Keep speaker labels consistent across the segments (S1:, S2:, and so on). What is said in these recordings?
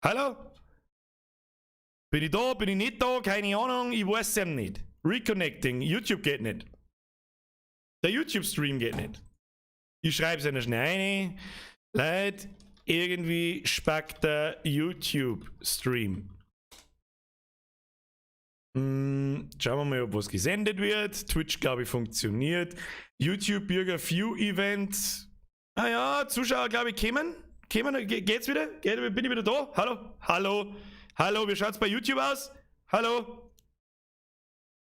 S1: Hallo? Bin ich da? Bin ich nicht da? Keine Ahnung, ich weiß es eben nicht. Reconnecting, YouTube geht nicht. Der YouTube-Stream geht nicht. Ich schreibe es einer schnell rein. Leute, irgendwie spackt der YouTube-Stream. Schauen wir mal, ob was gesendet wird. Twitch, glaube ich, funktioniert. YouTube Bürger View Event. Ah ja, Zuschauer, glaube ich, kommen. Kommen, geht's wieder? Bin ich wieder da? Hallo? Hallo? Hallo, wie schaut's bei YouTube aus? Hallo?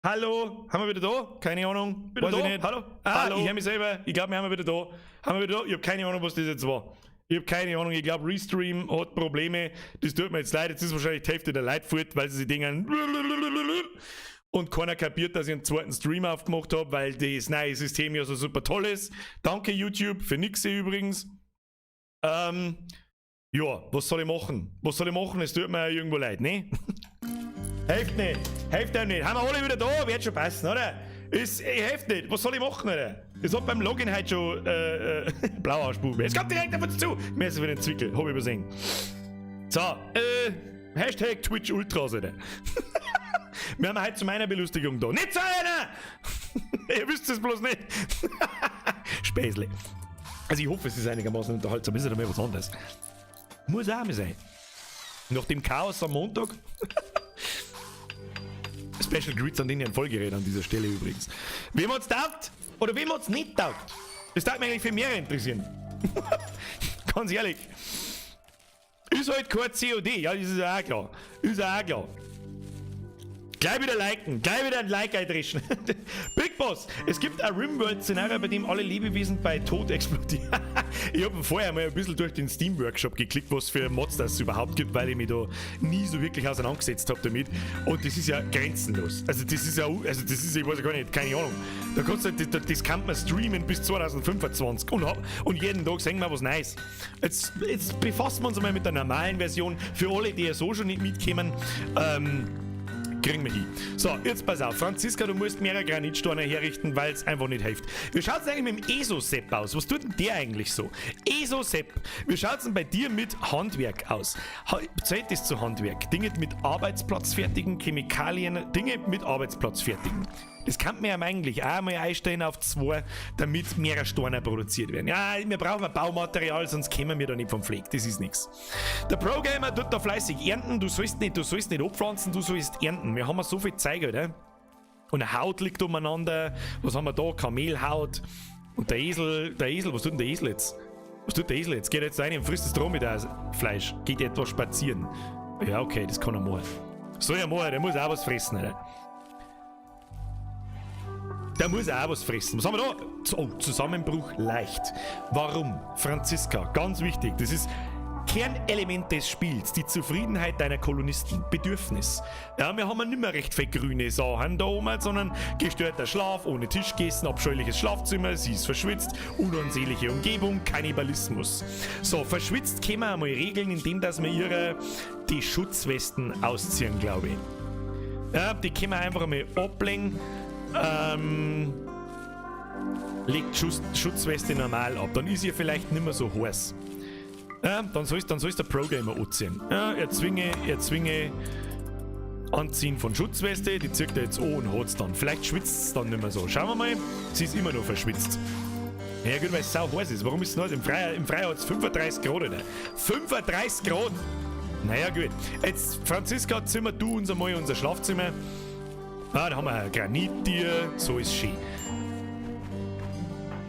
S1: Hallo? Haben wir wieder da? Keine Ahnung.
S2: Wieder
S1: Weiß
S2: da?
S1: ich nicht.
S2: Hallo?
S1: Ah,
S2: Hallo?
S1: ich höre mich selber. Ich glaube, wir haben wieder da. Haben wir wieder da? Ich habe keine Ahnung, was das jetzt war. Ich habe keine Ahnung. Ich glaube, Restream hat Probleme. Das tut mir jetzt leid. Jetzt ist wahrscheinlich die Hälfte der Leute fort, weil sie sich denken und keiner kapiert, dass ich einen zweiten Stream aufgemacht habe, weil das neue System ja so super toll ist. Danke, YouTube, für nix übrigens. Ja, was soll ich machen? Was soll ich machen? Es tut mir ja irgendwo leid, ne? Hilft nicht. Hilft einem nicht. Haben wir alle wieder da? Wird schon passen, oder? Es hilft nicht. Was soll ich machen, oder? Es hat beim Login heute schon blauer Arschbube. Es kommt direkt auf uns zu. Merci für den Zwickel. Hab ich übersehen. So, #TwitchUltras, oder? Wir haben heute zu meiner Belustigung da. Nicht zu einer! Ihr wisst es bloß nicht. Späßle. Also ich hoffe, es ist einigermaßen unterhaltsam. Ist ja mal was anderes. Muss auch mal sein. Nach dem Chaos am Montag. Special Greets an den Herrn Vollgerät an dieser Stelle übrigens. Wem hat's taugt oder wem hat's nicht taugt? Das darf mich eigentlich viel mehr interessieren. Ganz ehrlich. Ist halt kein COD, ja, das ist ja auch klar. Ist ja auch klar. Gleich wieder liken, gleich wieder ein Like eindrischen. Big Boss, es gibt ein Rimworld-Szenario, bei dem alle Lebewesen bei Tod explodieren. Ich habe vorher mal ein bisschen durch den Steam-Workshop geklickt, was für Mods das überhaupt gibt, weil ich mich da nie so wirklich auseinandergesetzt habe damit. Und das ist ja grenzenlos. Also das ist ja, also das ist, ich weiß ja gar nicht, keine Ahnung. Da kannst du, das, das kann man streamen bis 2025 und jeden Tag sehen wir was Neues. Jetzt befassen wir uns einmal mit der normalen Version. Für alle, die ja so schon nicht mitkommen, kriegen wir hin. So, jetzt pass auf. Franziska, du musst mehrere Granitsteine herrichten, weil es einfach nicht hilft. Wie schaut es eigentlich mit dem ESO-Sepp aus? Was tut denn der eigentlich so? ESO-Sepp, wie schaut es denn bei dir mit Handwerk aus? Zählt das zu Handwerk? Dinge mit Arbeitsplatz fertigen, Chemikalien, Dinge mit Arbeitsplatz fertigen. Das kann man ja eigentlich auch mal einstellen auf zwei, damit mehrere Steine produziert werden. Ja, wir brauchen ein Baumaterial, sonst kommen wir da nicht vom Fleck. Das ist nichts. Der Pro-Gamer tut da fleißig ernten. Du sollst nicht abpflanzen, du sollst ernten. Wir haben ja so viel Zeug, oder? Und eine Haut liegt umeinander. Was haben wir da? Kamelhaut. Und der Esel, was tut denn der Esel jetzt? Was tut der Esel jetzt? Geht jetzt rein und frisst das Dromedar-Fleisch. Geht etwas spazieren. Ja, okay, das kann er machen. Soll er machen, der muss auch was fressen, oder? Der muss auch was fressen. Was haben wir da? Oh, Zusammenbruch leicht. Warum? Franziska, ganz wichtig. Das ist Kernelement des Spiels, die Zufriedenheit deiner Kolonisten, Bedürfnis. Ja, wir haben ja nicht mehr recht viel grüne Sachen da oben, sondern gestörter Schlaf, ohne Tisch gegessen, abscheuliches Schlafzimmer, sie ist verschwitzt, unansehnliche Umgebung, Kannibalismus. So, verschwitzt können wir einmal regeln, indem dass wir ihre die Schutzwesten ausziehen, glaube ich. Ja, die können wir einfach einmal ablegen. Legt Schutzweste normal ab, dann ist ihr vielleicht nicht mehr so heiß. Ja, dann soll's der Pro-Gamer anziehen. Ja, erzwinge Anziehen von Schutzweste, die zieht er jetzt an und hat's dann. Vielleicht schwitzt es dann nicht mehr so. Schauen wir mal, sie ist immer noch verschwitzt. Ja gut, weil es sau heiß ist. Warum ist es noch? Im Freien hat es 35 Grad, oder? 35 Grad! Naja gut. Jetzt, Franziska, zimmer du uns einmal unser Schlafzimmer. Ah, da haben wir ein Granittier. So ist schön.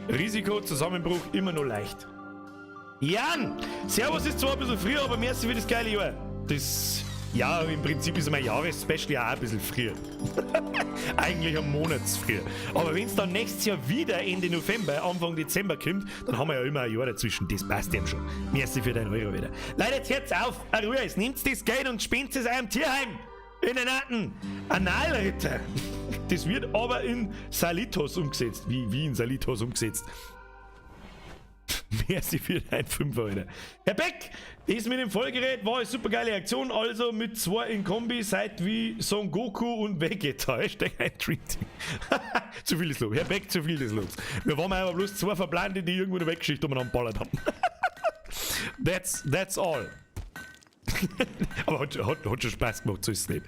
S1: Risiko, Zusammenbruch immer noch leicht. Jan! Servus, ist zwar ein bisschen früher, aber merci für das geile Jahr. Das, ja, im Prinzip ist mein Jahresspecial ja auch ein bisschen früher. Eigentlich ein Monat früher. Aber wenn es dann nächstes Jahr wieder Ende November, Anfang Dezember kommt, dann haben wir ja immer ein Jahr dazwischen. Das passt dem schon. Merci für dein Euro wieder. Leute, jetzt hört's auf. A Ruhe ist. Nehmt das Geld und spendet es eurem Tierheim. In den Natten. Analritter. Das wird aber in Salitos umgesetzt. Wie in Salitos umgesetzt? Merci für dein Fünfer, Alter. Herr Beck, das mit dem Vollgerät war eine super geile Aktion. Also mit zwei in Kombi seid wie Son Goku und Vegeta. #EinDreamTeam. Zu viel ist Lob. Herr Beck, zu viel des Lobs. Wir waren einfach bloß zwei Verblendete, die irgendwo eine Weggeschichte umeinander ballert haben. That's all. Aber hat schon Spaß gemacht, so ist es nicht.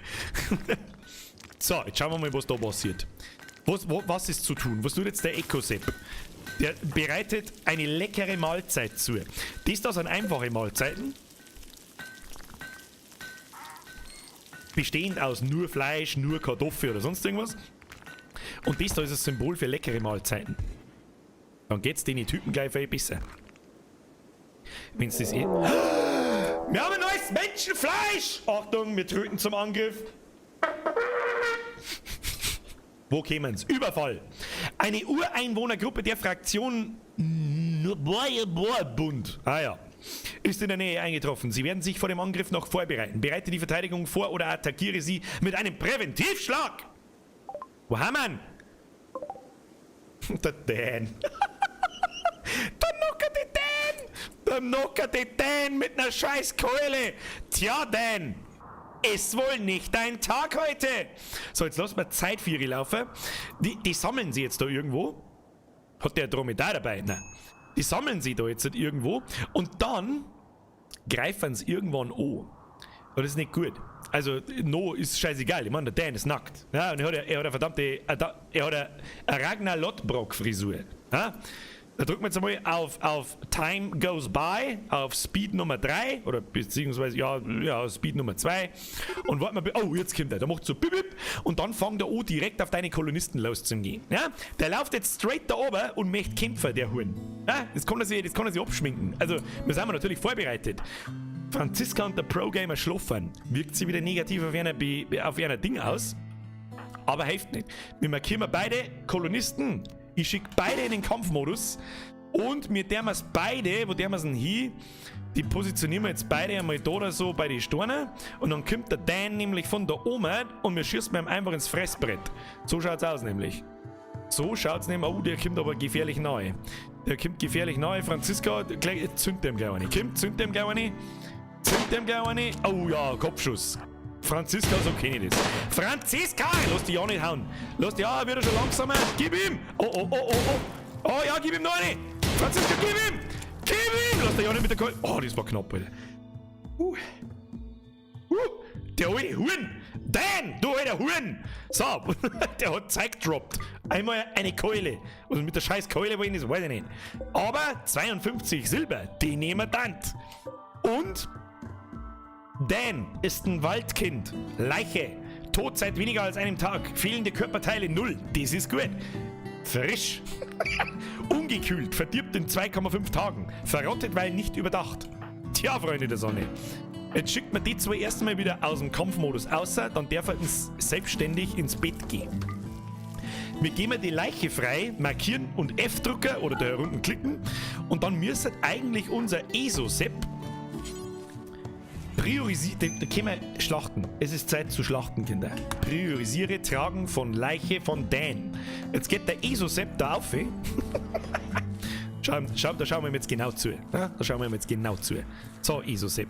S1: So, jetzt schauen wir mal, was da passiert. Was ist zu tun? Was tut jetzt der Ecosep? Der bereitet eine leckere Mahlzeit zu. Das da sind einfache Mahlzeiten. Bestehend aus nur Fleisch, nur Kartoffel oder sonst irgendwas. Und das da ist das Symbol für leckere Mahlzeiten. Dann geht's den Typen gleich viel besser. Wenn's das eh. Wir haben ein neues Menschenfleisch! Achtung, wir treten zum Angriff. Wo kämen's? Überfall! Eine Ureinwohnergruppe der Fraktion Bund. Ah ja. Ist in der Nähe eingetroffen. Sie werden sich vor dem Angriff noch vorbereiten. Bereite die Verteidigung vor oder attackiere sie mit einem Präventivschlag! Wo haben wir ihn? Der Dan. Der knockert die Dan! Der knockert die Dan mit einer scheiß Keule! Tja, Dan! Ist wohl nicht dein Tag heute! So, jetzt lassen wir Zeit für ihre laufen. Die sammeln sie jetzt da irgendwo. Hat der Dromedar dabei? Nein. Die sammeln sie da jetzt irgendwo und dann greifen sie irgendwann an. Und das ist nicht gut. Also, no ist scheißegal. Ich meine, der Dan ist nackt. Ja, und er hat eine verdammte, er hat eine Ragnar Lothbrok-Frisur. Ja? Da drücken wir jetzt einmal auf Time Goes By, auf Speed Nummer 3, oder beziehungsweise, ja, ja, Speed Nummer 2. Und warten wir, oh, jetzt kommt er, der macht so bip, bip, und dann fängt er an, direkt auf deine Kolonisten loszugehen. Ja? Der läuft jetzt straight da oben und möchte kämpfen, der Huhn. Ja? Das kann er sich abschminken. Also, wir sind natürlich vorbereitet. Franziska und der Pro-Gamer schlafen. Wirkt sie wieder negativ auf einer Ding aus, aber hilft nicht. Wir markieren beide Kolonisten. Ich schicke beide in den Kampfmodus und wir dürfen es beide, wo dürfen wir denn hin? Die positionieren wir jetzt beide einmal da oder so bei den Steinen und dann kommt der Dan nämlich von da oben und wir schießen ihm einfach ins Fressbrett. So schaut's aus nämlich. So schaut's nämlich, oh, der kommt aber gefährlich nahe. Der kommt gefährlich nahe, Franziska, gleich, zünd dem gleich eine. Kommt, zünd dem gleich eine. Zünd dem gleich eine. Oh ja, Kopfschuss. Franziska, so kenne ich das. Franziska! Lass dich ja nicht hauen. Lass dich, ja, wird er schon langsamer. Gib ihm! Oh, oh, oh, oh, oh. Oh ja, gib ihm noch eine! Franziska, gib ihm! Gib ihm! Lass dich ja nicht mit der Keule. Oh, das war knapp, Alter. Der alte Huhn! Dan, du alter Huhn! So, der hat Zeug gedroppt. Einmal eine Keule. Und mit der scheiß Keule wollen, das weiß ich nicht. Aber 52 Silber, die nehmen wir dann. Und Dan ist ein Waldkind. Leiche. Tot seit weniger als einem Tag. Fehlende Körperteile 0. Das ist gut. Frisch. Ungekühlt. Verdirbt in 2,5 Tagen. Verrottet, weil nicht überdacht. Tja, Freunde der Sonne. Jetzt schickt man die zwei erstmal wieder aus dem Kampfmodus außer, dann darf er selbstständig ins Bett gehen. Wir geben die Leiche frei, markieren und F drücken oder da unten klicken und dann müsste eigentlich unser Esosep priorisieren, da können wir schlachten. Es ist Zeit zu schlachten, Kinder. Priorisiere Tragen von Leiche von Dan. Jetzt geht der Esosep da auf. Schau, schau, da schauen wir ihm jetzt genau zu. Ja, da schauen wir ihm jetzt genau zu. So, Esosep.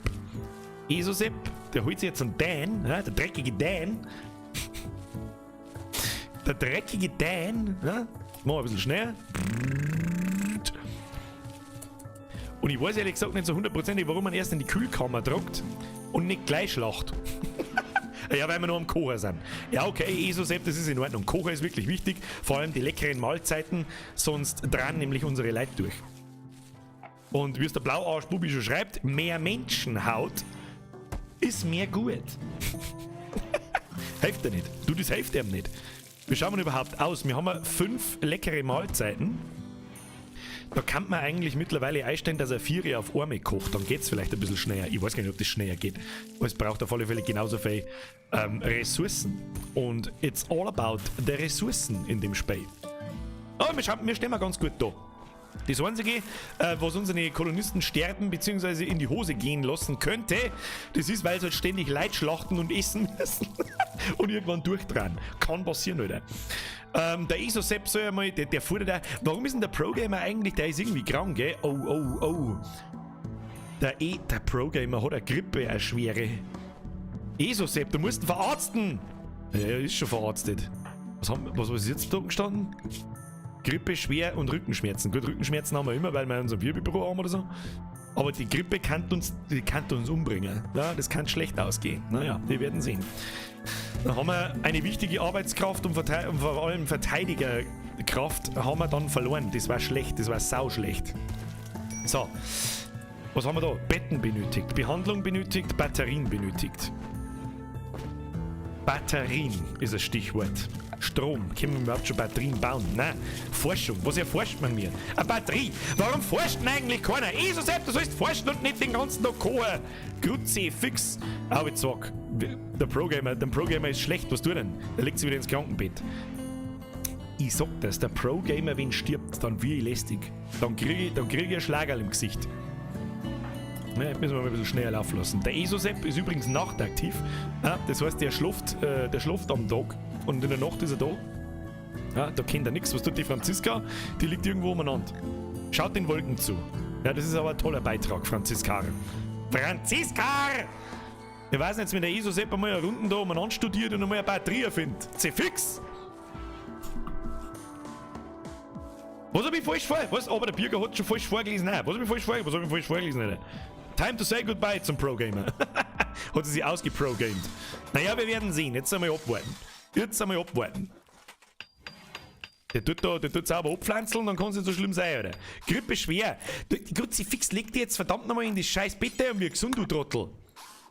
S1: Esosep, der holt sich jetzt einen Dan, ja, der dreckige Dan. Der dreckige Dan, ja, machen wir ein bisschen schneller. Und ich weiß ehrlich gesagt nicht so hundertprozentig, warum man erst in die Kühlkammer druckt und nicht gleich schlacht. Ja, weil wir nur am Kocher sind. Ja, okay, Esosep, das ist in Ordnung. Kocher ist wirklich wichtig, vor allem die leckeren Mahlzeiten, sonst dran nämlich unsere Leute durch. Und wie es der Blauarsch-Bubi schon schreibt, mehr Menschenhaut ist mehr gut. Hilft dir nicht. Du, das hilft ihm nicht. Wie schauen wir überhaupt aus? Wir haben ja 5 leckere Mahlzeiten. Da kann man eigentlich mittlerweile einstellen, dass er 4 auf einmal kocht. Dann geht's vielleicht ein bisschen schneller. Ich weiß gar nicht, ob das schneller geht. Aber es braucht auf alle Fälle genauso viel Ressourcen. Und it's all about the Ressourcen in dem Spiel. Aber wir stehen mal ganz gut da. Das Einzige, was unsere Kolonisten sterben bzw. in die Hose gehen lassen könnte, das ist, weil sie halt ständig Leid schlachten und essen müssen und irgendwann durchdrehen. Kann passieren, Alter. Der Esosep soll ja mal, der fuhr da. Warum ist denn der Pro-Gamer eigentlich, der ist irgendwie krank, gell? Oh, oh, oh. Der Pro-Gamer hat eine Grippe, eine schwere. Esosep, du musst ihn verarzten. Ja, er ist schon verarztet. Was ist jetzt da gestanden? Grippe, schwer und Rückenschmerzen. Gut, Rückenschmerzen haben wir immer, weil wir unser Wirbelbüro haben oder so. Aber die Grippe kann uns, die kann uns umbringen. Ja, das kann schlecht ausgehen. Naja, wir werden sehen. Dann haben wir eine wichtige Arbeitskraft und, und vor allem Verteidigerkraft haben wir dann verloren. Das war schlecht, das war sauschlecht. So, was haben wir da? Betten benötigt, Behandlung benötigt, Batterien benötigt. Batterien ist ein Stichwort. Strom. Können wir überhaupt schon Batterien bauen? Nein. Forschung. Was erforscht man mir? Eine Batterie. Warum forscht denn eigentlich keiner? Eh so selbst, du sollst forschen und nicht den ganzen Tag kochen. Grüezi, fix. Aber ich sag, der Progamer, der Progamer ist schlecht. Was tut er denn? Der legt sich wieder ins Krankenbett. Ich sag das, der Pro-Gamer, wenn stirbt, dann wie ich lästig. Dann kriege ich, dann krieg ich einen Schlagerl im Gesicht. Ja, müssen wir mal ein bisschen schneller laufen lassen. Der Esosep ist übrigens nachtaktiv. Ja, das heißt, der schläft, der schläft am Tag und in der Nacht ist er da. Ja, da kennt er nichts. Was tut die Franziska? Die liegt irgendwo umeinander. Schaut den Wolken zu. Ja, das ist aber ein toller Beitrag, Franziska. Franziska! Ich weiß nicht, wenn der Esosep einmal eine Runden da umeinander studiert und einmal eine Batterie erfindet. Zefix! Was hab ich falsch vor? Was? Aber der Birger hat schon falsch vorgelesen. Nein, was hab ich falsch vorgelesen? Was hab ich falsch vorgelesen? Alter? Time to say goodbye zum Pro-Gamer. Hat sie sich ausgeprogamed. Naja, wir werden sehen. Jetzt einmal abwarten. Jetzt einmal abwarten. Der tut da, der tut sauber abpflanzeln, dann kann es nicht so schlimm sein, oder? Grippe schwer. Die Kruzifix legt dich jetzt verdammt nochmal in das scheiß Bett und wir gesund, du Trottel.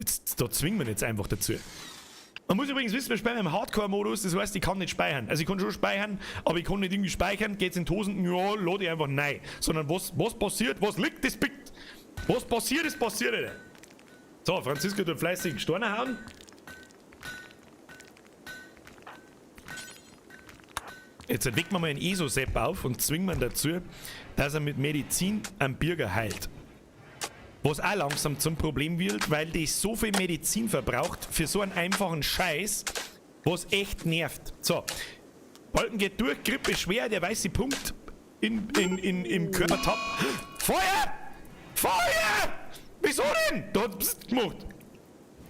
S1: Jetzt, da zwingen wir ihn jetzt einfach dazu. Man muss übrigens wissen, wir spielen im Hardcore-Modus, das heißt, ich kann nicht speichern. Also ich kann schon speichern, aber ich kann nicht irgendwie speichern, geht's in die Hosen, ja, lade ich einfach nein. Sondern was, was passiert, was liegt, das pickt. Was passiert, ist passiert, Alter. So, Franziska tut fleißig Steine hauen. Jetzt wecken wir mal einen ESO-Sepp auf und zwingen wir ihn dazu, dass er mit Medizin einen Bürger heilt. Was auch langsam zum Problem wird, weil die so viel Medizin verbraucht für so einen einfachen Scheiß, was echt nervt. So, Balken geht durch, Grippe schwer, der weiße Punkt in, in, in, im Körpertab. Feuer! Feuer! Wieso denn? Da hat Psst gemacht.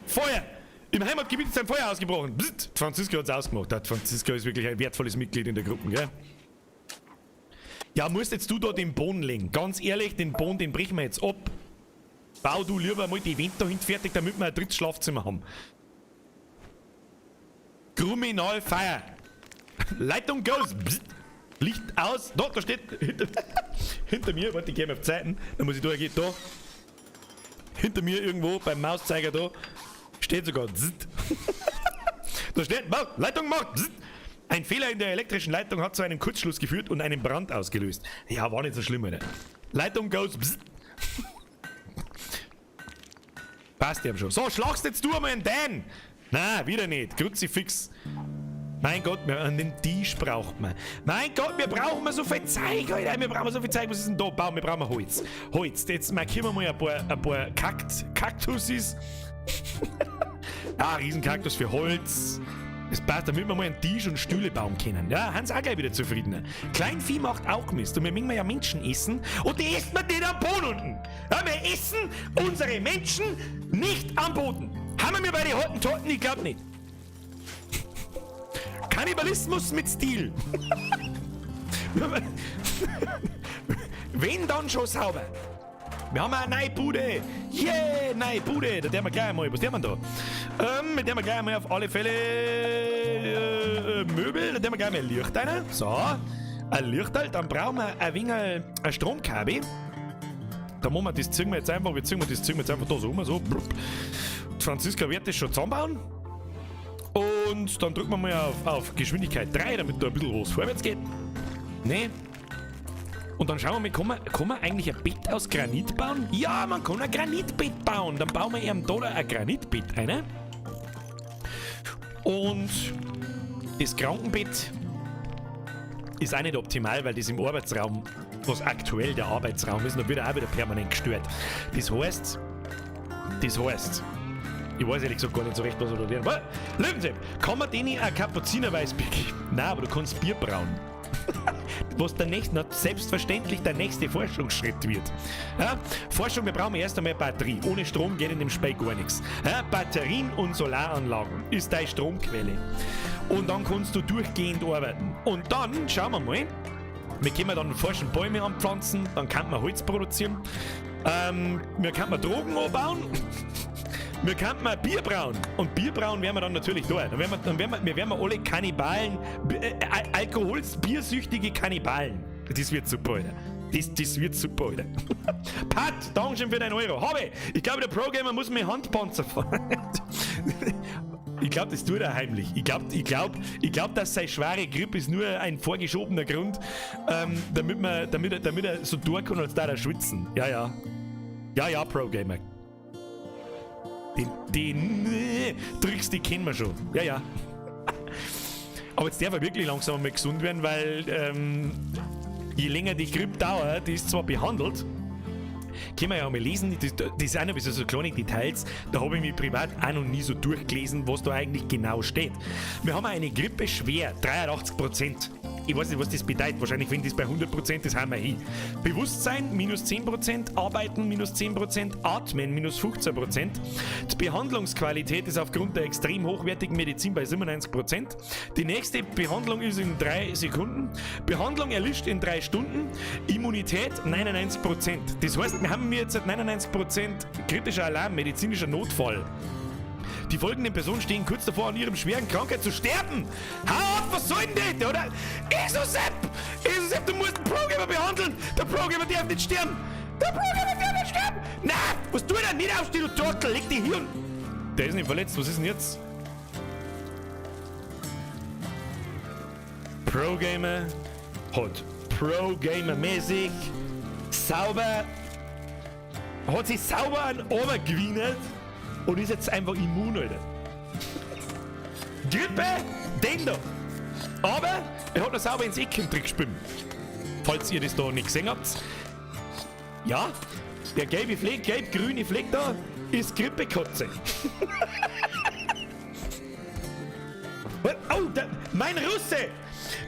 S1: Feuer! Im Heimatgebiet ist ein Feuer ausgebrochen. Psst. Franziska hat es ausgemacht. Der Franziska ist wirklich ein wertvolles Mitglied in der Gruppe, gell? Ja, musst jetzt du da den Boden legen. Ganz ehrlich, den Boden, den brechen wir jetzt ab. Bau du lieber mal die Wand dahin fertig, damit wir ein drittes Schlafzimmer haben. Kriminal Fire. Leitung goes. Bzzt. Licht aus. Da, da steht hinter, hinter mir, warte, ich gehe mal auf die Seiten. Dann muss ich da, geht da. Hinter mir irgendwo beim Mauszeiger da steht sogar. Bzzt. Da steht, Leitung macht. Bzzt. Ein Fehler in der elektrischen Leitung hat zu einem Kurzschluss geführt und einen Brand ausgelöst. Ja, war nicht so schlimm, oder? Leitung goes. Bzzt. Passt ja schon. So, schlagst jetzt du einmal einen Dan! Na, wieder nicht. Kruzifix. Mein Gott, wir, an den Tisch braucht man. Mein Gott, wir brauchen so viel Zeug, Alter. Wir brauchen so viel Zeug. Was ist denn da? Baum, wir brauchen Holz. Holz. Jetzt markieren wir mal ein paar, ein paar Kakt, Kaktusis. Ah, Riesenkaktus für Holz. Das passt, damit wir mal einen Tisch und Stühle bauen können. Ja, Hans auch gleich wieder zufrieden. Kleinvieh macht auch Mist und wir mögen ja Menschen essen und die isst man nicht am Boden unten. Ja, wir essen unsere Menschen nicht am Boden. Haben wir bei den Hottentotten? Ich glaub nicht. Kannibalismus mit Stil. Wenn, dann schon sauber. Wir haben eine neue Bude. Yeah, neue Bude. Da der wir gleich einmal. Was der man da? Mit der wir gleich einmal auf alle Fälle Möbel. Da der wir gleich mal Licht rein. So, ein Lichterl. Dann brauchen wir ein wenig ein Stromkabel. Da machen wir das ziehen wir jetzt einfach. Wir ziehen wir das ziehen wir jetzt einfach da so um. So. Die Franziska wird das schon zusammenbauen. Und dann drücken wir mal auf, auf Geschwindigkeit 3, damit da ein bisschen was vorwärts geht. Ne? Und dann schauen wir mal, kann man, kann man eigentlich ein Bett aus Granit bauen? Ja, man kann ein Granitbett bauen. Dann bauen wir ihm da ein Granitbett ein. Und das Krankenbett ist auch nicht optimal, weil das im Arbeitsraum, was aktuell der Arbeitsraum ist, da wird er auch wieder permanent gestört. Das heißt, das heißt, ich weiß ehrlich gesagt gar nicht so recht, was er da lernt. Löwensepp, kann man denen ein Kapuzinerweißbier geben? Nein, aber du kannst Bier brauen. Was der nächste, selbstverständlich der nächste Forschungsschritt wird. Ja, Forschung, wir brauchen erst einmal Batterie. Ohne Strom geht in dem Spiel gar nichts. Ja, Batterien und Solaranlagen ist deine Stromquelle. Und dann kannst du durchgehend arbeiten. Und dann, schauen wir mal, wir können dann forschen Bäume anpflanzen, dann kann man Holz produzieren. Wir könnten Drogen anbauen. Wir könnten mal Bier brauen. Und Bier brauen werden wir dann natürlich da. Dann werden wir, dann werden wir, wir werden alle Kannibalen, Alkohols-, biersüchtige Kannibalen. Das wird super, Alter. Das wird super, Alter. Pat, Dankeschön für deinen Euro. Habe! Ich glaube, der Pro-Gamer muss mit Handpanzer fahren. Ich glaub, das tut er heimlich. Ich glaub, dass seine schwere Grippe ist nur ein vorgeschobener Grund, damit er so tun kann, als da er schwitzen. Ja, ja. Ja, ja, Pro-Gamer. Den Tricks, die kennen wir schon. Ja, ja. Aber jetzt darf er wirklich langsam einmal gesund werden, weil je länger die Grippe dauert, die ist zwar behandelt, können wir ja mal lesen, das sind auch so kleine Details, da habe ich mich privat auch noch nie so durchgelesen, was da eigentlich genau steht. Wir haben eine Grippe schwer, 83%. Ich weiß nicht, was das bedeutet. Wahrscheinlich, wenn das bei 100% ist, haben wir hin. Bewusstsein minus 10%, Arbeiten minus 10%, Atmen minus 15%. Die Behandlungsqualität ist aufgrund der extrem hochwertigen Medizin bei 97%. Die nächste Behandlung ist in 3 Sekunden. Behandlung erlischt in 3 Stunden. Immunität 99%. Das heißt, wir haben jetzt 99% kritischer Alarm, medizinischer Notfall. Die folgenden Personen stehen kurz davor, an ihrem schweren Krankheit zu sterben. Hau auf, was soll denn das, oder? Esosepp! Esosepp, du musst den Pro-Gamer behandeln! Der Pro-Gamer darf nicht sterben! Der Pro-Gamer darf nicht sterben! Na, was tut er? Nicht aufstehen, du Trottel! Leg dich hier und... Der ist nicht verletzt, was ist denn jetzt? Pro-Gamer hat Pro-Gamer-mäßig sauber... Hat sich sauber an runtergewienert und ist jetzt einfach immun, Alter. Grippe, den da. Aber er hat noch sauber ins Ecken drin gespielt. Falls ihr das da nicht gesehen habt. Ja, der gelbe Fleck, gelb-grüne Fleck da, ist Grippekotze. Oh, der, mein Russe!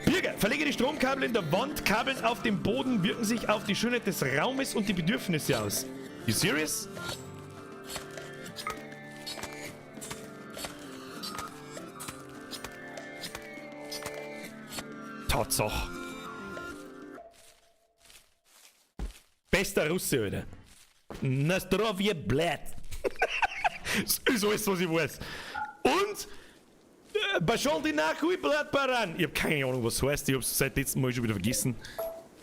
S1: Bürger, verlege die Stromkabel in der Wand, Kabeln auf dem Boden wirken sich auf die Schönheit des Raumes und die Bedürfnisse aus. You serious? Tatsache. Bester Russe, Alter. Nastrovje blöd. Das ist alles, was ich weiß. Und Bashol die Nachhui blöd Baran. Ich hab keine Ahnung, was das heißt. Ich hab's seit letztem Mal schon wieder vergessen.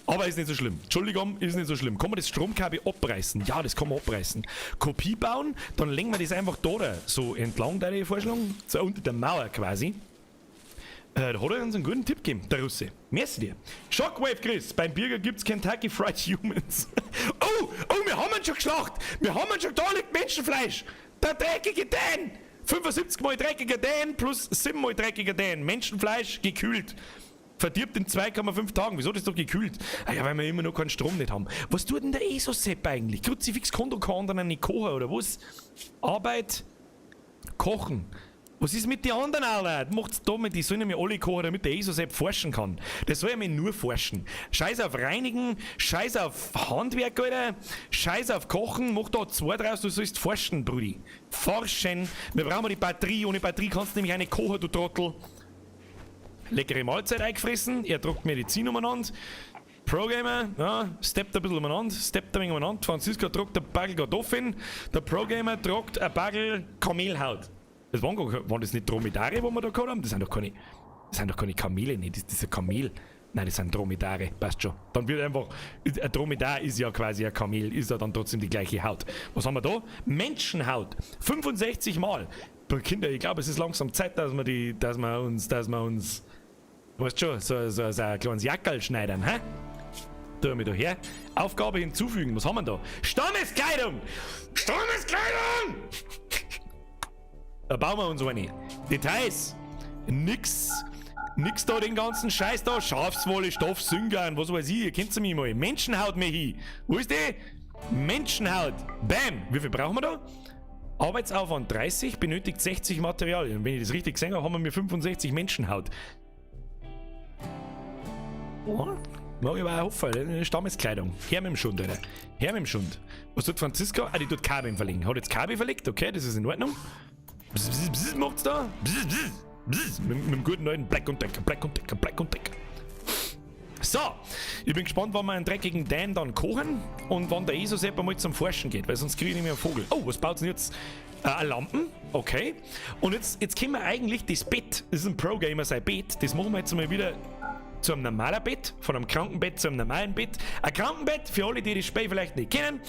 S1: Aber ist nicht so schlimm. Entschuldigung, ist nicht so schlimm. Kann man das Stromkabel abreißen? Ja, das kann man abreißen. Kopie bauen, dann legen wir das einfach da so entlang, da ich vorschlagen. So unter der Mauer quasi. Da hat er uns einen guten Tipp gegeben, der Russe. Merci dir. Shockwave Chris, beim Birger gibt's Kentucky Fried Humans. Oh, oh, wir haben ihn schon geschlacht. Wir haben ihn schon, da liegt Menschenfleisch. Der dreckige Dan. 75 mal dreckiger Dan plus 7 mal dreckiger Dan. Menschenfleisch gekühlt. Verdirbt in 2,5 Tagen. Wieso das doch gekühlt? Ah ja, weil wir immer noch keinen Strom nicht haben. Was tut denn der Esosepp eigentlich? Kruzifix kann doch kein anderer nicht kochen, oder was? Arbeit, kochen. Was ist mit den anderen Leuten? Macht's da mit, die sollen nämlich alle kochen, damit der Esosepp forschen kann. Der soll ja nur forschen. Scheiß auf Reinigen, Scheiß auf Handwerk, Alter. Scheiß auf Kochen, mach da 2 draus, du sollst forschen, Brudi. Forschen. Wir brauchen die Batterie. Ohne Batterie kannst du nämlich eine kochen, du Trottel. Leckere Mahlzeit eingefressen, er druckt Medizin umeinander. Pro-Gamer, ja, steppt ein bisschen umeinander, steppt ein wenig umeinander. Franziska druckt ein Bagel Kartoffeln, der Pro-Gamer druckt ein Bagel Kamelhaut. Das waren, gar, waren das nicht Dromedare, wo wir da gehabt haben? Das sind doch keine, das sind doch keine Kamele, nicht? Das ist ein Kamel. Nein, das sind Dromedare, passt schon. Dann wird einfach, ein Dromedar ist ja quasi ein Kamel, ist ja dann trotzdem die gleiche Haut. Was haben wir da? Menschenhaut. 65 Mal. Boah, Kinder, ich glaube, es ist langsam Zeit, dass wir die, dass wir uns, dass wir uns, weißt schon, so, so, so ein kleines Jackerl schneidern, hä? Da haben wir da her. Aufgabe hinzufügen, was haben wir da? Stammeskleidung! Stammeskleidung! Da bauen wir uns eine. Details. Nix. Nix da, den ganzen Scheiß da. Schafswolle, Stoff, Süngern, was weiß ich. Ihr kennt's mich mal. Menschenhaut mir hin. Wo ist die? Menschenhaut. Bam. Wie viel brauchen wir da? Arbeitsaufwand 30, benötigt 60 Materialien. Wenn ich das richtig gesehen habe, haben wir mir 65 Menschenhaut. Oh, mag ich aber auch hoffen, eine Stammeskleidung. Her mit dem Schund, Alter. Her mit dem Schund. Was tut Franziska? Ah, die tut Kabel verlegen. Hat jetzt Kabel verlegt, okay, das ist in Ordnung. Bzz, bzz, bzz, macht's da? Bzz, bzz, bzz. Mit dem guten alten Black und Decker, Black und Decker, Black und Decker. So, ich bin gespannt, wann wir einen dreckigen Dan dann kochen und wann der ESO-Sepp einmal zum Forschen geht, weil sonst kriege ich nicht mehr einen Vogel. Oh, was baut denn jetzt? Lampen, okay. Und jetzt können wir eigentlich das Bett, das ist ein Pro-Gamer sein Bett, das machen wir jetzt mal wieder zu einem normalen Bett, von einem Krankenbett zu einem normalen Bett. Ein Krankenbett, für alle, die das Spiel vielleicht nicht kennen,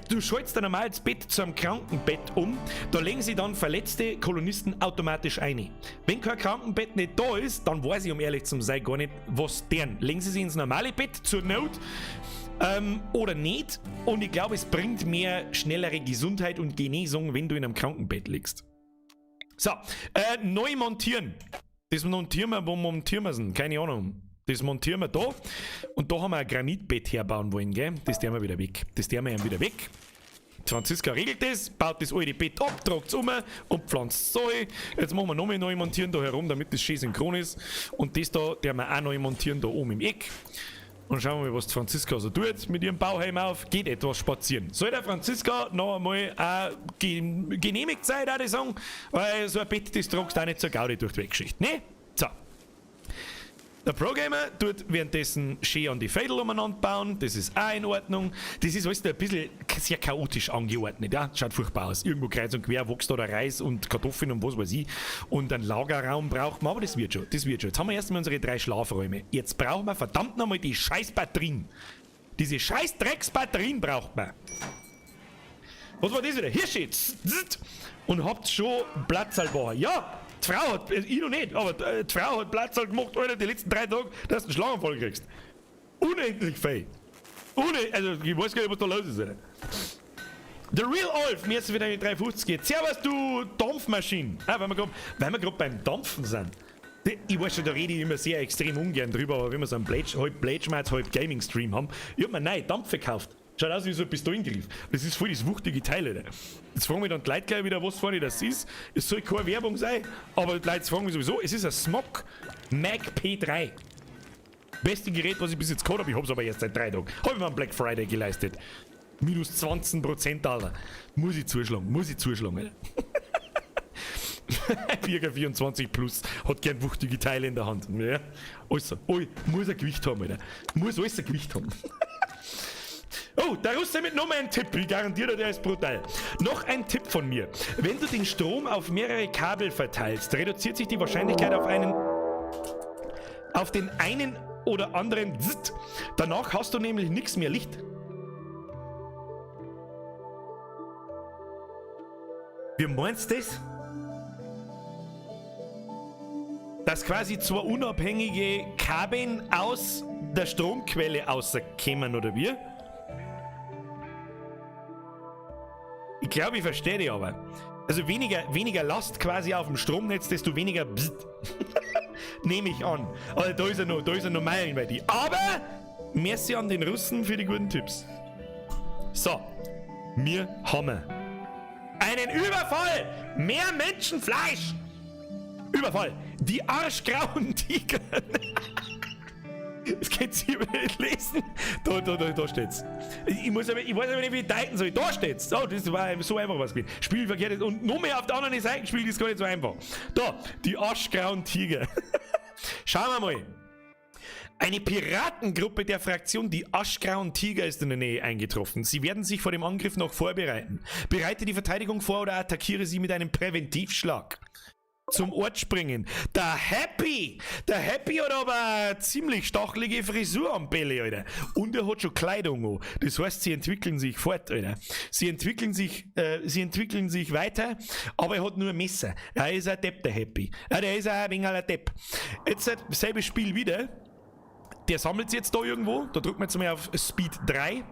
S1: du schaltest ein normales Bett zu einem Krankenbett um, da legen sie dann verletzte Kolonisten automatisch ein. Wenn kein Krankenbett nicht da ist, dann weiß ich, um ehrlich zu sein, gar nicht, was deren. Legen sie sich ins normale Bett zur Not oder nicht. Und ich glaube, es bringt mehr schnellere Gesundheit und Genesung, wenn du in einem Krankenbett liegst. So, neu montieren. Das montieren wir, wo montieren wir es denn? Keine Ahnung. Das montieren wir da. Und da haben wir ein Granitbett herbauen wollen, gell? Das tun wir wieder weg. Das tun wir wieder weg. Franziska regelt das, baut das alte Bett ab, tragt es um und pflanzt es so. Jetzt machen wir nochmal neu montieren da herum, damit das schön synchron ist. Und das da, der wir auch neu montieren da oben im Eck. Und schauen wir mal, was die Franziska so tut mit ihrem Bauhelm auf. Geht etwas spazieren. Soll der Franziska noch einmal auch genehmigt sein, würde ich sagen? Weil so ein Bett, das tragst du auch nicht zur Gaudi durch die Weltgeschichte. Ne? So. Der Pro-Gamer tut währenddessen schön an die Fädel umeinander bauen. Das ist auch in Ordnung. Das ist alles ein bisschen sehr chaotisch angeordnet. Ja? Schaut furchtbar aus. Irgendwo kreuz und quer wächst da der Reis und Kartoffeln und was weiß ich. Und einen Lagerraum braucht man, aber das wird schon. Das wird schon. Jetzt haben wir erstmal unsere 3 Schlafräume. Jetzt brauchen wir verdammt nochmal die scheiß Batterien. Diese scheiß Drecksbatterien braucht man. Was war das wieder? Hirsche. Und habt schon Platzalbauer. Ja! Die Frau hat, ich noch nicht, aber die Frau hat Platzal gemacht, Alter, die letzten 3 Tage, dass du einen Schlaganfall kriegst. Unendlich fein. Also, ich weiß gar nicht, was da los ist, Alter. The Real Alf, mir ist wieder eine 350 geht. Servus, du Dampfmaschine. Ah, weil wir grad beim Dampfen sind. Ich weiß schon, da rede ich immer sehr extrem ungern drüber, aber wenn wir so einen halb Blade-Schmerz, halb Gaming-Stream haben, ich hab mir neue Dampfe gekauft. Schaut aus wie so ein Pistolengriff. Das ist voll das wuchtige Teil, Alter. Jetzt fragen mich dann die Leute gleich wieder, was vorne das ist. Es soll keine Werbung sein, aber die Leute fragen mich sowieso. Es ist ein Smok Mag P3. Beste Gerät, was ich bis jetzt gehabt habe. Ich hab's aber erst seit 3 Tagen. Hab ich mir am Black Friday geleistet. Minus 20%, Alter. Muss ich zuschlagen, muss ich zuschlagen, Alter. Birger 24 plus hat gern wuchtige Teile in der Hand. Ja. Also, ui, muss ein Gewicht haben, Alter. Muss alles ein Gewicht haben. Oh, der Russe mit noch einem Tipp. Ich garantiere dir, der ist brutal. Noch ein Tipp von mir. Wenn du den Strom auf mehrere Kabel verteilst, reduziert sich die Wahrscheinlichkeit auf den einen oder anderen Zzzt. Danach hast du nämlich nichts mehr Licht. Wie meinst du das? Dass quasi zwei unabhängige Kabeln aus der Stromquelle rauskommen, oder wie? Ich glaube, ich verstehe dich aber. Also weniger Last quasi auf dem Stromnetz, desto weniger Bzzt. Nehme ich an. Also da ist er noch, da ist er noch meilenweit. Aber merci an den Russen für die guten Tipps. So, wir haben einen Überfall! Mehr Menschenfleisch! Überfall! Die arschgrauen Tiger! Das könnt ihr nicht lesen. Da steht's. Ich weiß aber nicht, wie ich deuten soll. Da steht's. Oh, das war so einfach was gewesen. Spielverkehrt und noch mehr auf der anderen Seite gespielt ist gar nicht so einfach. Da, die arschgrauen Tiger. Schauen wir mal. Eine Piratengruppe der Fraktion, die Aschgrauen Tiger, ist in der Nähe eingetroffen. Sie werden sich vor dem Angriff noch vorbereiten. Bereite die Verteidigung vor oder attackiere sie mit einem Präventivschlag. Zum Ort springen. Der Happy! Der Happy hat aber eine ziemlich stachelige Frisur am Bälle, Alter. Und er hat schon Kleidung an. Das heißt, sie entwickeln sich fort, Alter. Sie entwickeln sich weiter, aber er hat nur ein Messer. Er ist ein Depp, der Happy. Ja, der ist auch ein wenig ein Depp. Jetzt selbes Spiel wieder. Der sammelt sich jetzt da irgendwo. Da drücken wir jetzt mal auf Speed 3.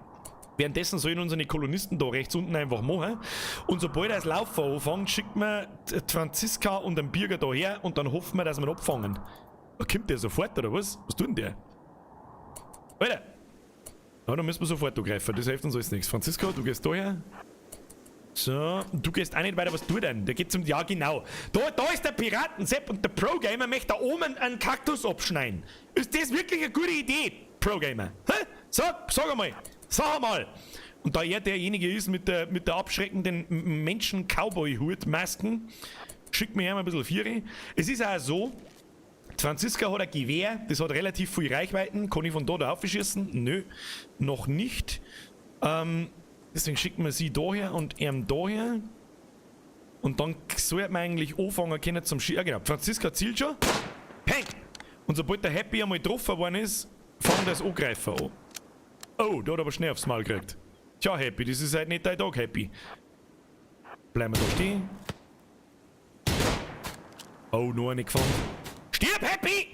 S1: Währenddessen sollen unsere Kolonisten da rechts unten einfach machen. Und sobald er das Laufen anfängt, schickt man die Franziska und den Birger da her und dann hoffen wir, dass wir ihn abfangen. Da kommt der sofort, oder was? Was tut denn der? Alter! Ja, da müssen wir sofort angreifen, das hilft uns alles nichts. Franziska, du gehst da her. So, du gehst auch nicht weiter, was tut denn? Der geht zum... Ja, genau. Da ist der Piraten-Sepp und der Pro-Gamer möchte da oben einen Kaktus abschneiden. Ist das wirklich eine gute Idee, Pro-Gamer? Hä? Sag einmal. Sag einmal! Und da er derjenige ist mit der abschreckenden Menschen-Cowboy-Hut-Masken, schickt mir her mal ein bisschen Viere. Es ist auch so, Die Franziska hat ein Gewehr, das hat relativ viel Reichweiten. Kann ich von da aufschießen? Nö, noch nicht. Deswegen schicken wir sie daher und ihn daher. Und dann sollte man eigentlich anfangen können zum Schießen. Ja, genau. Franziska zielt schon. Peng! Und sobald der Happy einmal getroffen worden ist, fängt das Angreifen an. Oh, der hat aber schnell aufs Maul gekriegt. Tja, Happy, das ist halt nicht dein Tag, Happy. Bleiben wir da stehen. Oh, noch eine gefangen. Stirb, Happy!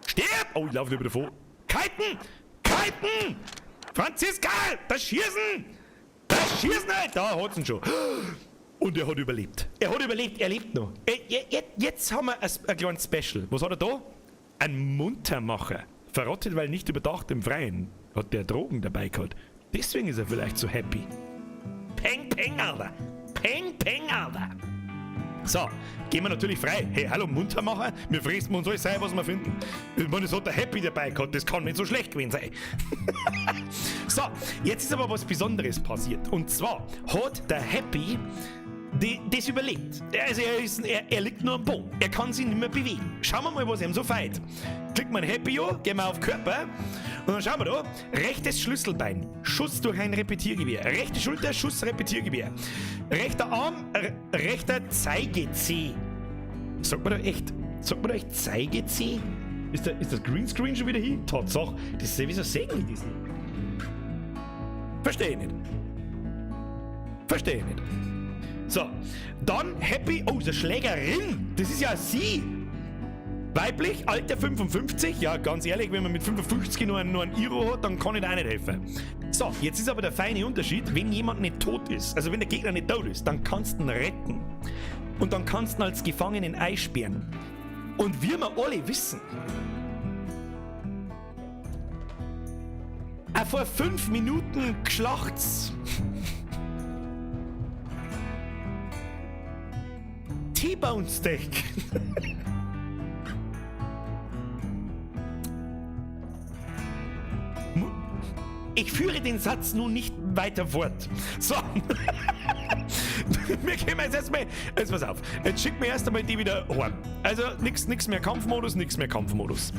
S1: Stirb! Oh, ich laufe lieber davon. Kiten! Kiten! Franziska! Das Schießen! Das Schießen halt! Da hat's ihn schon. Und er hat überlebt. Er hat überlebt, er lebt noch. Jetzt haben wir ein kleines Special. Was hat er da? Ein Muntermacher. Verrottet, weil nicht überdacht im Freien. Hat der Drogen dabei gehabt. Deswegen ist er vielleicht so happy. Peng, peng, Alter. Peng, peng, Alter. So, gehen wir natürlich frei. Hey, hallo Muntermacher, wir fressen uns alles ein, was wir finden. Ich meine, das hat der Happy dabei gehabt, das kann nicht so schlecht gewesen sein. So, jetzt ist aber was Besonderes passiert. Und zwar hat der Happy das überlebt. Also er liegt nur am Boden. Er kann sich nicht mehr bewegen. Schauen wir mal, was ihm so fehlt. Klickt man Happy an, gehen wir auf Körper und dann schauen wir da. Rechtes Schlüsselbein, Schuss durch ein Repetiergewehr. Rechte Schulter, Schuss Repetiergewehr. Rechter Arm, rechter Zeigezeh. Sagt man da echt? Sagt man da echt Zeigezeh? Ist das Greenscreen schon wieder hin? Tatsache. Das ist ja, wieso sehen die das nicht? Verstehe ich nicht. Verstehe ich nicht. So, dann Happy, oh, ist eine Schlägerin, das ist ja sie. Weiblich, Alter 55, ja, ganz ehrlich, wenn man mit 55 nur einen Iro hat, dann kann ich da auch nicht helfen. So, jetzt ist aber der feine Unterschied, wenn jemand nicht tot ist, also wenn der Gegner nicht tot ist, dann kannst du ihn retten. Und dann kannst du ihn als Gefangenen einsperren. Und wie wir alle wissen, auch vor 5 Minuten Geschlachts. T-Bone Steak. Ich führe den Satz nun nicht weiter fort. So. Wir gehen jetzt erstmal. Jetzt pass auf. Jetzt schicken wir erst einmal die wieder heim. Also nix mehr Kampfmodus, nix mehr Kampfmodus.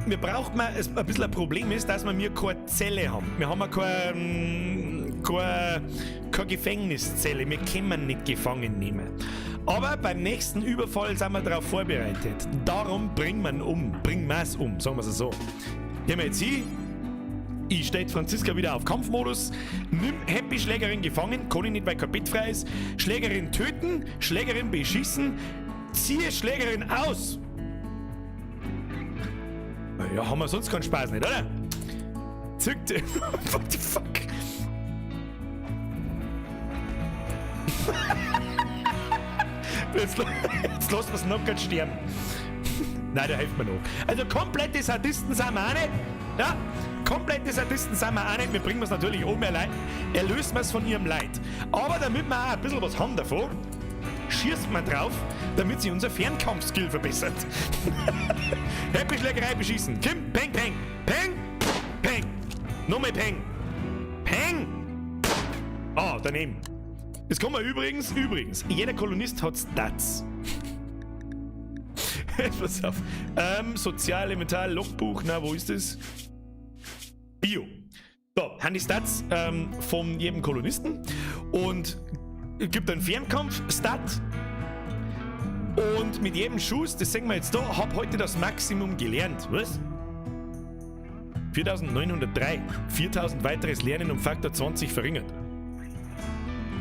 S1: Wir brauchen mal, es, ein bisschen ein Problem ist, dass wir keine Zelle haben. Wir haben ja keine Gefängniszelle. Wir können nicht gefangen nehmen. Aber beim nächsten Überfall sind wir darauf vorbereitet. Darum bringen wir ihn um. Bringen wir es um, sagen wir es so. Gehen wir jetzt hin. Ich stelle Franziska wieder auf Kampfmodus. Nimm Happy Schlägerin gefangen. Kann ich nicht, weil kein Bett frei ist. Schlägerin töten. Schlägerin beschießen. Ziehe Schlägerin aus. Ja, haben wir sonst keinen Spaß nicht, oder? Zückt. What the fuck? Jetzt lassen wir's noch ganz sterben. Nein, der hilft mir noch. Also komplette Sadisten sind wir auch nicht. Ja, komplette Sadisten sind wir auch nicht. Wir bringen es natürlich um, erlösen wir's von ihrem Leid. Aber damit wir auch ein bisschen was haben davon, schießt man drauf, damit sich unser Fernkampfskill verbessert. Happy Schlägerei beschießen. Kim, peng, peng. Peng, peng. Nochmal peng. Peng. Ah, daneben. Das kann man übrigens, jeder Kolonist hat Stats. Jetzt pass auf. Sozial, Elemental, Logbuch, na, wo ist das? Bio. Da, haben die Stats von jedem Kolonisten. Und es gibt einen Fernkampf-Stat. Und mit jedem Schuss, das sehen wir jetzt da, hab heute das Maximum gelernt. Was? 4903. 4000 weiteres Lernen um Faktor 20 verringert.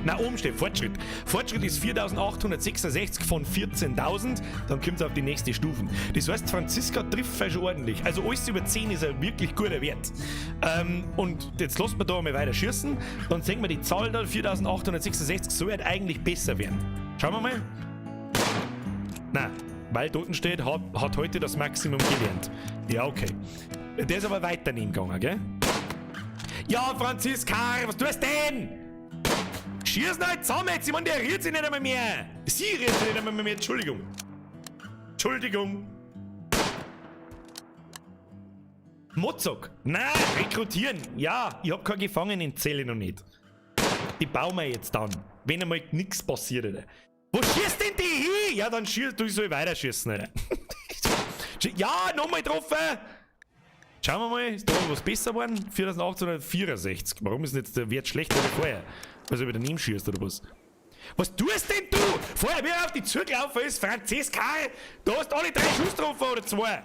S1: Na, oben steht Fortschritt. Fortschritt ist 4866 von 14.000. Dann kommt's auf die nächste Stufe. Das heißt, Franziska trifft schon ordentlich. Also alles über 10 ist ein wirklich guter Wert. Und jetzt lassen wir da mal weiter schießen. Dann sehen wir die Zahl da, 4866, soll halt eigentlich besser werden. Schauen wir mal. Na, weil dort steht, hat heute das Maximum gelernt. Ja, okay. Der ist aber weiter neben gegangen, gell? Ja, Franziska, was tust du denn? Schieß nicht zusammen jetzt, ich meine, der rührt sich nicht einmal mehr. Sie rührt sich nicht einmal mehr, Entschuldigung. Entschuldigung. Mozok. Nein, rekrutieren. Ja, ich hab keine Gefangenenzelle noch nicht. Die bauen wir jetzt dann. Wenn einmal nix passiert, Alter. Wo schießt denn die hin? Ja, dann schießt du, ich soll weiter schießen, Alter. Ja, nochmal getroffen! Schauen wir mal, ist da was besser geworden? 4864. Warum ist denn jetzt der Wert schlechter als vorher? Weil du wieder daneben schießt oder was? Was tust denn du? Vorher, wie er auf die zugelaufen ist, Franziska, du hast alle drei Schuss getroffen oder zwei.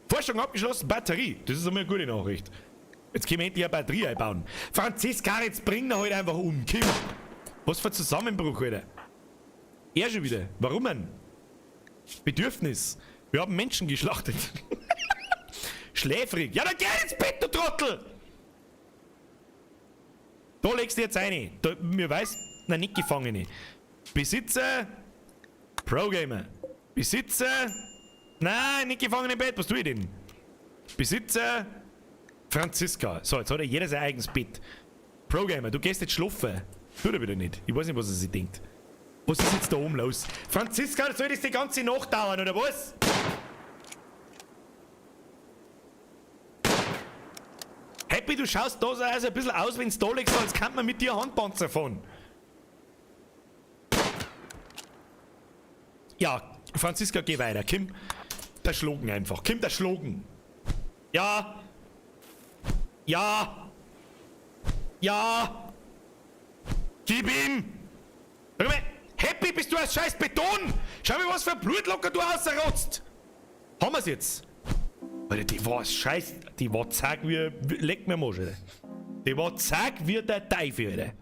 S1: Forschung abgeschlossen, Batterie. Das ist einmal eine gute Nachricht. Jetzt können wir endlich eine Batterie einbauen. Franziska, jetzt bring ihn halt einfach um. Kim. Was für ein Zusammenbruch, Alter. Er schon wieder. Warum denn? Bedürfnis. Wir haben Menschen geschlachtet. Schläfrig. Ja, dann geh ins Bett, du Trottel! Da legst du jetzt rein. Da, mir weiß, nein, nicht Gefangene. Besitzer, Pro-Gamer. Besitzer, nein, nicht gefangen im Bett, was tue ich denn? Besitzer, Franziska. So, jetzt hat ja jeder sein eigenes Bett. Pro-Gamer, du gehst jetzt schlafen. Tut er wieder nicht. Ich weiß nicht, was er sich denkt. Was ist jetzt da oben los? Franziska, soll das die ganze Nacht dauern, oder was? Happy, du schaust da so also ein bisschen aus, wenn's da liegst, als kann man mit dir Handpanzer fahren. Ja, Franziska, geh weiter. Kim, der Schlogen einfach. Kim, der Schlogen. Ja. Ja. Ja. Gib ihm. Sag mal, Happy, bist du aus scheiß Beton? Schau mal, was für ein Blutlocker du rausrotzt. Haben wir's jetzt? Alter, die war scheiß, die war zack wie, leck mir mal, Alter. Die war zack wie der Teufel, Alter.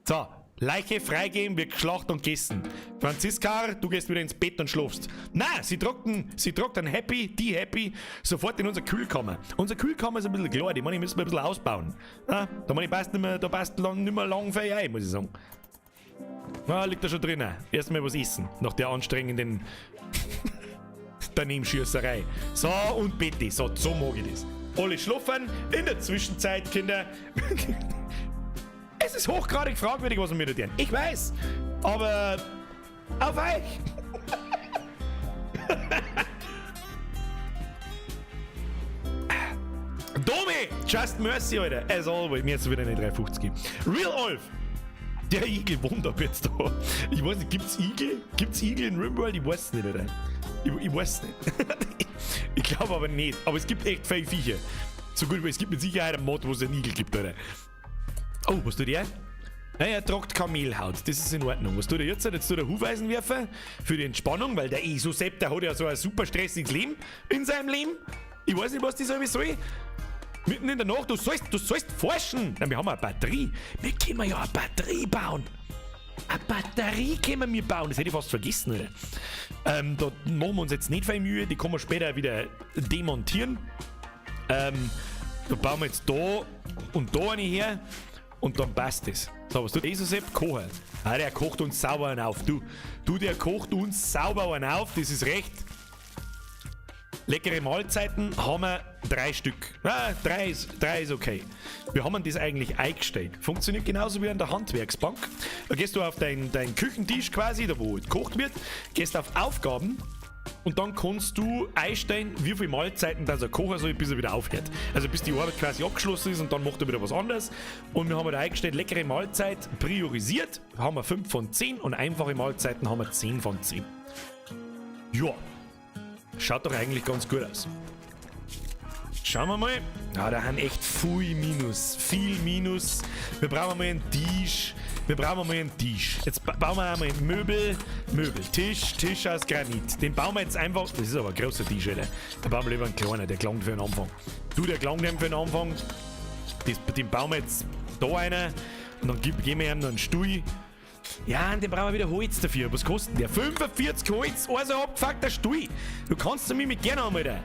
S1: So, Leiche freigeben, wird geschlachtet und gegessen. Franziska, du gehst wieder ins Bett und schlafst. Na, sie tragt einen Happy, die Happy, sofort in unser Kühlkammer. Unser Kühlkammer ist ein bisschen klar, die meine, müssen wir ein bisschen ausbauen. Na, da meine, passt nicht mehr, da passt lang, nicht mehr lang für ein, muss ich sagen. Na, liegt da schon drin. Erstmal was essen, nach der anstrengenden Danebenschießerei. So, und bitte, so, so mag ich das. Alle schlafen, in der Zwischenzeit, Kinder. Es ist hochgradig fragwürdig, was wir mit dir tun. Ich weiß, aber auf euch! Domi! Just mercy, Alter. As always. Mir jetzt wieder eine 350. Real Olf! Der Igel wohnt ab jetzt da. Ich weiß nicht, gibt's Igel? Gibt's Igel in Rimworld? Ich weiß nicht, Alter. Ich weiß nicht. Ich glaube aber nicht. Aber es gibt echt viele Viecher. So gut, es gibt mit Sicherheit einen Mod, wo es einen Igel gibt, Alter. Oh, was tut der? Ja, er tragt Kamelhaut. Das ist in Ordnung. Was tut er jetzt? Jetzt tut er Hufeisen werfen für die Entspannung, weil der Eso-Sepp, der hat ja so ein super stressiges Leben in seinem Leben. Ich weiß nicht, was das alles soll. Mitten in der Nacht, du sollst forschen. Na, wir haben eine Batterie. Wir können ja eine Batterie bauen. Eine Batterie können wir bauen. Das hätte ich fast vergessen, oder? Da machen wir uns jetzt nicht viel Mühe. Die kann man später wieder demontieren. Da bauen wir jetzt da und da eine her. Und dann passt es. So, was tut Eso-Sepp? Kochen. Ah, der kocht uns sauber einen auf. Du, der kocht uns sauber einen auf. Das ist recht. Leckere Mahlzeiten haben wir 3 Stück. Ah, 3 ist okay. Wir haben das eigentlich eingestellt. Funktioniert genauso wie an der Handwerksbank. Da gehst du auf deinen Küchentisch quasi, da wo gekocht wird, gehst auf Aufgaben und dann kannst du einstellen, wie viele Mahlzeiten das er kochen soll, bis er wieder aufhört. Also bis die Arbeit quasi abgeschlossen ist und dann macht er wieder was anderes. Und wir haben da eingestellt, leckere Mahlzeit priorisiert, haben wir 5 von 10 und einfache Mahlzeiten haben wir 10 von 10. Ja. Schaut doch eigentlich ganz gut aus. Schauen wir mal. Ja, da haben echt viel Minus. Viel Minus. Wir brauchen mal einen Tisch. Wir brauchen mal einen Tisch. Jetzt bauen wir einmal einen Möbel. Möbel. Tisch. Tisch aus Granit. Den bauen wir jetzt einfach. Das ist aber ein großer Tisch, Alter. Da bauen wir lieber einen kleinen. Der klangt für den Anfang. Du, der klangt für den Anfang. Den bauen wir jetzt da einer. Und dann geben wir ihm noch einen Stuhl. Ja, und den brauchen wir wieder Holz dafür. Was kostet der? 45 Holz, also abgefuckter Stuhl. Du kannst mich mit gerne haben, Alter.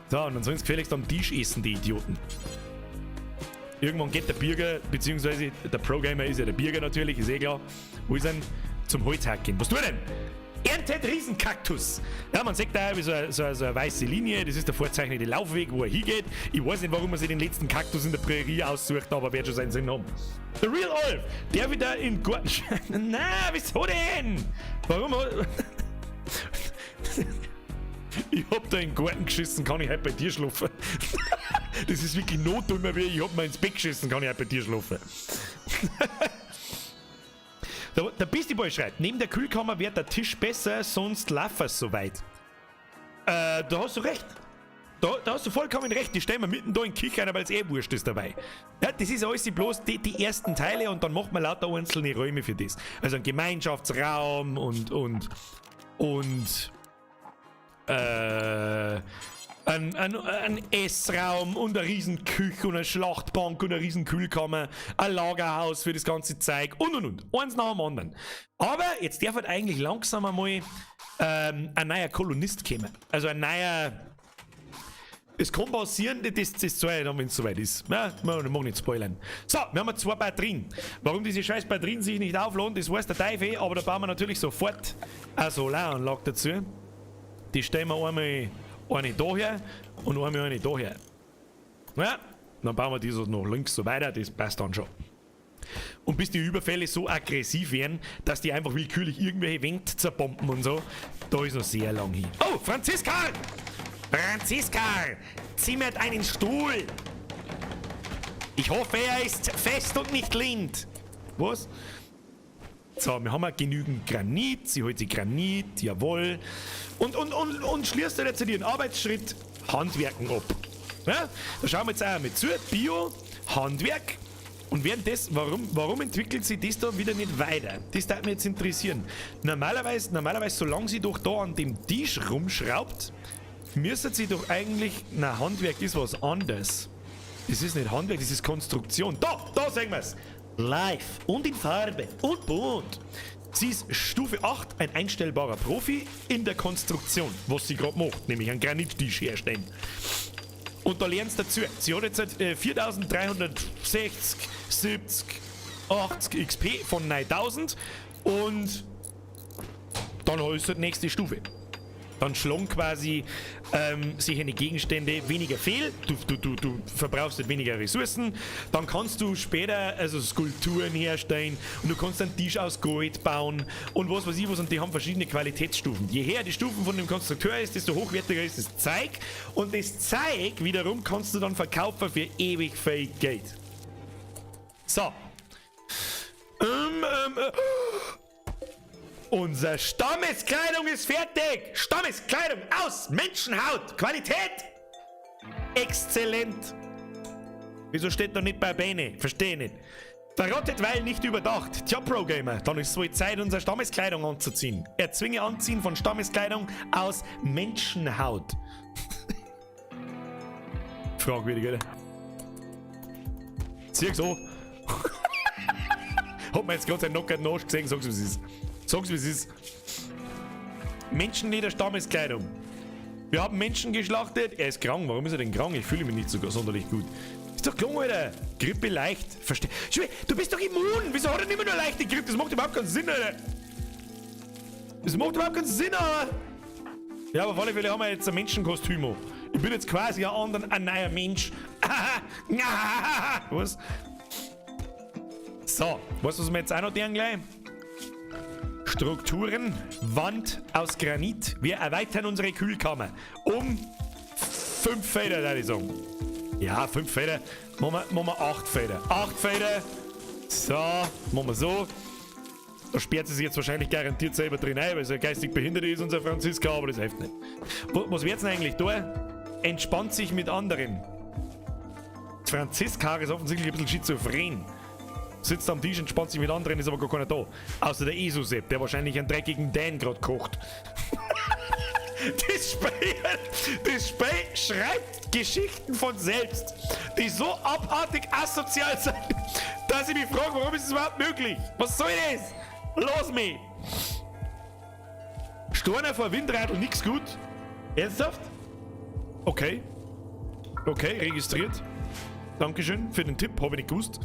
S1: So, und dann sollen sie gefälligst am Tisch essen, die Idioten. Irgendwann geht der Birger, beziehungsweise der Pro-Gamer ist ja der Birger natürlich, ist eh klar. Wo ist er denn? Zum Holzhacken. Was tut er denn? Erntet Riesenkaktus. Ja, man sieht da so eine weiße Linie, das ist der vorzeichnete Laufweg, wo er hingeht. Ich weiß nicht, warum man sich den letzten Kaktus in der Prärie aussucht, aber wird schon seinen Sinn haben. The Real Olf, der wieder im Garten. Na, wieso denn? Warum? Ich hab da in den Garten geschissen, kann ich heute bei dir schlafen? Das ist wirklich notdümmer wie ich hab mir ins Bett geschissen, kann ich heute bei dir schlafen? Der Beastie Boy schreibt, neben der Kühlkammer wird der Tisch besser, sonst laufen so weit. Da hast du recht. Da hast du vollkommen recht. Die stellen wir mitten da in die Küche rein, weil es eh wurscht ist dabei. Ja, das ist alles bloß die ersten Teile und dann macht man lauter einzelne Räume für das. Also ein Gemeinschaftsraum und ein Essraum und eine riesen Küche und eine Schlachtbank und eine riesen Kühlkammer, ein Lagerhaus für das ganze Zeug und und. Eins nach dem anderen. Aber jetzt darf halt eigentlich langsam einmal ein neuer Kolonist kommen. Also ein neuer. Es kann passieren, das zeige ich dann, wenn es soweit ist. Ja, man mag nicht spoilern. So, wir haben zwei Batterien. Warum diese scheiß Batterien sich nicht aufladen, das weiß der Teufel, aber da bauen wir natürlich sofort eine Solaranlage dazu. Die stellen wir einmal eine daher und einmal eine daher. Ja, dann bauen wir die so noch links so weiter, das passt dann schon. Und bis die Überfälle so aggressiv werden, dass die einfach willkürlich irgendwelche Wände zerbomben und so, da ist noch sehr lang hin. Oh, Franziska! Franziska! Zimmert einen Stuhl! Ich hoffe, er ist fest und nicht blind. Was? So, wir haben ja genügend Granit. Sie holt sich Granit, jawohl. Und schließt jetzt ihren Arbeitsschritt Handwerken ab. Ja, da schauen wir jetzt auch mit zu. Bio, Handwerk. Und während das, warum entwickelt sich das da wieder nicht weiter? Das würde mich jetzt interessieren. Normalerweise, solange sie doch da an dem Tisch rumschraubt, müsste sie doch eigentlich, na, Handwerk ist was anderes. Das ist nicht Handwerk, das ist Konstruktion. Da sehen wir's. Live und in Farbe und bunt. Sie ist Stufe 8, ein einstellbarer Profi in der Konstruktion, was sie gerade macht, nämlich einen Granittisch herstellen. Und da lernst du dazu. Sie hat jetzt 4360, 70, 80 XP von 9000 und dann ist die nächste Stufe. Dann schlagen quasi sich eine Gegenstände weniger fehl, du verbrauchst halt weniger Ressourcen, dann kannst du später also Skulpturen herstellen und du kannst einen Tisch aus Gold bauen und was weiß ich was, und die haben verschiedene Qualitätsstufen. Je höher die Stufen von dem Konstrukteur ist, desto hochwertiger ist das Zeug, und das Zeug wiederum kannst du dann verkaufen für ewig viel Geld. So. Unser Stammeskleidung ist fertig! Stammeskleidung aus Menschenhaut! Qualität! Exzellent! Wieso steht da nicht bei Bene? Verstehe nicht. Verrottet, weil nicht überdacht. Tja, Pro Gamer, dann ist es wohl Zeit, unsere Stammeskleidung anzuziehen. Erzwinge Anziehen von Stammeskleidung aus Menschenhaut. Fragwürdig, oder? Zieh so. Hat man jetzt gerade seinen nackerten Arsch gesehen, sag's, wie es ist. Sag's, wie es ist. Menschenleder Stammeskleidung. Wir haben Menschen geschlachtet. Er ist krank. Warum ist er denn krank? Ich fühle mich nicht so sonderlich gut. Ist doch klar, Alter. Grippe leicht. Versteh. Du bist doch immun. Wieso hat er nicht mehr nur leichte Grippe? Das macht überhaupt keinen Sinn, Alter. Das macht überhaupt keinen Sinn, aber. Ja, aber auf alle Fälle haben wir jetzt ein Menschenkostüm. Ich bin jetzt quasi ein neuer Mensch. Was? So, weißt du, was wir jetzt auch noch tun gleich? Strukturen, Wand aus Granit. Wir erweitern unsere Kühlkammer um 5 Felder, würde ich sagen. Ja, 5 Felder. Machen wir 8 Felder. 8 Felder. So, machen wir so. Da sperrt sie sich jetzt wahrscheinlich garantiert selber drin ein, weil sie geistig behindert ist, unser Franziska, aber das hilft nicht. Was wird's denn eigentlich da? Entspannt sich mit anderen. Franziska ist offensichtlich ein bisschen schizophren. Sitzt am Tisch, entspannt sich mit anderen, ist aber gar keiner da. Außer der Esusepp, der wahrscheinlich einen dreckigen Dan gerade kocht. Das Spiel schreibt Geschichten von selbst, die so abartig asozial sind, dass ich mich frage, warum ist das überhaupt möglich? Was soll das? Lass mich! Storner vor Windradl, nix gut. Ernsthaft? Okay. Okay, registriert. Dankeschön für den Tipp, habe ich nicht gewusst.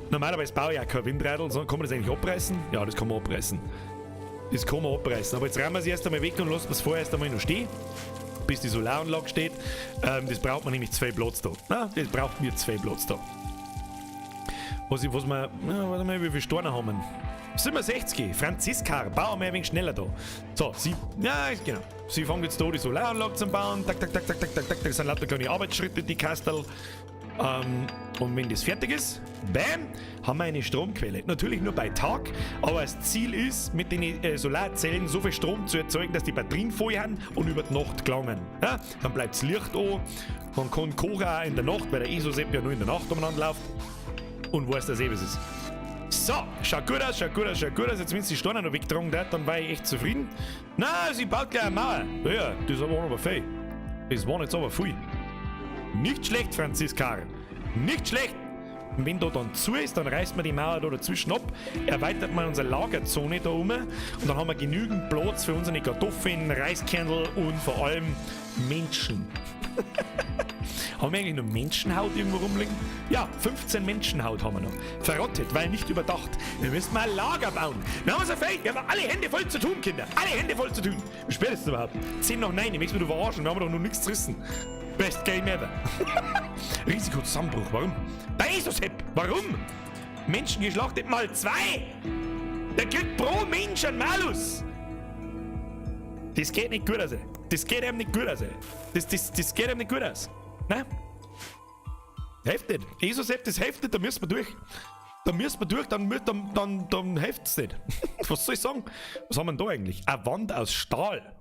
S1: Normalerweise baue ich auch kein Windradl, sondern kann man das eigentlich abreißen? Ja, das kann man abreißen. Das kann man abreißen. Aber jetzt räumen wir es erst einmal weg und lassen es vorher erst einmal noch stehen, bis die Solaranlage steht. Das braucht man nämlich zwei Platz da. Na, das braucht mir zwei Platz da. Was wir, ja, warte mal, wie viele Steine haben wir? 67. Franziska, bauen wir ein wenig schneller da. So, sie, ja, genau. Sie fangen jetzt da die Solaranlage zu bauen. Tak, tak, tak, tak, tak, tak, tak. Das sind lauter kleine Arbeitsschritte, die Kastel. Und wenn das fertig ist, bam, haben wir eine Stromquelle. Natürlich nur bei Tag, aber das Ziel ist, mit den Solarzellen so viel Strom zu erzeugen, dass die Batterien voll haben und über die Nacht gelangen. Ja? Dann bleibt das Licht an, man kann kochen auch in der Nacht, weil der Esosepp ja nur in der Nacht umeinander läuft und weiß, dass eh was ist. So, schaut gut aus, schaut gut aus, schaut gut aus. Jetzt, wenn sie die Steine noch wegtragen hat, dann war ich echt zufrieden. Na, sie baut gleich eine Mauer. Ja, das war aber viel. Das war jetzt aber viel. Nicht schlecht, Franziska. Nicht schlecht. Und wenn da dann zu ist, dann reißt man die Mauer da dazwischen ab, erweitert man unsere Lagerzone da oben und dann haben wir genügend Platz für unsere Kartoffeln, Reiskernel und vor allem Menschen. Haben wir eigentlich noch Menschenhaut irgendwo rumliegen? Ja, 15 Menschenhaut haben wir noch. Verrottet, weil nicht überdacht. Wir müssen mal ein Lager bauen. Wir haben es ja fähig. Wir haben alle Hände voll zu tun, Kinder. Alle Hände voll zu tun. Wie spät ist es überhaupt? 10 nach 9. Ich möchte mich verarschen. Wir haben doch noch nichts zerrissen. Best Game ever. Risikozusammenbruch. Warum? Bei Esosepp. Warum? Menschen geschlachtet mal 2. Der kriegt pro Mensch einen Malus. Das geht nicht gut aus. Das geht einem nicht gut aus. Das geht einem nicht gut aus. Nein? Hilft nicht. Esosepp, das hilft nicht, da müssen wir durch. Da müssen wir durch, dann hilft es nicht. Was soll ich sagen? Was haben wir denn da eigentlich? Eine Wand aus Stahl.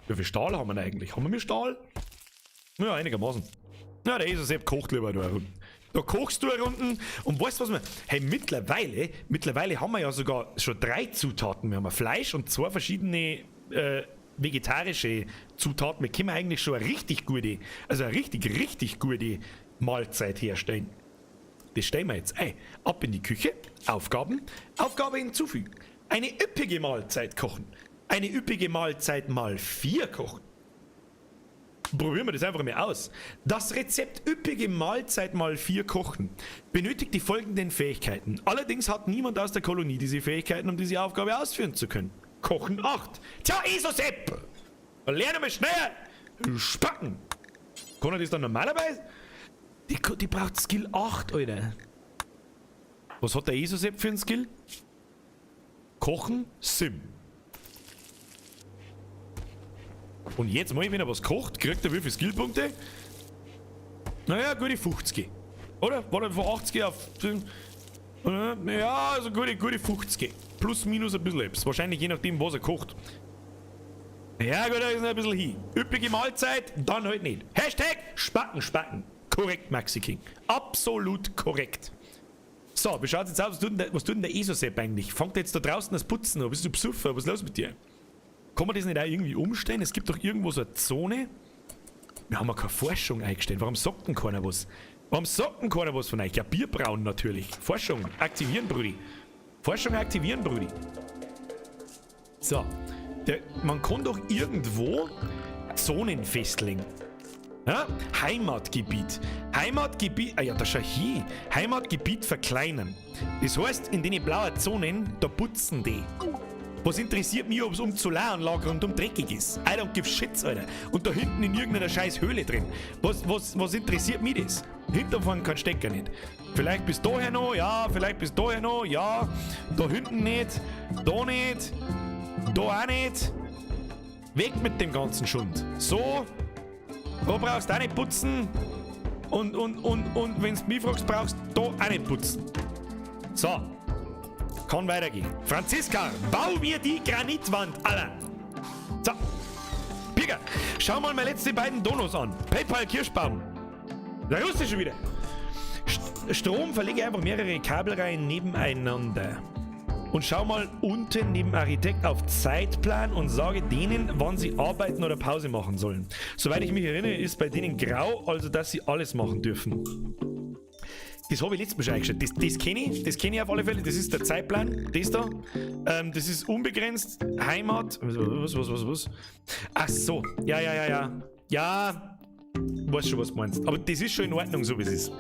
S1: Wie viel Stahl haben wir denn eigentlich? Haben wir mehr Stahl? Ja, einigermaßen. Ja, der Esosepp kocht lieber da unten. Da kochst du unten und weißt du was wir. Hey, mittlerweile haben wir ja sogar schon 3 Zutaten. Wir haben Fleisch und 2 verschiedene vegetarische Zutaten. Wir können eigentlich schon eine richtig gute, also eine richtig, richtig gute Mahlzeit herstellen. Das stellen wir jetzt ein. Ab in die Küche, Aufgaben, Aufgabe hinzufügen. Eine üppige Mahlzeit kochen. Eine üppige Mahlzeit mal 4 kochen. Probieren wir das einfach mal aus. Das Rezept üppige Mahlzeit mal 4 kochen benötigt die folgenden Fähigkeiten. Allerdings hat niemand aus der Kolonie diese Fähigkeiten, um diese Aufgabe ausführen zu können. Kochen 8. Tja, Esosepp! Lerne mal schnell! Spacken! Kann er das dann normalerweise? Die braucht Skill 8, Alter. Was hat der Esosepp für einen Skill? Kochen, Sim. Und jetzt mal, wenn er was kocht, kriegt er wie viele Skillpunkte? Naja, gute 50. Oder? War er von 80 auf... Ja, also gute 50. Plus, minus ein bisschen etwas. Wahrscheinlich je nachdem, was er kocht. Ja gut, da ist noch ein bisschen hin. Üppige Mahlzeit, dann halt nicht. Hashtag Spacken, Spacken. Korrekt, Maxi King. Absolut korrekt. So, wie schaut's jetzt aus? Was tut denn der Esosepp eigentlich? Fangt jetzt da draußen das Putzen an? Bist du Besoffen? Was ist los mit dir? Kann man das nicht auch irgendwie umstellen? Es gibt doch irgendwo so eine Zone. Wir haben ja keine Forschung eingestellt. Warum sagt denn keiner was? Warum sagt denn keiner was von euch? Ja, Bierbrauen natürlich. Forschung aktivieren, Brudi. Forschung aktivieren, Brudi. So. Man kann doch irgendwo Zonen festlegen. Ja? Heimatgebiet. Heimatgebiet. Ah ja, da schau hin. Heimatgebiet verkleinern. Das heißt, in den blauen Zonen, da putzen die. Was interessiert mich, ob's um Solaranlage rundum dreckig ist? I don't give shits, Alter. Und da hinten in irgendeiner scheiß Höhle drin. Was interessiert mich das? Hinterfahren kann Stecker nicht. Vielleicht bis daher noch, ja, vielleicht bis daher noch, ja. Da hinten nicht, da nicht, da auch nicht. Weg mit dem ganzen Schund. So, da brauchst du auch nicht putzen. Und wenn's mich fragst, brauchst du da auch nicht putzen. So. Kann weitergehen. Franziska, bau mir die Granitwand, Alter. So. Birger, schau mal meine letzten beiden Donos an. PayPal Kirschbaum. Der Russe schon wieder. Strom verlege einfach mehrere Kabelreihen nebeneinander. Und schau mal unten neben Architekt auf Zeitplan und sage denen, wann sie arbeiten oder Pause machen sollen. Soweit ich mich erinnere, ist bei denen grau, also dass sie alles machen dürfen. Das habe ich letztes Mal schon eingestellt. Das kenne ich, das kenne ich auf alle Fälle. Das ist der Zeitplan, das da. Das ist unbegrenzt. Heimat. Was? Ach so. Ja, ja, ja, ja. Ja, weiß schon, was du meinst. Aber das ist schon in Ordnung, so wie es ist.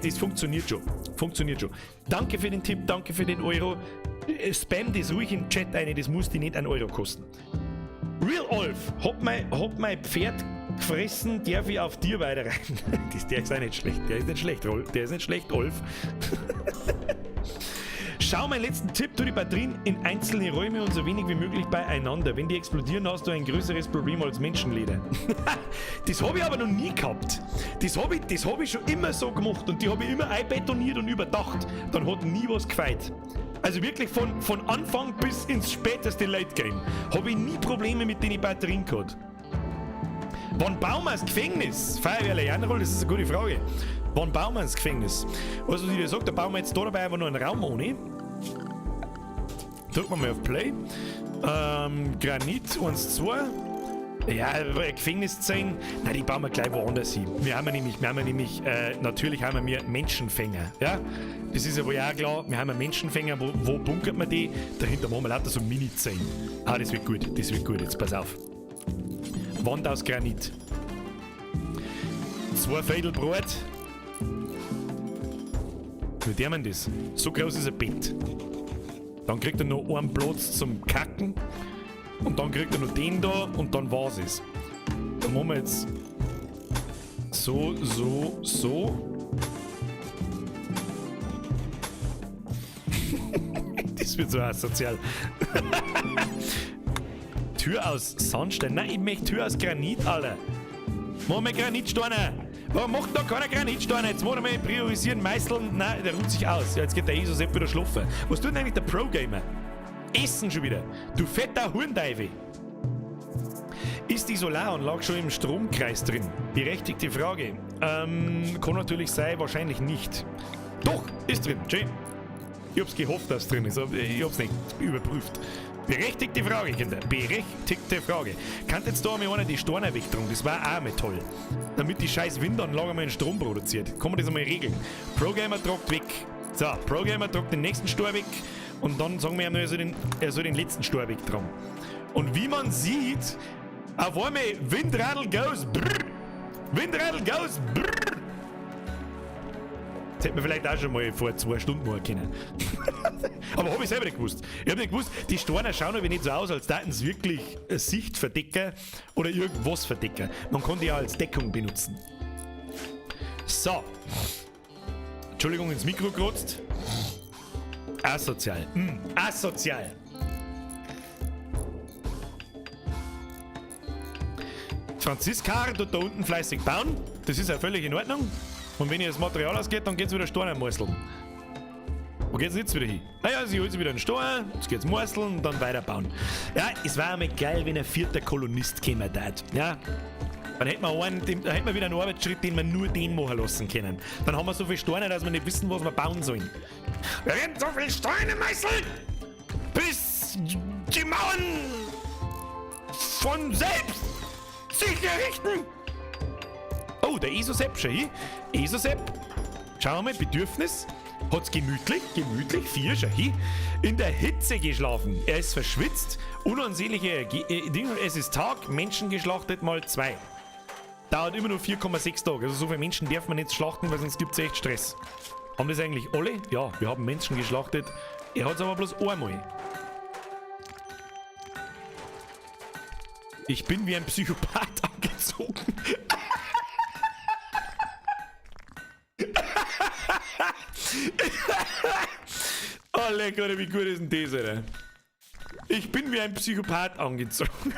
S1: Das funktioniert schon. Funktioniert schon. Danke für den Tipp, danke für den Euro. Spam das ruhig im Chat ein, das muss dich nicht einen Euro kosten. Real Olf, hat mein Pferd gefressen, darf ich auf dir weiter rein? Der ist auch nicht schlecht. Der ist nicht schlecht, Rolf. Der ist nicht schlecht, Olf. Schau, meinen letzten Tipp, tu die Batterien in einzelne Räume und so wenig wie möglich beieinander. Wenn die explodieren, hast du ein größeres Problem als Menschenleder. Das habe ich aber noch nie gehabt. Das habe ich, das hab ich schon immer so gemacht und die habe ich immer einbetoniert und überdacht. Dann hat nie was gefeit. Also wirklich von Anfang bis ins späteste Late Game habe ich nie Probleme mit den Batterien gehabt. Wann bauen wir das Gefängnis? Feuerwehrler Janroll, das ist eine gute Frage. Wann bauen wir das Gefängnis? Also, was ich dir sage, da bauen wir jetzt da dabei einfach nur einen Raum ohne. Drücken wir mal auf Play. Granit, 1, 2. Ja, Gefängniszellen, nein, die bauen wir gleich woanders hin. Wir haben ja nämlich, wir haben ja nämlich, natürlich haben wir Menschenfänger. Ja? Das ist ja wohl auch klar, wir haben ja Menschenfänger, wo bunkert man die? Dahinter machen wir lauter so Mini-Zellen. Ah, das wird gut, das wird gut, jetzt pass auf. Wand aus Granit. 2 Viertel Brot. Wie der man das? So groß ist ein Bett. Dann kriegt er noch einen Platz zum Kacken. Und dann kriegt er noch den da und dann war's es. Dann machen wir jetzt so, so, so. Das wird so asozial. Tür aus Sandstein. Nein, ich möchte Tür aus Granit, Alter. Machen wir Granitsteine. Warum macht da keiner Granitsteine? Jetzt machen wir priorisieren, meißeln. Nein, der ruht sich aus. Ja, jetzt geht der Jesus wieder schlafen. Was tut denn eigentlich der Pro-Gamer? Essen schon wieder. Du fetter Hurndeivel. Ist die Solaranlage schon im Stromkreis drin? Berechtigte Frage. Kann natürlich sein, wahrscheinlich nicht. Doch, ist drin. Schön. Ich hab's gehofft, dass es drin ist, aber ich hab's nicht überprüft. Berechtigte Frage, Kinder. Berechtigte Frage. Kann jetzt da mal einer die Steine wegtragen? Das war auch mal toll. Damit die scheiß Windanlage mal einen Strom produziert. Kann man das einmal regeln? Pro-Gamer tragt weg. So, Pro-Gamer tragt den nächsten Stor weg. Und dann sagen wir ihm, er soll den letzten Stor wegtragen. Und wie man sieht, auf einmal Windradl goes brrr. Windradl goes brrr. Das hätte man vielleicht auch schon mal vor 2 Stunden machen können. Aber hab ich selber nicht gewusst. Ich hab nicht gewusst, die Steine schauen aber nicht so aus, als täten sie wirklich Sicht verdecken oder irgendwas verdecken. Man kann die auch als Deckung benutzen. So. Entschuldigung, ins Mikro gerotzt. Asozial. Asozial. Franziska tut da unten fleißig bauen. Das ist ja völlig in Ordnung. Und wenn ihr das Material ausgeht, dann geht's wieder Steine meißeln. Wo geht's denn jetzt wieder hin? Naja, sie holt sich wieder einen Stein, jetzt geht's meißeln und dann weiterbauen. Ja, es war einmal geil, wenn ein 4. Kolonist käme tät. Ja. Dann hätten wir einen, den, dann hätten wir wieder einen Arbeitsschritt, den wir nur den machen lassen können. Dann haben wir so viele Steine, dass wir nicht wissen, was wir bauen sollen. Wir werden so viele Steine meißeln, bis die Mauern von selbst sich errichten. Oh, der Esosepp, schau hin. Esosepp, schauen wir mal, Bedürfnis. Hat's gemütlich, gemütlich, 4, schau hin. In der Hitze geschlafen. Er ist verschwitzt, unansehnliche Dinge. Es ist Tag, Menschen geschlachtet mal 2. Dauert immer nur 4,6 Tage. Also so viele Menschen darf man nicht schlachten, weil sonst gibt's echt Stress. Haben das eigentlich alle? Ja, wir haben Menschen geschlachtet. Er hat's aber bloß einmal. Ich bin wie ein Psychopath angezogen. Oh, leck, oder wie gut ist denn das, Alter? Ich bin wie ein Psychopath angezogen.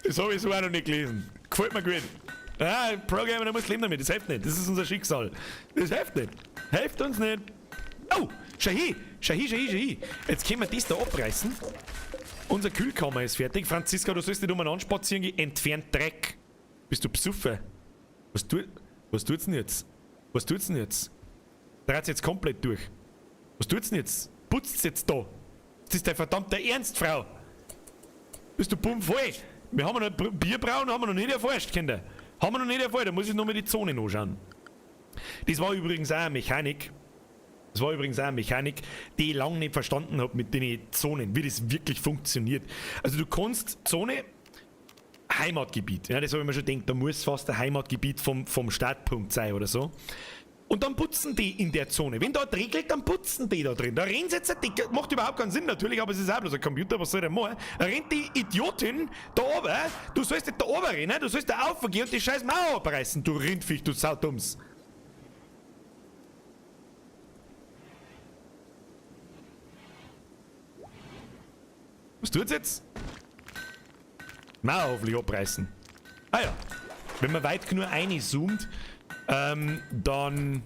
S1: Das hab ich so auch noch nicht gelesen. Gefällt mir gut. Ah, Pro-Gamer, da muss leben damit. Das hilft nicht. Das ist unser Schicksal. Das hilft nicht. Hilft uns nicht. Oh, schau hin. Schau hin, schau hin, schau hin. Jetzt können wir das da abreißen. Unser Kühlkammer ist fertig. Franziska, du sollst nicht umeinander spazieren gehen. Entfernt Dreck. Bist du besoffen? Was tut's denn jetzt? Was tut's denn jetzt? Dreht's jetzt komplett durch. Was tut's denn jetzt? Putzt jetzt da. Das ist dein verdammter Ernst, Frau. Bist du bummvoll? Wir haben noch Bierbrauen haben wir noch nicht erforscht, Kinder. Haben wir noch nicht erforscht, da muss ich noch mal die Zone anschauen. Das war übrigens auch eine Mechanik. Das war übrigens auch eine Mechanik, die ich lange nicht verstanden hab mit den Zonen, wie das wirklich funktioniert. Also du kannst Zone, Heimatgebiet, ja, das hab ich mir schon gedacht, da muss fast ein Heimatgebiet vom Startpunkt sein oder so. Und dann putzen die in der Zone. Wenn da regelt, dann putzen die da drin. Da rennt jetzt die, macht überhaupt keinen Sinn natürlich, aber es ist auch bloß ein Computer, was soll der machen? Da rennt die Idiotin da oben, du sollst nicht da oben rennen, du sollst da raufgehen und die scheiß Mauer abreißen, du Rindviech, du Saudums. Was tut's jetzt? Mauer hoffentlich abreißen. Ah ja. Wenn man weit genug reinzoomt, dann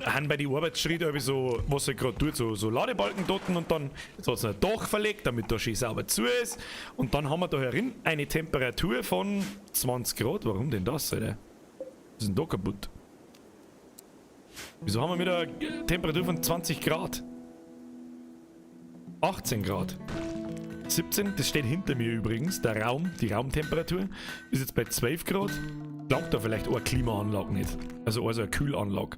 S1: haben bei den Arbeitsschritten irgendwie so, was er gerade tut, so Ladebalken dort und dann jetzt hat's noch ein Dach verlegt, damit da schön sauber zu ist. Und dann haben wir da herin eine Temperatur von 20 Grad. Warum denn das, Alter? Was ist denn da kaputt? Wieso haben wir wieder eine Temperatur von 20 Grad? 18 Grad. 17, das steht hinter mir übrigens, der Raum, die Raumtemperatur ist jetzt bei 12 Grad. Langt da vielleicht auch eine Klimaanlage nicht. Also eine Kühlanlage.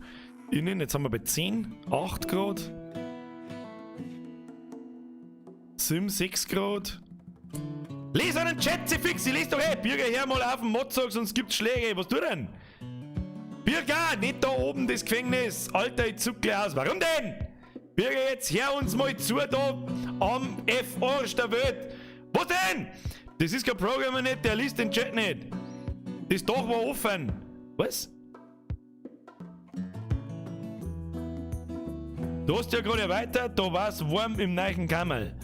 S1: Innen, jetzt haben wir bei 10, 8 Grad. 7, 6 Grad. Les einen Chat, sie fix, ich lese doch eh. Birger, hör mal auf den Motzog, sonst gibt's Schläge. Was tut denn? Birger, nicht da oben das Gefängnis. Alter, ich zuck gleich aus. Warum denn? Birger, jetzt hör uns mal zu da am F-Arsch der Welt. Was denn? Das ist kein Programmer nicht, der liest den Chat nicht. Das Dach war offen. Was? Du hast ja gerade erweitert, da war's warm im neuen Kammerl.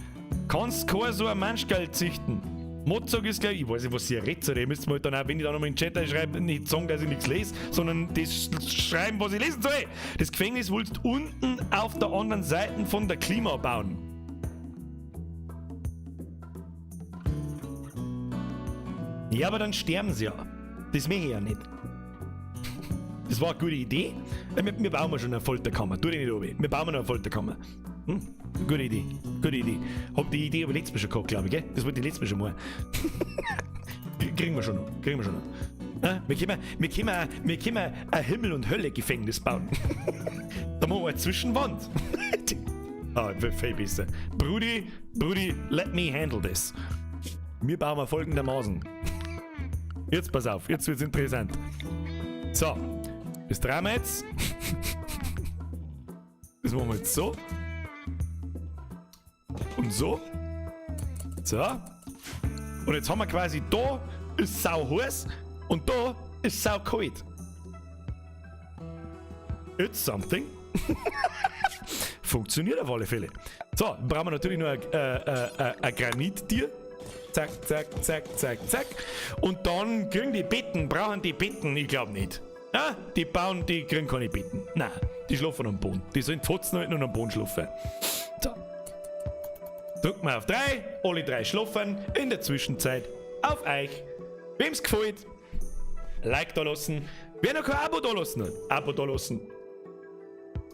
S1: Kannst kein so ein Menschgeld züchten. Motzog ist gleich, ich weiß nicht, was ihr redet, ihr müsst mal dann auch, wenn ich da nochmal in den Chat schreibe, nicht sagen, dass ich nichts lese, sondern das schreiben, was ich lesen soll. Das Gefängnis willst du unten auf der anderen Seite von der Klima bauen. Ja, aber dann sterben sie ja. Das möchte ich ja nicht. Das war eine gute Idee. Wir bauen schon eine Folterkammer. Tu dich nicht runter. Wir bauen noch eine Folterkammer. Hm? Gute Idee. Gute Idee. Hab die Idee aber letztes Mal schon gehabt, glaube ich, gell? Das wollte ich letztes Mal schon mal. Kriegen wir schon noch. Kriegen wir schon noch. Ja, wir können ein Himmel- und Hölle-Gefängnis bauen. Da machen wir eine Zwischenwand. Ah, wird viel besser. Brudi, Brudi, let me handle this. Wir bauen mal folgendermaßen. Jetzt pass auf, jetzt wird's interessant. So, das drehen wir jetzt. Das machen wir jetzt so. Und so. So. Und jetzt haben wir quasi da ist sau heiß und da ist sau kalt. It's something. Funktioniert auf alle Fälle. So, dann brauchen wir natürlich noch ein Granittier. Zack, zack, zack, zack, zack. Und dann kriegen die Betten, brauchen die Betten? Ich glaub nicht. Ja, die bauen, die kriegen keine Betten. Nein, die schlafen am Boden. Die sollen Fotzen halten und am Boden schlafen. So. Drücken wir auf 3, alle 3 schlafen. In der Zwischenzeit auf euch. Wem's gefällt, Like da lassen. Wer noch kein Abo da lassen hat, Abo da lassen.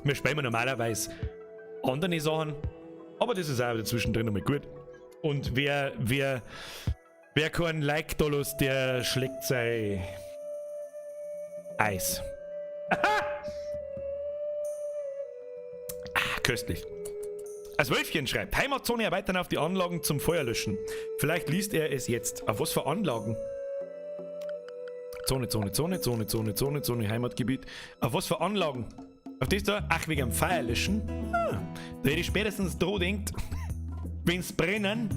S1: Wir spielen normalerweise andere Sachen, aber das ist auch dazwischen drin nochmal gut. Und wer kein Like da lässt, der schlägt sein Eis. Ah, köstlich. Als Wölfchen schreibt, Heimatzone erweitern auf die Anlagen zum Feuerlöschen. Vielleicht liest er es jetzt. Auf was für Anlagen? Zone, Zone, Zone, Zone, Zone, Zone, Zone, Heimatgebiet. Auf was für Anlagen? Auf das da? Ach, wegen dem Feuerlöschen? Ah, da hätte ich spätestens dran denkt, wenn's brennen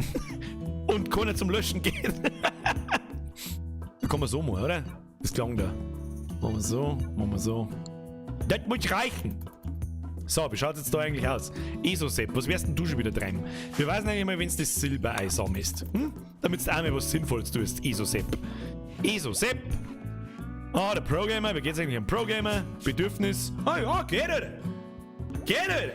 S1: und keiner zum Löschen geht. Da kann man so machen, oder? Das klang da. Machen wir so, machen wir so. Das muss reichen. So, wie schaut's jetzt da eigentlich aus? Esosep, was wirst denn du schon wieder treiben? Wir wissen eigentlich mal, wenn's das Silbereisam ist. Hm? Damit's auch mal was Sinnvolles tust, Esosep. Esosep! Ah, der Pro-Gamer, wie geht's eigentlich am Pro-Gamer? Bedürfnis. Ah ja, geht, Alter. Geht, Alter.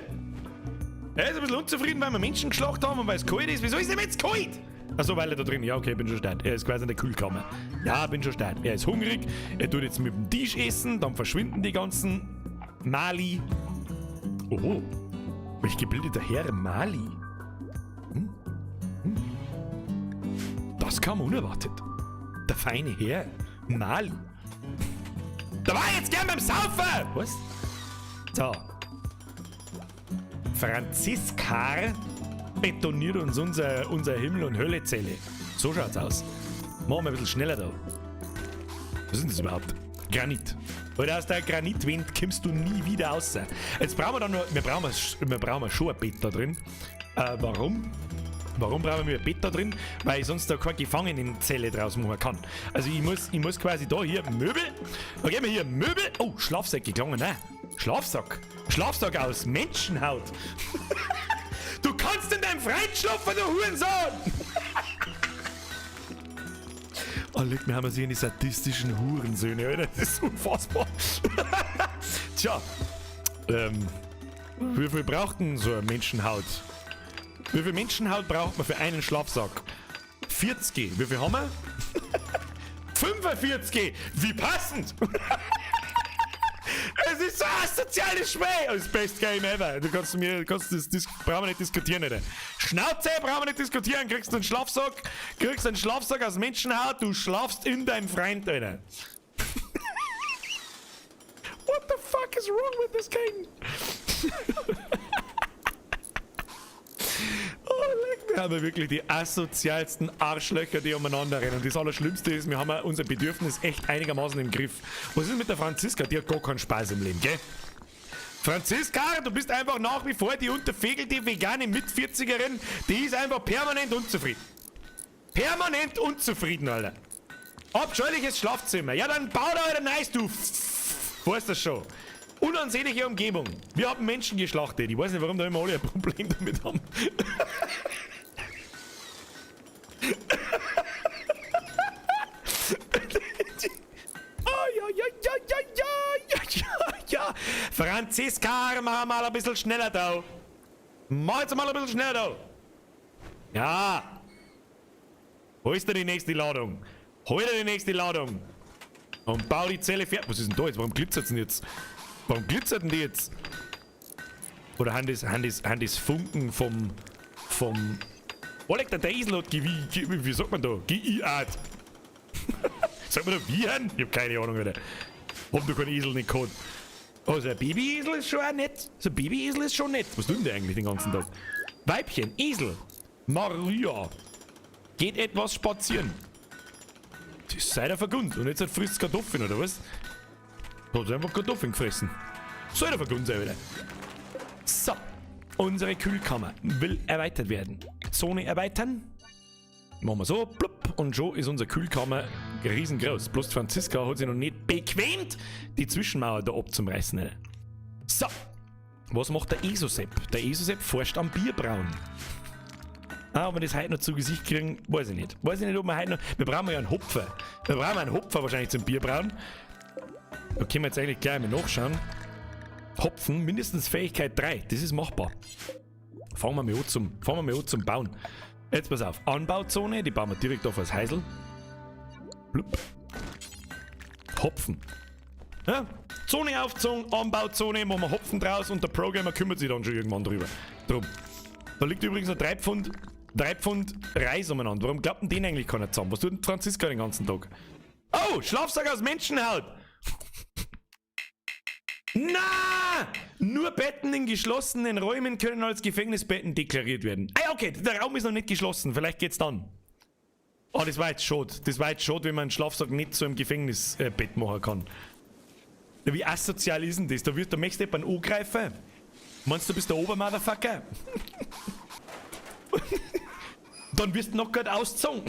S1: Er ist ein bisschen unzufrieden, weil wir Menschen geschlachtet haben und weil's kalt ist. Wieso ist denn jetzt kalt? Achso, weil er da drin. Ja, okay, bin schon stark. Er ist quasi in der Kühlkammer. Ja, bin schon stark. Er ist hungrig. Er tut jetzt mit dem Tisch essen. Dann verschwinden die ganzen Mali. Oho. Welch gebildeter Herr Mali. Hm? Hm? Das kam unerwartet. Der feine Herr Mali. Da war ich jetzt gern beim Saufen! Was? So. Franziskar betoniert uns unser Himmel- und Höllezelle. So schaut's aus. Machen wir ein bisschen schneller da. Was ist denn das überhaupt? Granit. Weil aus der Granitwind kommst du nie wieder raus. Jetzt brauchen wir da nur, wir brauchen schon ein Bett da drin. Warum? Warum brauchen wir ein Bett da drin? Weil ich sonst da keine Gefangenenzelle draus machen kann. Also ich muss quasi da hier Möbel. Da gehen wir hier Möbel. Oh, Schlafsäcke gelangen, ne? Schlafsack. Schlafsack aus Menschenhaut. Du kannst in deinem Freund schlafen, du Hurensohn! Oh, leck, wir haben sie in die sadistischen Hurensöhne, Alter. Das ist unfassbar. Tja. Wie viel braucht denn so eine Menschenhaut? Wie viel Menschenhaut braucht man für einen Schlafsack? 40. Wie viel haben wir? 45. Wie passend! Es ist so asoziales Schmäh! Das best game ever. Du kannst mir, kannst das, das brauchen wir nicht diskutieren, Alter. Schnauze, brauchen wir nicht diskutieren. Kriegst du einen Schlafsack, kriegst einen Schlafsack aus Menschenhaut, du schlafst in deinem Freund, Alter. What the fuck is wrong with this game? Oh, leck, wir haben ja wirklich die asozialsten Arschlöcher, die umeinander rennen. Und das Allerschlimmste ist, wir haben ja unser Bedürfnis echt einigermaßen im Griff. Was ist mit der Franziska? Die hat gar keinen Spaß im Leben, gell? Franziska, du bist einfach nach wie vor die unterfegelte vegane Mit-40erin, die ist einfach permanent unzufrieden. Permanent unzufrieden, Alter. Abscheuliches Schlafzimmer. Ja, dann bau da halt ein neues, du weißt das schon. Unansehnliche Umgebung. Wir haben Menschen geschlachtet. Ich weiß nicht, warum da immer alle ein Problem damit haben. Oh, ja, ja, ja, ja, ja, ja, ja. Franziska, mach mal ein bisschen schneller da. Mach jetzt mal ein bisschen schneller da. Ja. Wo ist denn die nächste Ladung? Hol dir die nächste Ladung. Und bau die Zelle fertig. Was ist denn da jetzt? Warum glitzert's denn jetzt? Warum glitzert denn die jetzt? Oder haben das Funken vom... Oh, leck, der Esel hat wie sagt man da? G-I-A-T. Sagt man da Viren? Ich hab keine Ahnung, Alter. Hab doch keinen Esel nicht gehabt. Oh, so ein Babyesel ist schon auch nett. So ein Babyesel ist schon nett. Was tut denn der eigentlich den ganzen Tag? Weibchen, Esel. Maria. Geht etwas spazieren. Das sei der vergund. Und jetzt hat frisst Kartoffeln, oder was? Hat einfach Kartoffeln gefressen. Soll der vergund sein, wieder. So. Unsere Kühlkammer will erweitert werden. Zone erweitern. Machen wir so. Plupp. Und schon ist unsere Kühlkammer riesengroß. Bloß Franziska hat sich noch nicht bequemt, die Zwischenmauer da abzureißen. So. Was macht der Esosep? Der Esosep forscht am Bierbrauen. Ah, ob wir das heute noch zu Gesicht kriegen, weiß ich nicht. Weiß ich nicht, ob wir heute noch... Wir brauchen ja einen Hopfer. Wir brauchen einen Hopfer wahrscheinlich zum Bierbrauen. Da können wir jetzt eigentlich gleich mal nachschauen. Hopfen, mindestens Fähigkeit 3. Das ist machbar. Fangen wir mal an zum, fangen wir mal an zum Bauen. Jetzt pass auf. Anbauzone, die bauen wir direkt auf als Heisel. Blub. Hopfen. Ja? Zone aufgezogen, Anbauzone, machen wir Hopfen draus und der Programmer kümmert sich dann schon irgendwann drüber. Drum. Da liegt übrigens noch 3 Pfund, 3 Pfund Reis umeinander. Warum glaubt denn den eigentlich keiner zusammen? Was tut denn Franziska den ganzen Tag? Oh, Schlafsack aus Menschenhaut! Na! Nur Betten in geschlossenen Räumen können als Gefängnisbetten deklariert werden. Ah, okay, der Raum ist noch nicht geschlossen. Vielleicht geht's dann. Oh, das war jetzt schade. Das war jetzt schade, wenn man einen Schlafsack nicht zu einem Gefängnisbett machen kann. Ja, wie asozial ist denn das? Da wird der möchtest du jemanden angreifen. Meinst du, du bist der Obermotherfucker? Dann wirst du noch grad ausgezogen.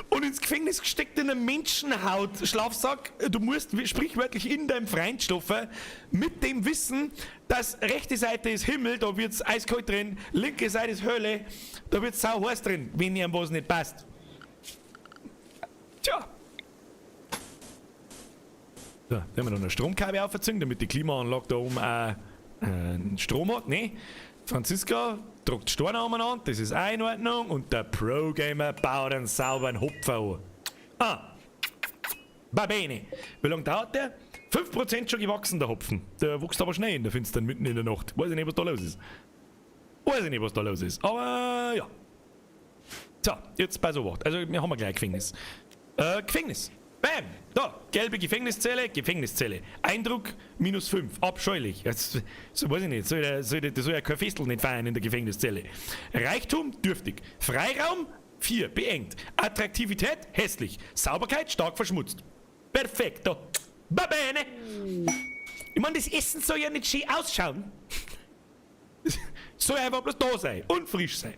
S1: Und ins Gefängnis gesteckt in einem Menschenhaut-Schlafsack. Du musst sprichwörtlich in deinem Freund schlafen, mit dem Wissen, dass rechte Seite ist Himmel, da wird's eiskalt drin, linke Seite ist Hölle, da wird's sau heiß drin, wenn ihm was nicht passt. Tja. So, da haben wir noch ein Stromkabel aufgezogen, damit die Klimaanlage da oben auch Strom hat, ne? Franziska druckt Steine umeinander, das ist auch in Ordnung. Und der Pro-Gamer baut einen sauberen Hopfer an. Ah, va bene. Wie lange dauert der? 5% schon gewachsen, der Hopfen. Der wächst aber schnell in der Finstern mitten in der Nacht. Weiß ich nicht, was da los ist. Weiß ich nicht, was da los ist. Aber ja. So, jetzt bei so was. Also, wir haben gleich Gefängnis. Gefängnis. Bam! Da, gelbe Gefängniszelle, Gefängniszelle. Eindruck, minus 5. Abscheulich. Das, so weiß ich nicht. Das soll ja kein Festel nicht feiern in der Gefängniszelle. Reichtum, dürftig. Freiraum, 4. Beengt. Attraktivität, hässlich. Sauberkeit, stark verschmutzt. Perfekto. Va bene. Ich meine, das Essen soll ja nicht schön ausschauen. Soll einfach bloß da sein und frisch sein.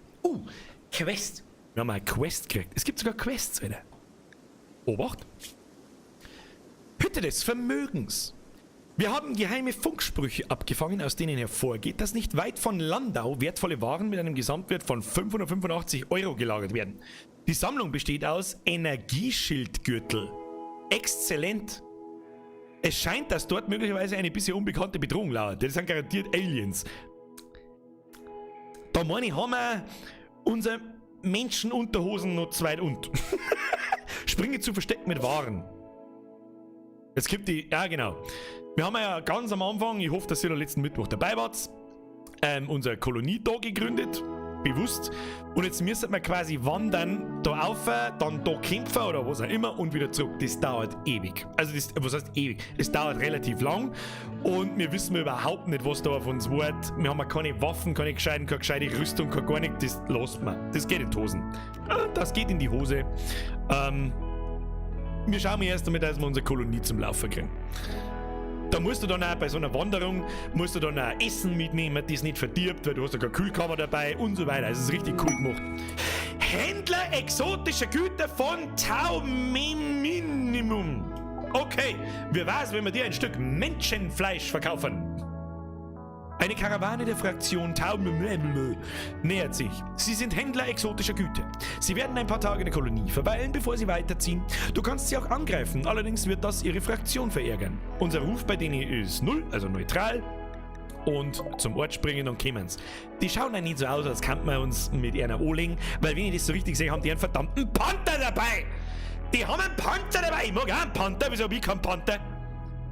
S1: Quest. Wir haben eine Quest gekriegt. Es gibt sogar Quests, Alter. Obacht. Hütte des Vermögens. Wir haben geheime Funksprüche abgefangen, aus denen hervorgeht, dass nicht weit von Landau wertvolle Waren mit einem Gesamtwert von 585 Euro gelagert werden. Die Sammlung besteht aus Energieschildgürtel. Exzellent. Es scheint, dass dort möglicherweise eine bisher unbekannte Bedrohung lauert. Das sind garantiert Aliens. Da meine ich, haben wir unser Menschenunterhosen noch zweit und. Springe zu Versteck mit Waren. Jetzt gibt die. Ja, genau. Wir haben ja ganz am Anfang, ich hoffe, dass ihr da letzten Mittwoch dabei wart, unsere Kolonie da gegründet. Bewusst. Und jetzt müssen wir quasi wandern, da auf, dann da kämpfen oder was auch immer und wieder zurück. Das dauert ewig. Also, das, was heißt ewig? Es dauert relativ lang und wir wissen überhaupt nicht, was da auf uns wartet. Wir haben ja keine Waffen, keine gescheiten, keine gescheite Rüstung, kein gar nichts. Das lässt man. Das geht in die Hosen. Das geht in die Hose. Wir schauen erst einmal, dass wir unsere Kolonie zum Laufen kriegen. Da musst du dann auch bei so einer Wanderung, musst du dann auch Essen mitnehmen, das nicht verdirbt, weil du hast ja keine Kühlkammer dabei und so weiter. Also es ist richtig cool gemacht. Händler exotischer Güter von Tauminimum. Okay, wie wär's, wenn wir dir ein Stück Menschenfleisch verkaufen? Eine Karawane der Fraktion Tau nähert sich. Sie sind Händler exotischer Güter. Sie werden ein paar Tage in der Kolonie verweilen, bevor sie weiterziehen. Du kannst sie auch angreifen, allerdings wird das ihre Fraktion verärgern. Unser Ruf bei denen ist null, also neutral. Und zum Ort springen und kommen's. Die schauen ja nicht so aus, als könnten wir uns mit einer anlegen, weil wenn ich das so richtig sehe, haben die einen verdammten Panther dabei! Die haben einen Panther dabei! Ich mag auch einen Panther, wieso hab ich keinen Panther?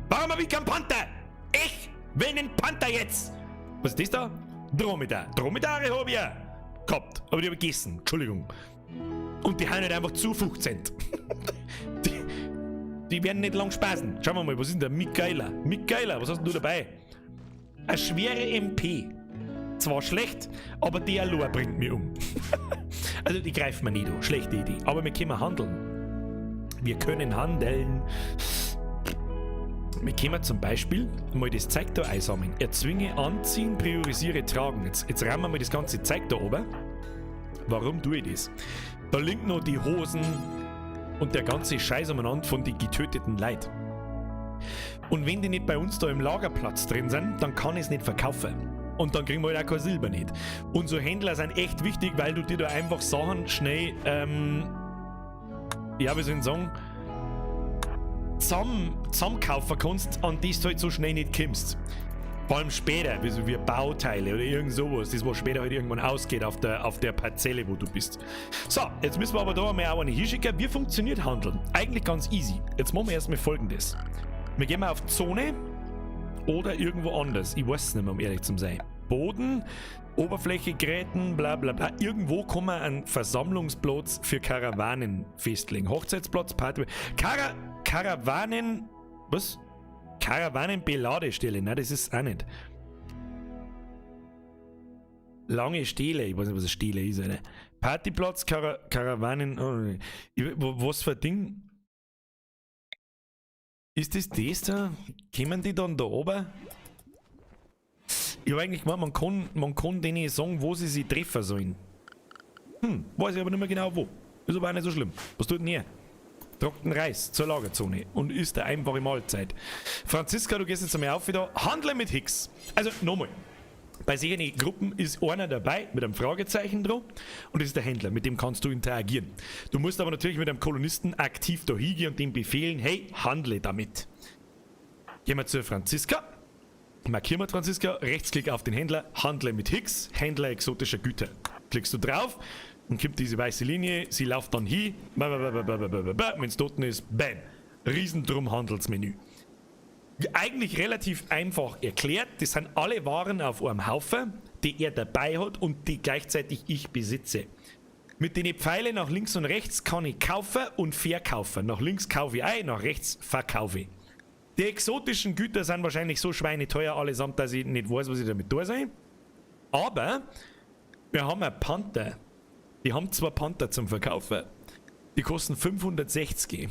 S1: Warum hab ich keinen Panther? Ich will einen Panther jetzt! Was ist das da? Dromedar. Dromedare hab ich ja gehabt, aber die hab ich gegessen. Entschuldigung. Und die haben halt einfach zu 15. Die werden nicht lang spaßen. Schauen wir mal, was ist denn der? Michaela. Michaela, was hast denn du dabei? Eine schwere MP. Zwar schlecht, aber die allein bringt mich um. Also die greifen wir nicht an. Schlechte Idee. Aber wir können handeln. Wir können handeln. Wir können zum Beispiel mal das Zeug da einsammeln. Erzwinge, anziehen, priorisiere, tragen. Jetzt rammen wir mal das ganze Zeug da oben. Warum tue ich das? Da liegen noch die Hosen und der ganze Scheiß umeinander von den getöteten Leuten. Und wenn die nicht bei uns da im Lagerplatz drin sind, dann kann ich es nicht verkaufen. Und dann kriegen wir halt auch kein Silber nicht. Und so Händler sind echt wichtig, weil du dir da einfach Sachen schnell, ja, wie soll ich sagen, zusammenkaufen kannst, an die du halt so schnell nicht kommst. Vor allem später, wie so wie Bauteile oder irgend sowas, das was später halt irgendwann ausgeht auf der Parzelle, wo du bist. So, jetzt müssen wir aber da mal auch eine hinschicken. Wie funktioniert Handeln? Eigentlich ganz easy. Jetzt machen wir erstmal Folgendes. Wir gehen mal auf Zone oder irgendwo anders. Ich weiß es nicht mehr, um ehrlich zu sein. Boden, Oberfläche, Gräten, bla bla bla. Irgendwo kann man einen Versammlungsplatz für Karawanen festlegen. Hochzeitsplatz, Party. Karawanen. Was? Karawanenbeladestelle. Nein, das ist auch nicht. Lange Stele. Ich weiß nicht, was eine Stele ist, Alter. Partyplatz, Karawanen. Oh, was für ein Ding? Ist das das da? Kommen die dann da oben? Ich habe eigentlich gemeint, man kann denen sagen, wo sie sich treffen sollen. Weiß ich aber nicht mehr genau, wo. Ist aber auch nicht so schlimm. Was tut denn er? Tragt den Reis zur Lagerzone und isst eine einfache Mahlzeit. Franziska, du gehst jetzt einmal auf wieder. Handle mit Hicks. Also nochmal. Bei solchen Gruppen ist einer dabei mit einem Fragezeichen dran und das ist der Händler, mit dem kannst du interagieren. Du musst aber natürlich mit einem Kolonisten aktiv da hingehen und dem befehlen, hey, handle damit. Gehen wir zur Franziska. Markieren wir Franziska, Rechtsklick auf den Händler, handle mit Hicks, Händler exotischer Güter. Klickst du drauf und kommt diese weiße Linie, sie läuft dann hin, wenn es dort ist, bam, Riesendrum Handelsmenü. Eigentlich relativ einfach erklärt, das sind alle Waren auf einem Haufen, die er dabei hat und die gleichzeitig ich besitze. Mit den Pfeilen nach links und rechts kann ich kaufen und verkaufen. Nach links kaufe ich ein, nach rechts verkaufe ich. Die exotischen Güter sind wahrscheinlich so schweineteuer allesamt, dass ich nicht weiß, was ich damit tun soll. Aber wir haben einen Panther. Die haben zwei Panther zum Verkaufen. Die kosten 560.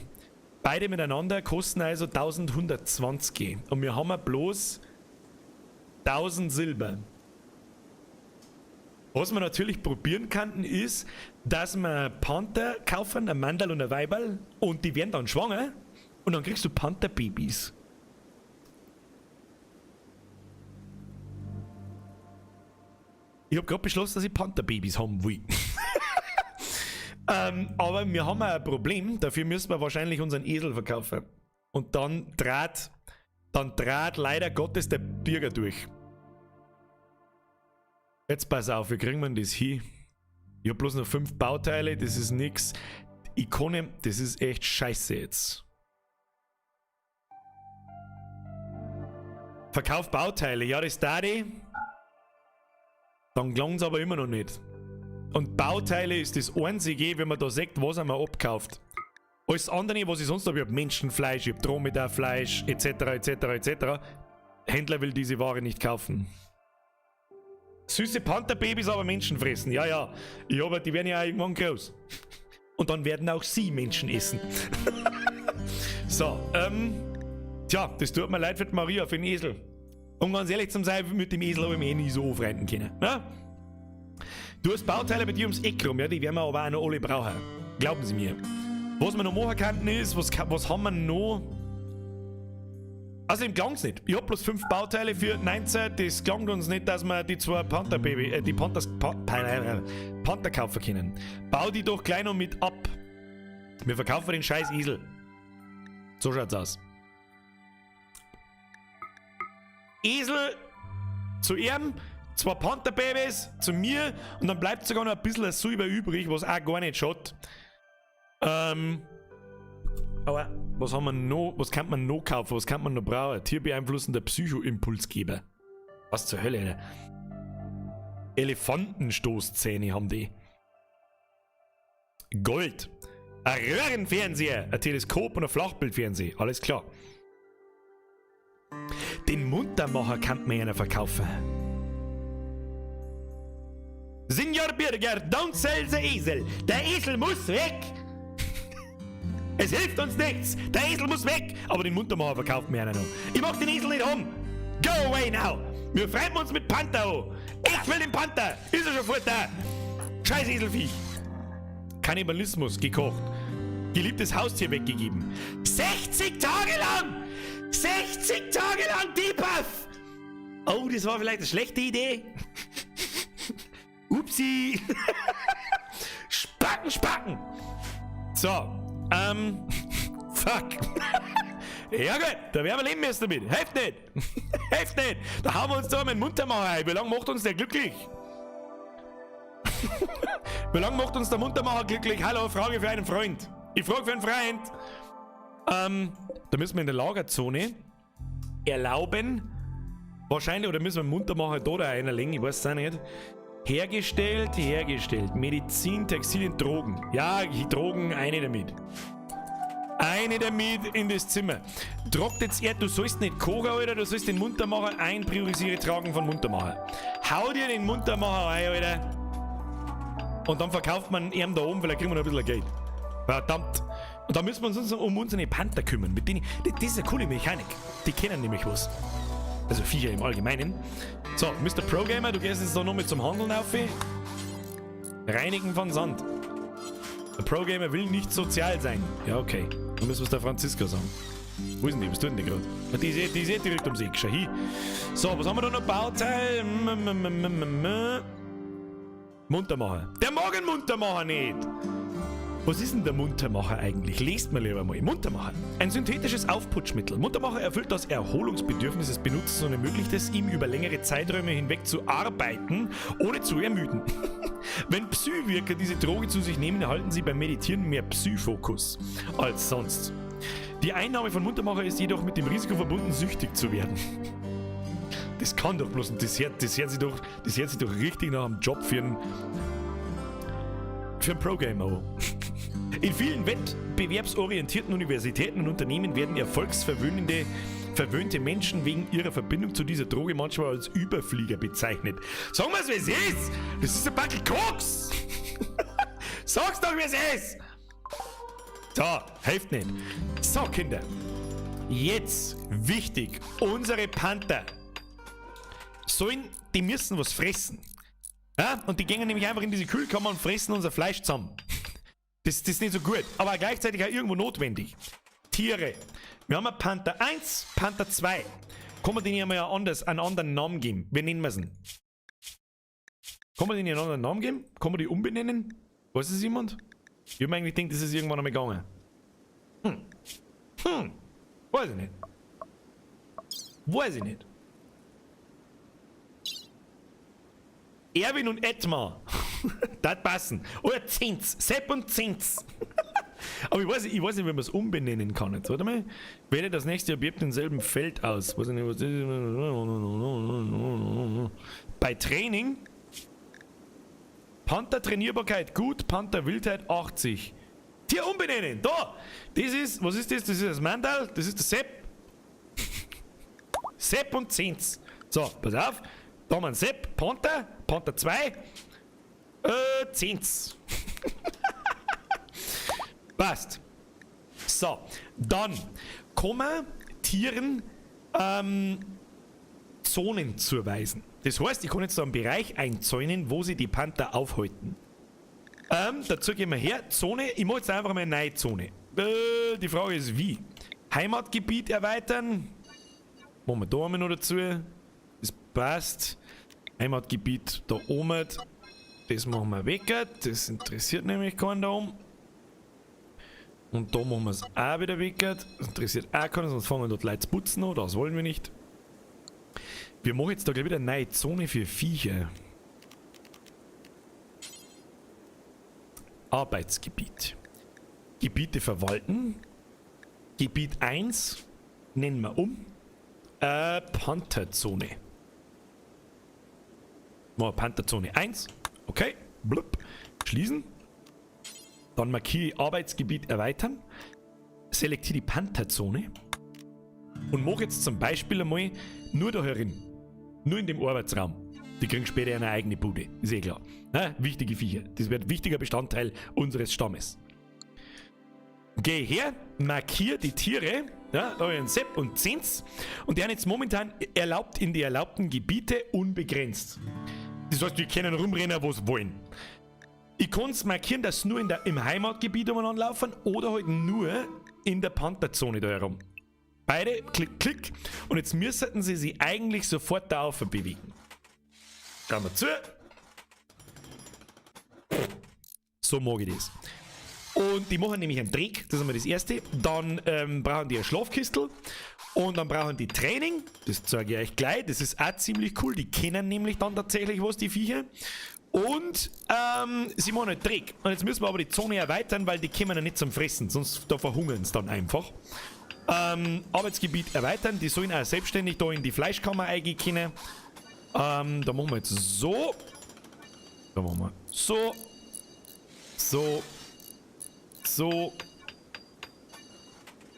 S1: Beide miteinander kosten also 1120. Und wir haben ja bloß 1000 Silber. Was wir natürlich probieren könnten, ist, dass wir Panther kaufen, ein Mandal und ein Weiberl, und die werden dann schwanger und dann kriegst du Panther-Babys. Ich habe gerade beschlossen, dass ich Panther-Babys haben will. Aber wir haben ein Problem. Dafür müssen wir wahrscheinlich unseren Esel verkaufen. Und dann draht leider Gottes der Birger durch. Jetzt pass auf, wie kriegen wir das hin? Ich hab bloß noch 5 Bauteile, das ist nix. Ikone, das ist echt scheiße jetzt. Verkauf Bauteile, ja, das da die. Dann klang's aber immer noch nicht. Und Bauteile ist das einzige, wenn man da sagt, was er mir abkauft. Alles andere, was ich sonst habe, ich hab Menschenfleisch, ich hab Dromedarfleisch, etc., etc., etc. Händler will diese Ware nicht kaufen. Süße Panther-Babys, aber Menschen fressen. Ja, ja. Ja, aber die werden ja auch irgendwann groß. Und dann werden auch sie Menschen essen. So, tja, das tut mir leid für die Maria, für den Esel. Um ganz ehrlich zu sein, mit dem Esel habe ich mich eh nie so anfreunden können. Ne? Du hast Bauteile bei dir ums Eck rum, ja, die werden wir aber auch noch alle brauchen. Glauben Sie mir. Was wir noch machen könnten ist, was haben wir noch? Außerdem klang's nicht. Ich hab bloß 5 Bauteile für 19. Das klangt uns nicht, dass wir die zwei Panther Baby, die Panthers, pa Panther kaufen können. Bau die doch gleich noch mit ab. Wir verkaufen den scheiß Esel. So schaut's aus. Esel zu ihm, 2 Panther-Babys zu mir und dann bleibt sogar noch ein bisschen Silber übrig, was auch gar nicht schaut. Aber was haben wir noch? Was kann man noch kaufen? Was kann man noch brauchen? Tierbeeinflussender Psychoimpulsgeber. Was zur Hölle, ne? Elefantenstoßzähne haben die. Gold. Ein Röhrenfernseher, ein Teleskop und ein Flachbildfernseher. Alles klar. Den Muntermacher kann man ja verkaufen. Signor Birger, don't sell the Esel. Der Esel muss weg. Es hilft uns nichts. Der Esel muss weg. Aber den Muntermacher verkauft mir einer noch. Ich mach den Esel nicht um. Go away now. Wir freuen uns mit Panther an. Ich will den Panther. Ist er schon fort da? Scheiß Eselviech. Kannibalismus gekocht. Geliebtes Haustier weggegeben. 60 Tage lang! 60 Tage lang Debuff! Oh, das war vielleicht eine schlechte Idee. Upsi. Spacken, Spacken. So. Fuck. Ja gut, da werden wir leben müssen damit. Hilft nicht. Hilft nicht. Da hauen wir uns da mit dem Muntermacher ein. Wie lange macht uns der glücklich? Wie lange macht uns der Muntermacher glücklich? Hallo, Frage für einen Freund. Ich frage für einen Freund. Da müssen wir in der Lagerzone erlauben. Wahrscheinlich, oder müssen wir einen Muntermacher da da einlegen? Ich weiß es auch nicht. Hergestellt, hergestellt. Medizin, Textilien, Drogen. Ja, Drogen, eine damit. Eine damit in das Zimmer. Tragt jetzt er, du sollst nicht kochen, Alter, du sollst den Muntermacher ein, priorisiere Tragen von Muntermacher. Hau dir den Muntermacher ein, Alter. Und dann verkauft man ihn da oben, vielleicht kriegen wir noch ein bisschen Geld. Verdammt. Und da müssen wir uns um unsere Panther kümmern. Mit denen, das ist eine coole Mechanik. Die kennen nämlich was. Also Viecher im Allgemeinen. So, Mister Pro-Gamer, du gehst jetzt da noch mit zum Handeln auf. Reinigen von Sand. Der Pro-Gamer will nicht sozial sein. Ja, okay. Dann müssen wir es der Franziska sagen. Wo ist denn die? Was tut denn die gerade? Ja, die ist eh direkt ums Eck. Schau hin. So, was haben wir da noch? Bauteil. Muntermacher. Der mag einen Muntermacher nicht. Was ist denn der Muntermacher eigentlich? Lest mal lieber mal. Muntermacher. Ein synthetisches Aufputschmittel. Muntermacher erfüllt das Erholungsbedürfnis des Benutzers und ermöglicht es ihm, über längere Zeiträume hinweg zu arbeiten, ohne zu ermüden. Wenn Psy-Wirker diese Droge zu sich nehmen, erhalten sie beim Meditieren mehr Psy-Fokus als sonst. Die Einnahme von Muntermacher ist jedoch mit dem Risiko verbunden, süchtig zu werden. Das kann doch bloß, das hört, das hört sich doch, das hört sich doch richtig nach einem Job für einen Pro-Gamer an. In vielen wettbewerbsorientierten Universitäten und Unternehmen werden erfolgsverwöhnende verwöhnte Menschen wegen ihrer Verbindung zu dieser Droge manchmal als Überflieger bezeichnet. Sagen wir's, wie es ist! Das ist ein Backel Koks! Sag's doch, wie es ist! So, hilft nicht. So, Kinder. Jetzt, wichtig, unsere Panther sollen, die müssen was fressen. Ja? Und die gehen nämlich einfach in diese Kühlkammer und fressen unser Fleisch zusammen. Das ist nicht so gut, aber gleichzeitig auch irgendwo notwendig. Tiere. Wir haben Panther 1, Panther 2. Kann man denen ja mal einen anderen Namen geben? Wie nennen wir sie? Kann man denen einen anderen Namen geben? Kann man die umbenennen? Weiß es jemand? Ich hab mir eigentlich gedacht, das ist irgendwann einmal gegangen. Weiß ich nicht. Weiß ich nicht. Erwin und Edmar. Das passen. Oder Zins. Sepp und Zins. Aber ich weiß nicht, wie man es umbenennen kann jetzt. Warte mal. Wähle das nächste Objekt im selben Feld aus. Weiß ich nicht, was das ist. Bei Training. Panther Trainierbarkeit gut, Panther Wildheit 80. Tier umbenennen! Da! Das ist, was ist das? Das ist das Mandal, das ist der Sepp. Sepp und Zins. So, pass auf. Da haben wir einen Sepp, Panther, Panther 2. Zins. Passt. So, dann kann man Tieren Zonen zuweisen. Das heißt, ich kann jetzt da einen Bereich einzäunen, wo sie die Panther aufhalten. Dazu gehen wir her. Zone, ich mache jetzt einfach mal eine neue Zone. Die Frage ist wie. Heimatgebiet erweitern. Machen wir da einmal noch dazu. Das passt. Heimatgebiet da oben. Das machen wir weg. Das interessiert nämlich keinen da oben. Und da machen wir es auch wieder weg. Das interessiert auch keinen, sonst fangen dort Leute zu putzen an. Das wollen wir nicht. Wir machen jetzt da gleich wieder eine neue Zone für Viecher. Arbeitsgebiet. Gebiete verwalten. Gebiet 1 nennen wir um. Pantherzone. Machen wir Pantherzone 1. Okay. Blub. Schließen. Dann markiere ich Arbeitsgebiet erweitern. Selektiere die Pantherzone. Und mache jetzt zum Beispiel einmal nur da herin. Nur in dem Arbeitsraum. Die kriegen später eine eigene Bude. Ist eh klar. Na, wichtige Viecher. Das wird ein wichtiger Bestandteil unseres Stammes. Geh her, markiere die Tiere. Ja, da habe ich einen Sepp und Zins. Und die haben jetzt momentan erlaubt in die erlaubten Gebiete unbegrenzt. Das heißt, die können rumrennen, wo sie wollen. Ich kann's markieren, dass sie nur im Heimatgebiet umeinander laufen oder halt nur in der Pantherzone da herum. Beide, klick, klick. Und jetzt müssten sie sich eigentlich sofort da auf bewegen. Schauen wir zu. So mag ich das. Und die machen nämlich einen Dreck, das ist einmal das Erste. Dann brauchen die ein Schlafkistel. Und dann brauchen die Training. Das zeige ich euch gleich. Das ist auch ziemlich cool. Die kennen nämlich dann tatsächlich was, die Viecher. Und sie machen halt Dreck. Und jetzt müssen wir aber die Zone erweitern, weil die kommen ja nicht zum Fressen. Sonst da verhungern sie dann einfach. Arbeitsgebiet erweitern. Die sollen auch selbstständig da in die Fleischkammer eingehen können. Da machen wir jetzt so. Da machen wir so. So. So.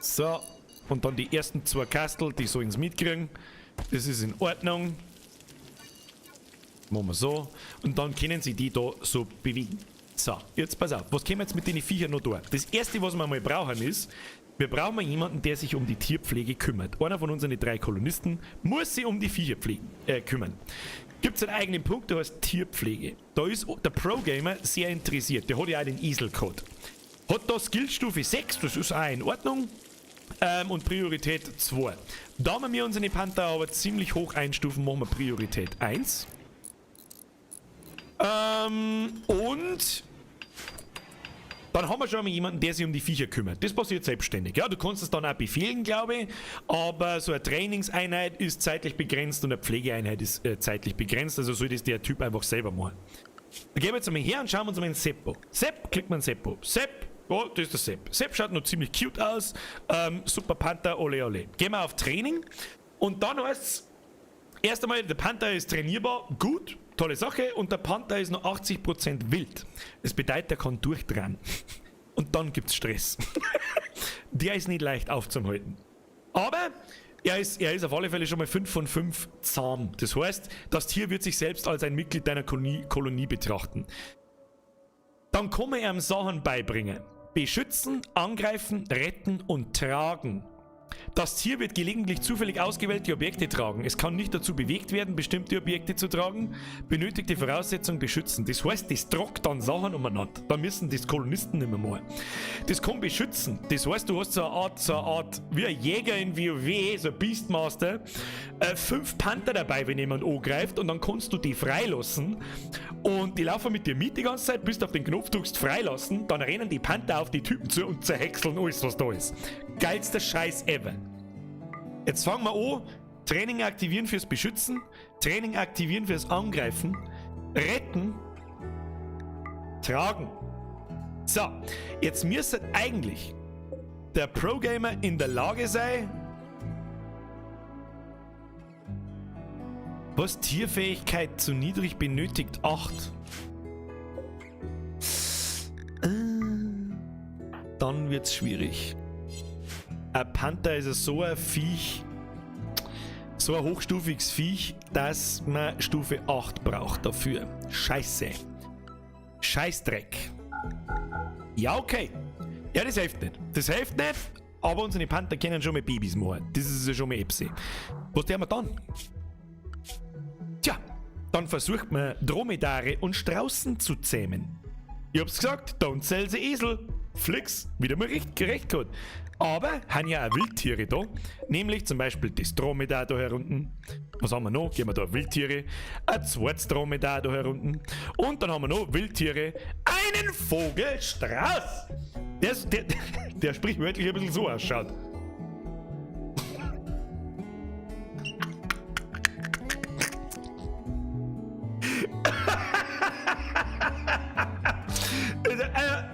S1: So. Und dann die ersten 2 Kastel, die sollen es mitkriegen. Das ist in Ordnung. Machen wir so. Und dann können sie die da so bewegen. So, jetzt pass auf. Was können wir jetzt mit den Viechern noch tun? Das erste, was wir mal brauchen ist, wir brauchen mal jemanden, der sich um die Tierpflege kümmert. Einer von unseren 3 Kolonisten muss sich um die Viecher kümmern. Gibt's einen eigenen Punkt, der heißt Tierpflege. Da ist der Pro-Gamer sehr interessiert. Der hat ja auch den Esel-Code. Hat da Skillstufe 6, das ist auch in Ordnung. Und Priorität 2. Da wir unsere Panther aber ziemlich hoch einstufen, machen wir Priorität 1. Und dann haben wir schon mal jemanden, der sich um die Viecher kümmert. Das passiert selbstständig. Ja, du kannst es dann auch befehlen, glaube ich. Aber so eine Trainingseinheit ist zeitlich begrenzt und eine Pflegeeinheit ist zeitlich begrenzt. Also soll das der Typ einfach selber machen. Dann gehen wir jetzt einmal her und schauen uns mal den Seppo. Sepp, klickt man Seppo. Sepp, oh, das ist der Sepp. Sepp schaut noch ziemlich cute aus. Super Panther, ole ole. Gehen wir auf Training. Und dann heißt's, erst einmal, der Panther ist trainierbar, gut. Tolle Sache, und der Panther ist noch 80% wild. Das bedeutet, er kann durchdrehen. Und dann gibt's Stress. Der ist nicht leicht aufzuhalten. Aber er ist auf alle Fälle schon mal 5 von 5 zahm. Das heißt, das Tier wird sich selbst als ein Mitglied deiner Kolonie betrachten. Dann kann man ihm Sachen beibringen. Beschützen, angreifen, retten und tragen. Das Tier wird gelegentlich zufällig ausgewählt, die Objekte tragen. Es kann nicht dazu bewegt werden, bestimmte Objekte zu tragen. Benötigte Voraussetzungen beschützen. Das heißt, das tragt dann Sachen umeinander. Da müssen das Kolonisten nicht mehr machen. Das kann beschützen. Das heißt, du hast so eine Art, wie ein Jäger in WoW, so ein Beastmaster, 5 Panther dabei, wenn jemand angreift, und dann kannst du die freilassen. Und die laufen mit dir mit die ganze Zeit, bis du auf den Knopf drückst, freilassen. Dann rennen die Panther auf die Typen zu und zerhäckseln alles, was da ist. Geilster Scheiß ever. Jetzt fangen wir an. Training aktivieren fürs Beschützen, Training aktivieren fürs Angreifen, Retten, Tragen. So, jetzt müsste eigentlich der Pro-Gamer in der Lage sein, was Tierfähigkeit zu niedrig benötigt, 8. Dann wird's schwierig. Ein Panther ist ja so ein Viech, so ein hochstufiges Viech, dass man Stufe 8 braucht dafür. Scheiße. Scheißdreck. Ja, okay. Ja, das hilft nicht. Das hilft nicht, aber unsere Panther können schon mal Babys machen. Das ist ja schon mal etwas. Was tun wir dann? Tja, dann versucht man Dromedare und Straußen zu zähmen. Ich hab's gesagt, don't sell the Esel. Flix, wieder mal recht gerecht gehabt. Aber haben ja auch Wildtiere da. Nämlich zum Beispiel das Dromedar da herunten. Was haben wir noch? Gehen wir da Wildtiere. Ein zweites Dromedar da herunten. Und dann haben wir noch Wildtiere. Einen Vogelstrauß. Der sprichwörtlich ein bisschen so ausschaut.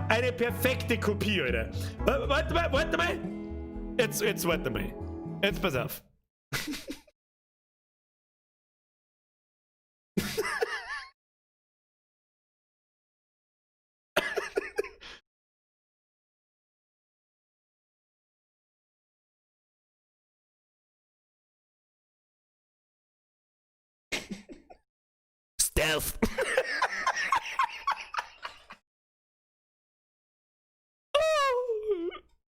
S1: Eine perfekte Kopie, Alter. Warte mal, warte mal. Jetzt warte mal. Jetzt pass auf. Stealth.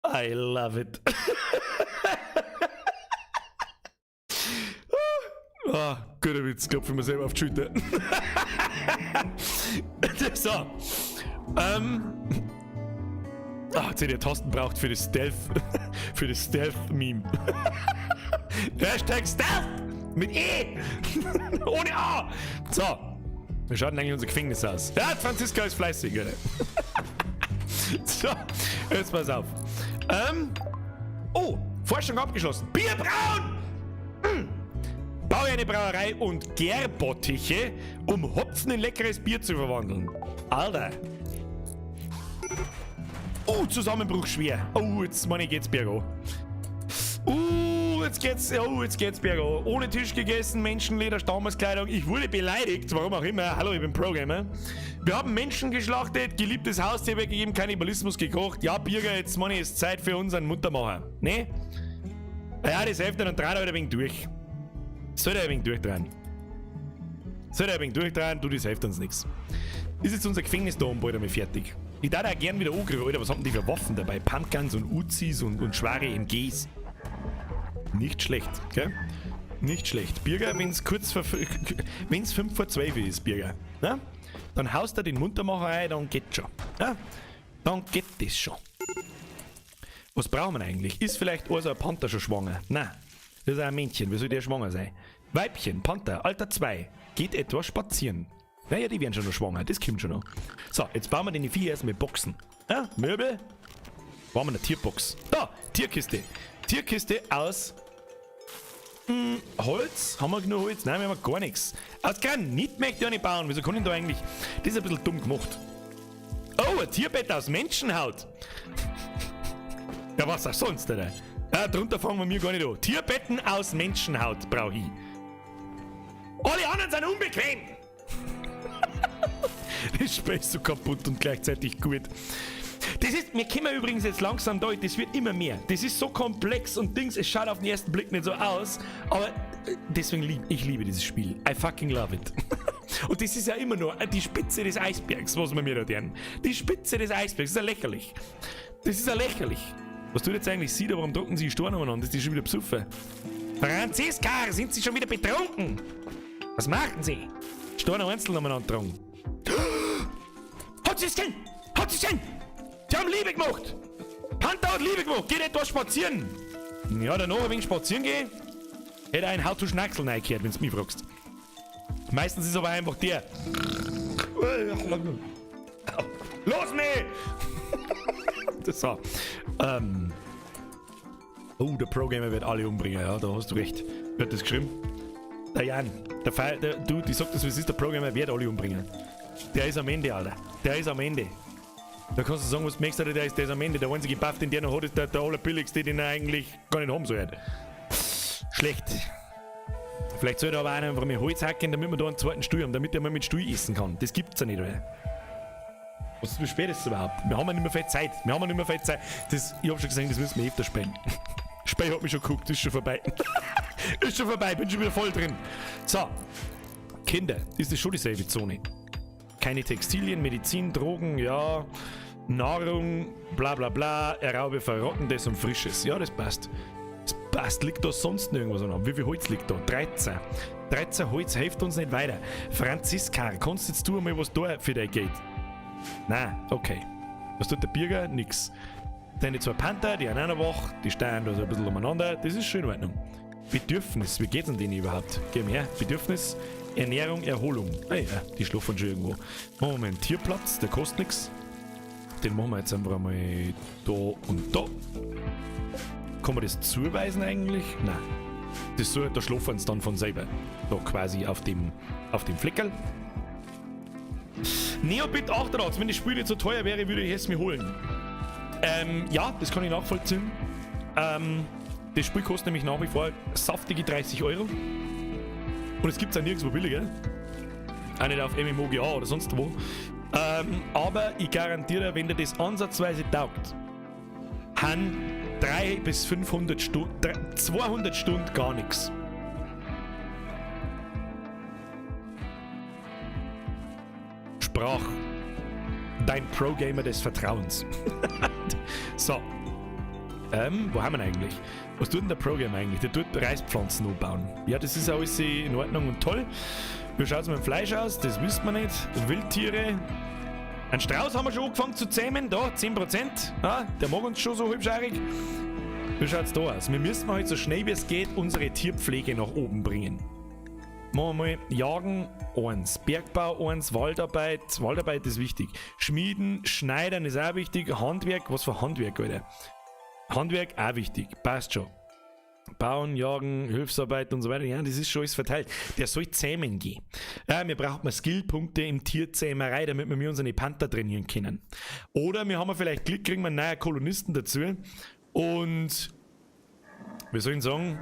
S1: I love it. Ah, guter Witz, klopfe ich mir selber auf die Schulter. So. Ah, jetzt hätte ich Tasten braucht für das Stealth, für das Stealth-Meme. Hashtag Stealth! Mit E! Ohne A! So. Wie schaut denn eigentlich unser Gefängnis aus? Ja, Franziska ist fleißig, oder? So, jetzt pass auf. Oh, Forschung abgeschlossen. Bier brauen! Baue eine Brauerei und Gärbottiche, um Hopfen in leckeres Bier zu verwandeln. Alter. Oh, Zusammenbruch schwer. Oh, jetzt meine ich, geht's bergab. Oh, jetzt geht's bergab. Ohne Tisch gegessen, Menschenleder, Stammeskleidung. Ich wurde beleidigt, warum auch immer. Hallo, ich bin Pro-Gamer. Wir haben Menschen geschlachtet, geliebtes Haustier weggegeben, Kannibalismus gekocht. Ja, Birger, jetzt meine ich, ist Zeit für unseren Muttermacher. Ne? Ja, das hilft dann dreht er ein wenig durch. Soll er ein wenig durchdrehen. Soll er ein wenig durchdrehen, du, das hilft uns nichts. Ist jetzt unser Gefängnis da oben bald einmal fertig? Ich darf auch gern wieder angreifen, Alter, was haben die für Waffen dabei? Pumpguns und Uzis und schwere MGs. Nicht schlecht, gell? Nicht schlecht. Birger, wenn's kurz vor, wenn's 5 vor 12 ist, Birger, ne? Dann haust du den Muntermacher ein, dann geht schon. Ja? Dann geht das schon. Was brauchen wir eigentlich? Ist vielleicht also ein Panther schon schwanger? Nein, das ist ein Männchen. Wie soll der schwanger sein? Weibchen, Panther, Alter 2. Geht etwas spazieren. Naja, die werden schon noch schwanger. Das kommt schon noch. So, jetzt bauen wir den Vieh erst mit Boxen. Ja, Möbel. Bauen wir eine Tierbox. Da, Tierkiste. Tierkiste aus Holz. Haben wir genug Holz? Nein, wir haben gar nichts. Aus Granit möchte ich auch nicht bauen. Wieso kann ich da eigentlich... Das ist ein bisschen dumm gemacht. Oh, ein Tierbett aus Menschenhaut. Ja, was auch sonst, oder? Ja, drunter fangen wir mir gar nicht an. Tierbetten aus Menschenhaut brauche ich. Alle anderen sind unbequem. Das Spiel ist so kaputt und gleichzeitig gut. Das ist, wir kommen übrigens jetzt langsam da, das wird immer mehr. Das ist so komplex und Dings, es schaut auf den ersten Blick nicht so aus, aber deswegen lieb, ich liebe dieses Spiel. I fucking love it. Und das ist ja immer nur die Spitze des Eisbergs, was wir mir da tun. Die Spitze des Eisbergs, das ist ja lächerlich. Das ist ja lächerlich. Was tut jetzt eigentlich sie da? Warum drucken sie die Steine umeinander? Ist die schon wieder besoffen? Franziska, sind Sie schon wieder betrunken? Was machen Sie? Steine einzeln umeinander tragen. Hat sie's gesehen? Hat sie's gesehen? Die haben Liebe gemacht! Panther hat Liebe gemacht! Geht etwas spazieren! Ja, danach ein wenig spazieren gehen. Hätte ein How to Schnacksel reingehört, wenn du mich fragst. Meistens ist aber einfach der. Los mich! Das war. Oh, der Pro-Gamer wird alle umbringen, ja, da hast du recht. Wer hat das geschrieben? Der Jan. Der Fe der, du, ich sag das, wie es ist, der Pro-Gamer wird alle umbringen. Der ist am Ende, Alter. Der ist am Ende. Da kannst du sagen, was du möchtest, Alter, der ist am Ende. Der einzige Buff, den der noch hat, ist der allerbilligste, den er eigentlich gar nicht haben soll. Schlecht. Vielleicht sollte aber einer einfach mehr Holz hacken, damit wir da einen zweiten Stuhl haben, damit er mal mit Stuhl essen kann. Das gibt's ja nicht, oder? Was, wie spät ist es überhaupt? Wir haben ja nicht mehr viel Zeit. Wir haben ja nicht mehr viel Zeit. Das, ich hab schon gesehen, das müssen wir öfter spielen. Spiel hat mich schon geguckt, ist schon vorbei. Ist schon vorbei, bin schon wieder voll drin. So. Kinder, ist das schon dieselbe Zone? Keine Textilien, Medizin, Drogen, ja. Nahrung, bla bla bla, erraube Verrottendes und Frisches. Ja, das passt. Das passt. Liegt da sonst noch irgendwas an? Wie viel Holz liegt da? 13. 13 Holz hilft uns nicht weiter. Franziska, kannst jetzt du einmal was da für dein Geld? Nein, okay. Was tut der Birger? Nix. Deine zwei Panther, die haben auch noch wach, die stehen da so ein bisschen umeinander. Das ist schön in Ordnung. Bedürfnis, wie geht's denn denen überhaupt? Geh mal her. Bedürfnis, Ernährung, Erholung. Ah ja, die schlafen schon irgendwo. Machen wir mal einen Tierplatz, der kostet nix. Den machen wir jetzt einfach einmal da und da. Kann man das zuweisen eigentlich? Nein. Das soll, da schlafen sie dann von selber. Da quasi auf dem Fleckerl. Neobit 88, wenn das Spiel nicht so teuer wäre, würde ich es mir holen. Ja, das kann ich nachvollziehen. Das Spiel kostet nämlich nach wie vor saftige 30 Euro. Und es gibt's auch nirgendwo billiger. Auch nicht auf MMOGA oder sonst wo. Aber ich garantiere, wenn dir das ansatzweise taugt, haben 3 bis 500 Stunden, 200 Stunden gar nichts. Sprach dein Pro-Gamer des Vertrauens. So. Wo haben wir denn eigentlich? Was tut denn der Pro-Gamer eigentlich? Der tut Reispflanzen umbauen. Ja, das ist alles in Ordnung und toll. Wie schaut's mit dem Fleisch aus? Das wissen wir nicht. Wildtiere. Einen Strauß haben wir schon angefangen zu zähmen. Da, 10%. Ja, der mag uns schon so halbscheirig. Wie schaut's da aus? Wir müssen halt so schnell wie es geht unsere Tierpflege nach oben bringen. Machen wir mal Jagen 1, Bergbau 1, Waldarbeit. Waldarbeit ist wichtig. Schmieden, Schneidern ist auch wichtig. Handwerk, was für Handwerk, Alter? Handwerk auch wichtig, passt schon. Bauen, Jagen, Hilfsarbeit und so weiter. Ja, das ist schon alles verteilt. Der soll zähmen gehen. Ja, wir brauchen Skillpunkte im Tierzähmerei, damit wir unsere Panther trainieren können. Oder wir haben vielleicht Glück, kriegen wir einen neuen Kolonisten dazu. Und wir sollen sagen,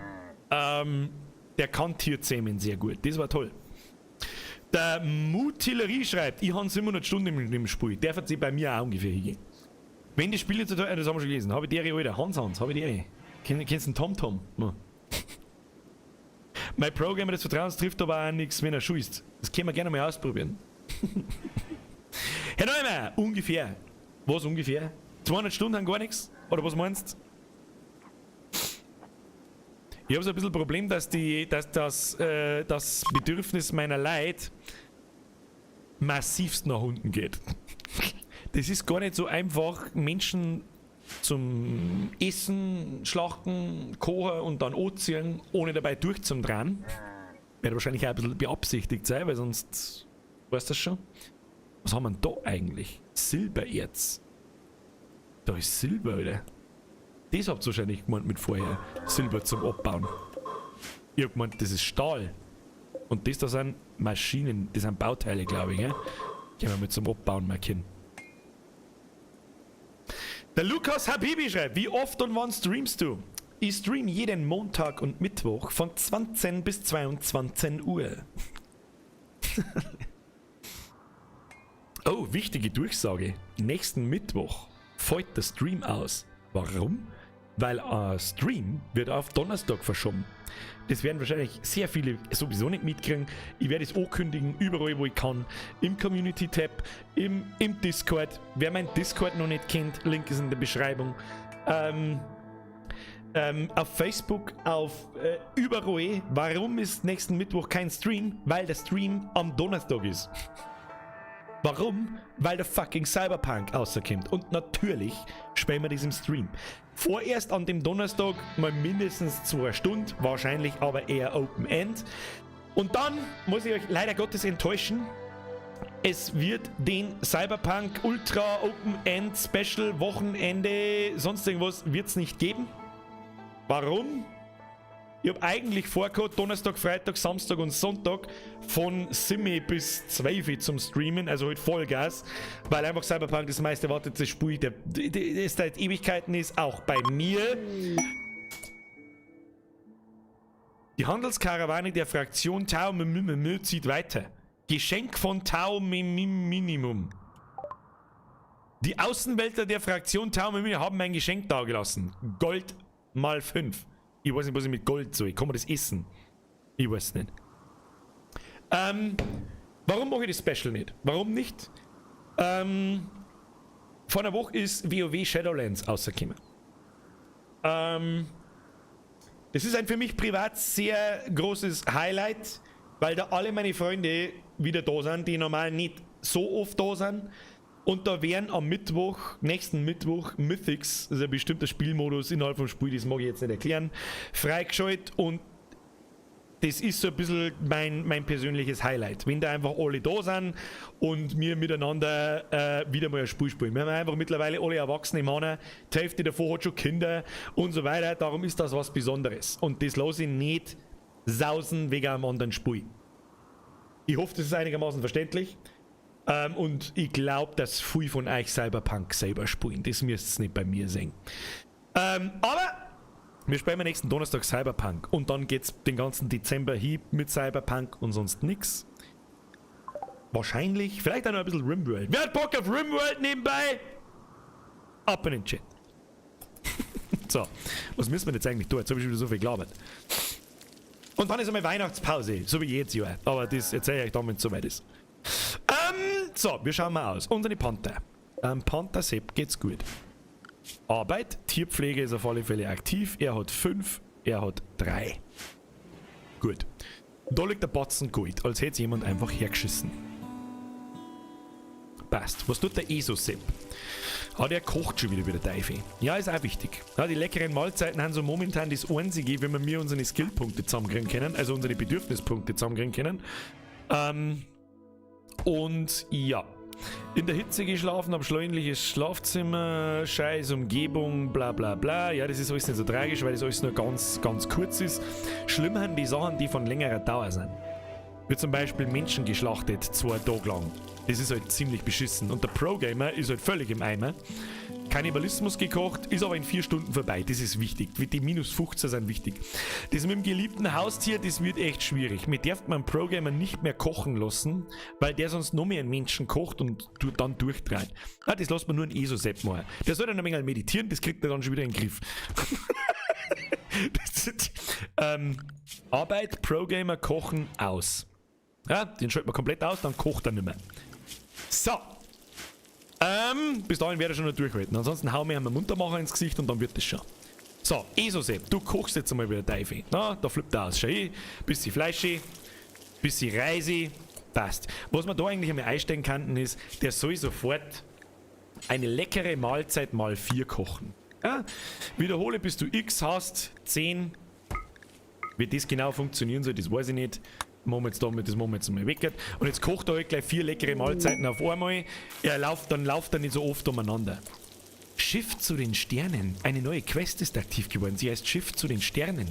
S1: der kann Tierzähmen sehr gut. Das war toll. Der Mutillerie schreibt, ich habe 700 Stunden im Spiel. Darf sie bei mir auch ungefähr hingehen. Wenn die Spiele zu teuer, das haben wir schon gelesen. Habe ich die, Alter. Hans, Hans, habe ich die. Kennst du den TomTom? Ja. Mein Programmer des Vertrauens trifft aber auch nichts, wenn er schießt. Das können wir gerne mal ausprobieren. Herr Neumann, ungefähr. Was ungefähr? 200 Stunden haben gar nichts? Oder was meinst du? Ich habe so ein bisschen Problem, dass das Bedürfnis meiner Leid massivst nach unten geht. Das ist gar nicht so einfach, Menschen zum Essen, Schlachten, Kochen und dann anziehen, ohne dabei durchzudrehen. Wird wahrscheinlich auch ein bisschen beabsichtigt sein, weil sonst weißt du das schon. Was haben wir denn da eigentlich? Silbererz. Da ist Silber, Alter. Das habt ihr wahrscheinlich gemeint mit vorher. Silber zum Abbauen. Ich hab gemeint, das ist Stahl. Und das da sind Maschinen, das sind Bauteile, glaube ich. Gell? Können wir mit zum Abbauen markieren. Der Lukas Habibi schreibt, wie oft und wann streamst du? Ich stream jeden Montag und Mittwoch von 20 bis 22 Uhr. Oh, wichtige Durchsage. Nächsten Mittwoch fällt der Stream aus. Warum? Weil ein Stream wird auf Donnerstag verschoben. Das werden wahrscheinlich sehr viele sowieso nicht mitkriegen. Ich werde es ankündigen, überall wo ich kann. Im Community-Tab, im Discord. Wer meinen Discord noch nicht kennt, Link ist in der Beschreibung. Auf Facebook, auf überall. Warum ist nächsten Mittwoch kein Stream? Weil der Stream am Donnerstag ist. Warum? Weil der fucking Cyberpunk rauskommt. Und natürlich spielen wir das im Stream. Vorerst an dem Donnerstag mal mindestens 2 Stunden, wahrscheinlich aber eher Open End. Und dann muss ich euch leider Gottes enttäuschen. Es wird den Cyberpunk Ultra Open End Special Wochenende, sonst irgendwas, wird es nicht geben. Warum? Ich habe eigentlich vorgehabt, Donnerstag, Freitag, Samstag und Sonntag von 7 bis 12 zum Streamen, also halt Vollgas, weil einfach Cyberpunk das meist erwartete Spiel, der seit Ewigkeiten ist, auch bei mir. Die Handelskarawane der Fraktion Tau M zieht weiter. Geschenk von Tau Minimum. Die Außenwälder der Fraktion Tau M haben ein Geschenk dagelassen. Gold mal 5. Ich weiß nicht, was ich mit Gold soll. Kann man das essen? Ich weiß nicht. Warum mache ich das Special nicht? Warum nicht? Vor einer Woche ist WoW Shadowlands rausgekommen. Das ist ein für mich privat sehr großes Highlight, weil da alle meine Freunde wieder da sind, die normal nicht so oft da sind. Und da werden am Mittwoch, nächsten Mittwoch, Mythics, das ist ein bestimmter Spielmodus innerhalb vom Spiel, das mag ich jetzt nicht erklären, freigeschaltet und das ist so ein bisschen mein persönliches Highlight. Wenn da einfach alle da sind und wir miteinander wieder mal ein Spiel spielen. Wir haben einfach mittlerweile alle erwachsene Männer, die Hälfte davon hat schon Kinder und so weiter. Darum ist das was Besonderes. Und das lasse ich nicht sausen wegen einem anderen Spiel. Ich hoffe, das ist einigermaßen verständlich. Und ich glaube, dass viel von euch Cyberpunk selber spielen. Das müsst ihr nicht bei mir sehen. Aber wir spielen am nächsten Donnerstag Cyberpunk. Und dann geht's den ganzen Dezember hin mit Cyberpunk und sonst nix. Wahrscheinlich, vielleicht auch noch ein bisschen Rimworld. Wer hat Bock auf Rimworld nebenbei? Ab in den Chat. So, was müssen wir jetzt eigentlich tun? Jetzt habe ich schon wieder so viel gelabert. Und dann ist einmal Weihnachtspause, so wie jedes Jahr. Aber das erzähle ich euch dann, wenn es soweit ist. So, wir schauen mal aus. Unsere Panther. Panther Sepp geht's gut. Arbeit, Tierpflege ist auf alle Fälle aktiv. Er hat 5, er hat 3. Gut. Da liegt der Batzen Gold, als hätte jemand einfach hergeschissen. Passt. Was tut der ESO-Sepp? Ah, der kocht schon wieder wie der Teufel. Ja, ist auch wichtig. Ja, die leckeren Mahlzeiten haben so momentan das Einzige, wenn wir mir unsere Skillpunkte zusammenkriegen können, also unsere Bedürfnispunkte zusammenkriegen können. Und ja. In der Hitze geschlafen, abscheuliches Schlafzimmer, scheiß Umgebung, bla bla bla. Ja, das ist alles nicht so tragisch, weil das alles nur ganz, ganz kurz ist. Schlimm sind die Sachen, die von längerer Dauer sind. Wie zum Beispiel Menschen geschlachtet, 2 Tage lang. Das ist halt ziemlich beschissen. Und der Pro-Gamer ist halt völlig im Eimer. Kannibalismus gekocht, ist aber in 4 Stunden vorbei. Das ist wichtig. Die minus 15 sind wichtig. Das mit dem geliebten Haustier, das wird echt schwierig. Mir darf man Pro-Gamer nicht mehr kochen lassen, weil der sonst noch mehr einen Menschen kocht und dann durchdreht. Ah, das lässt man nur einen ESO-Sepp machen. Der soll dann ein wenig meditieren, das kriegt er dann schon wieder in den Griff. Das ist Arbeit, Pro-Gamer, Kochen, aus. Ja, den schalten wir komplett aus, dann kocht er nicht mehr. So. Bis dahin werde ich schon noch durchhalten. Ansonsten hauen wir ihm einen Muntermacher ins Gesicht und dann wird das schon. So, Esosep, du kochst jetzt einmal wieder Teufel. Na, da flippt er aus. Schau hin, bisschen Fleischi, bisschen Reisi, passt. Was man da eigentlich einmal einstellen kann, ist, der soll sofort eine leckere Mahlzeit mal 4 kochen. Ja? Wiederhole, bis du X hast, 10. Wie das genau funktionieren soll, das weiß ich nicht. Machen wir jetzt damit, das machen wir jetzt mal weg. Und jetzt kocht er halt gleich vier leckere Mahlzeiten auf einmal. Dann lauft er nicht so oft umeinander. Schiff zu den Sternen. Eine neue Quest ist aktiv geworden. Sie heißt Schiff zu den Sternen.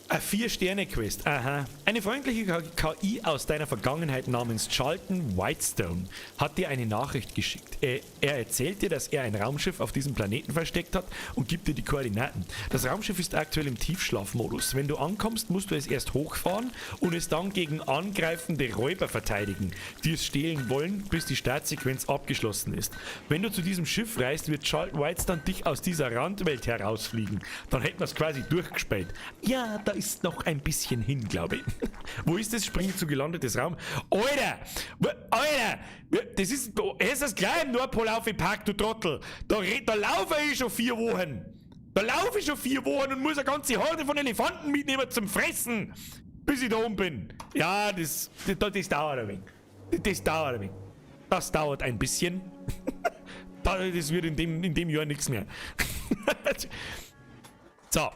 S1: Eine Vier-Sterne-Quest. Aha. Eine freundliche KI aus deiner Vergangenheit namens Charlton Whitestone hat dir eine Nachricht geschickt. Er erzählt dir, dass er ein Raumschiff auf diesem Planeten versteckt hat und gibt dir die Koordinaten. Das Raumschiff ist aktuell im Tiefschlafmodus. Wenn du ankommst, musst du es erst hochfahren und es dann gegen angreifende Räuber verteidigen, die es stehlen wollen, bis die Startsequenz abgeschlossen ist. Wenn du zu diesem Schiff reist, wird Charlton Whitestone dich aus dieser Randwelt herausfliegen. Dann hätten wir es quasi durchgespielt. Ja, da ist ist noch ein bisschen hin, glaube ich. Wo ist das? Springen zu gelandetes Raum. Alter! Alter! Das ist, es ist gleich im Nordpol aufgepackt, du Trottel. Da laufe ich schon 4 Wochen. Da laufe ich schon 4 Wochen und muss eine ganze Horde von Elefanten mitnehmen zum Fressen, bis ich da oben bin. Ja, das dauert ein wenig. Das dauert ein wenig. Das dauert ein bisschen. Das wird in dem Jahr nichts mehr. So.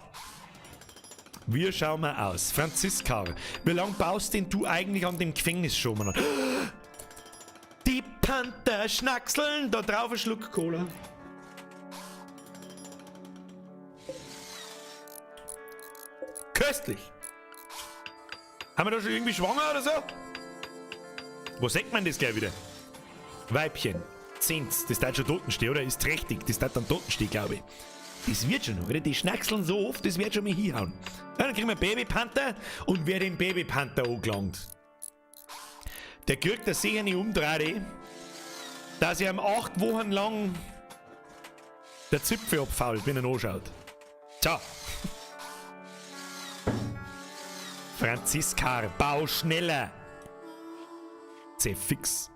S1: Wir schauen mal aus. Franziska, wie lange baust denn du eigentlich an dem Gefängnis schon mal? Die Panther schnackseln, da drauf ein Schluck Cola. Köstlich. Haben wir da schon irgendwie schwanger oder so? Wo sagt man das gleich wieder? Weibchen. Zehnt, das darf schon Totensteh, oder? Ist trächtig, das darf dann Totensteh, glaube ich. Das wird schon noch, oder? Die schnackseln so oft, das wird schon mal hinhauen. Ja, dann kriegen wir Babypanther und wer den Babypanther angelangt, der kriegt das sicher nicht umdreht, dass er ihm 8 Wochen lang der Zipfel abfault, wenn er anschaut. Tja. Franziska, bau schneller. Zefix.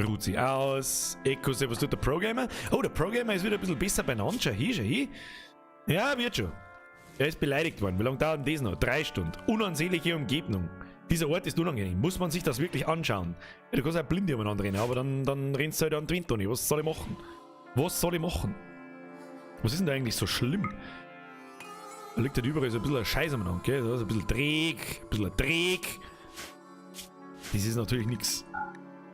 S1: Ruht sie aus. Echo, was tut der Programmer? Oh, der Programmer ist wieder ein bisschen besser beieinander. Schau hin, schau hin. Ja, wird schon. Er ist beleidigt worden. Wie lange dauert denn das noch? 3 Stunden. Unansehnliche Umgebung. Dieser Ort ist unangenehm. Muss man sich das wirklich anschauen? Ja, du kannst auch blind umeinander rennen, aber dann rennst du halt an den Wind, Toni. Was soll ich machen? Was soll ich machen? Was ist denn da eigentlich so schlimm? Da liegt halt überall so ein bisschen ein Scheiß umeinander, gell? Da ist ein bisschen Dreck, ein bisschen Dreck. Das ist natürlich nix.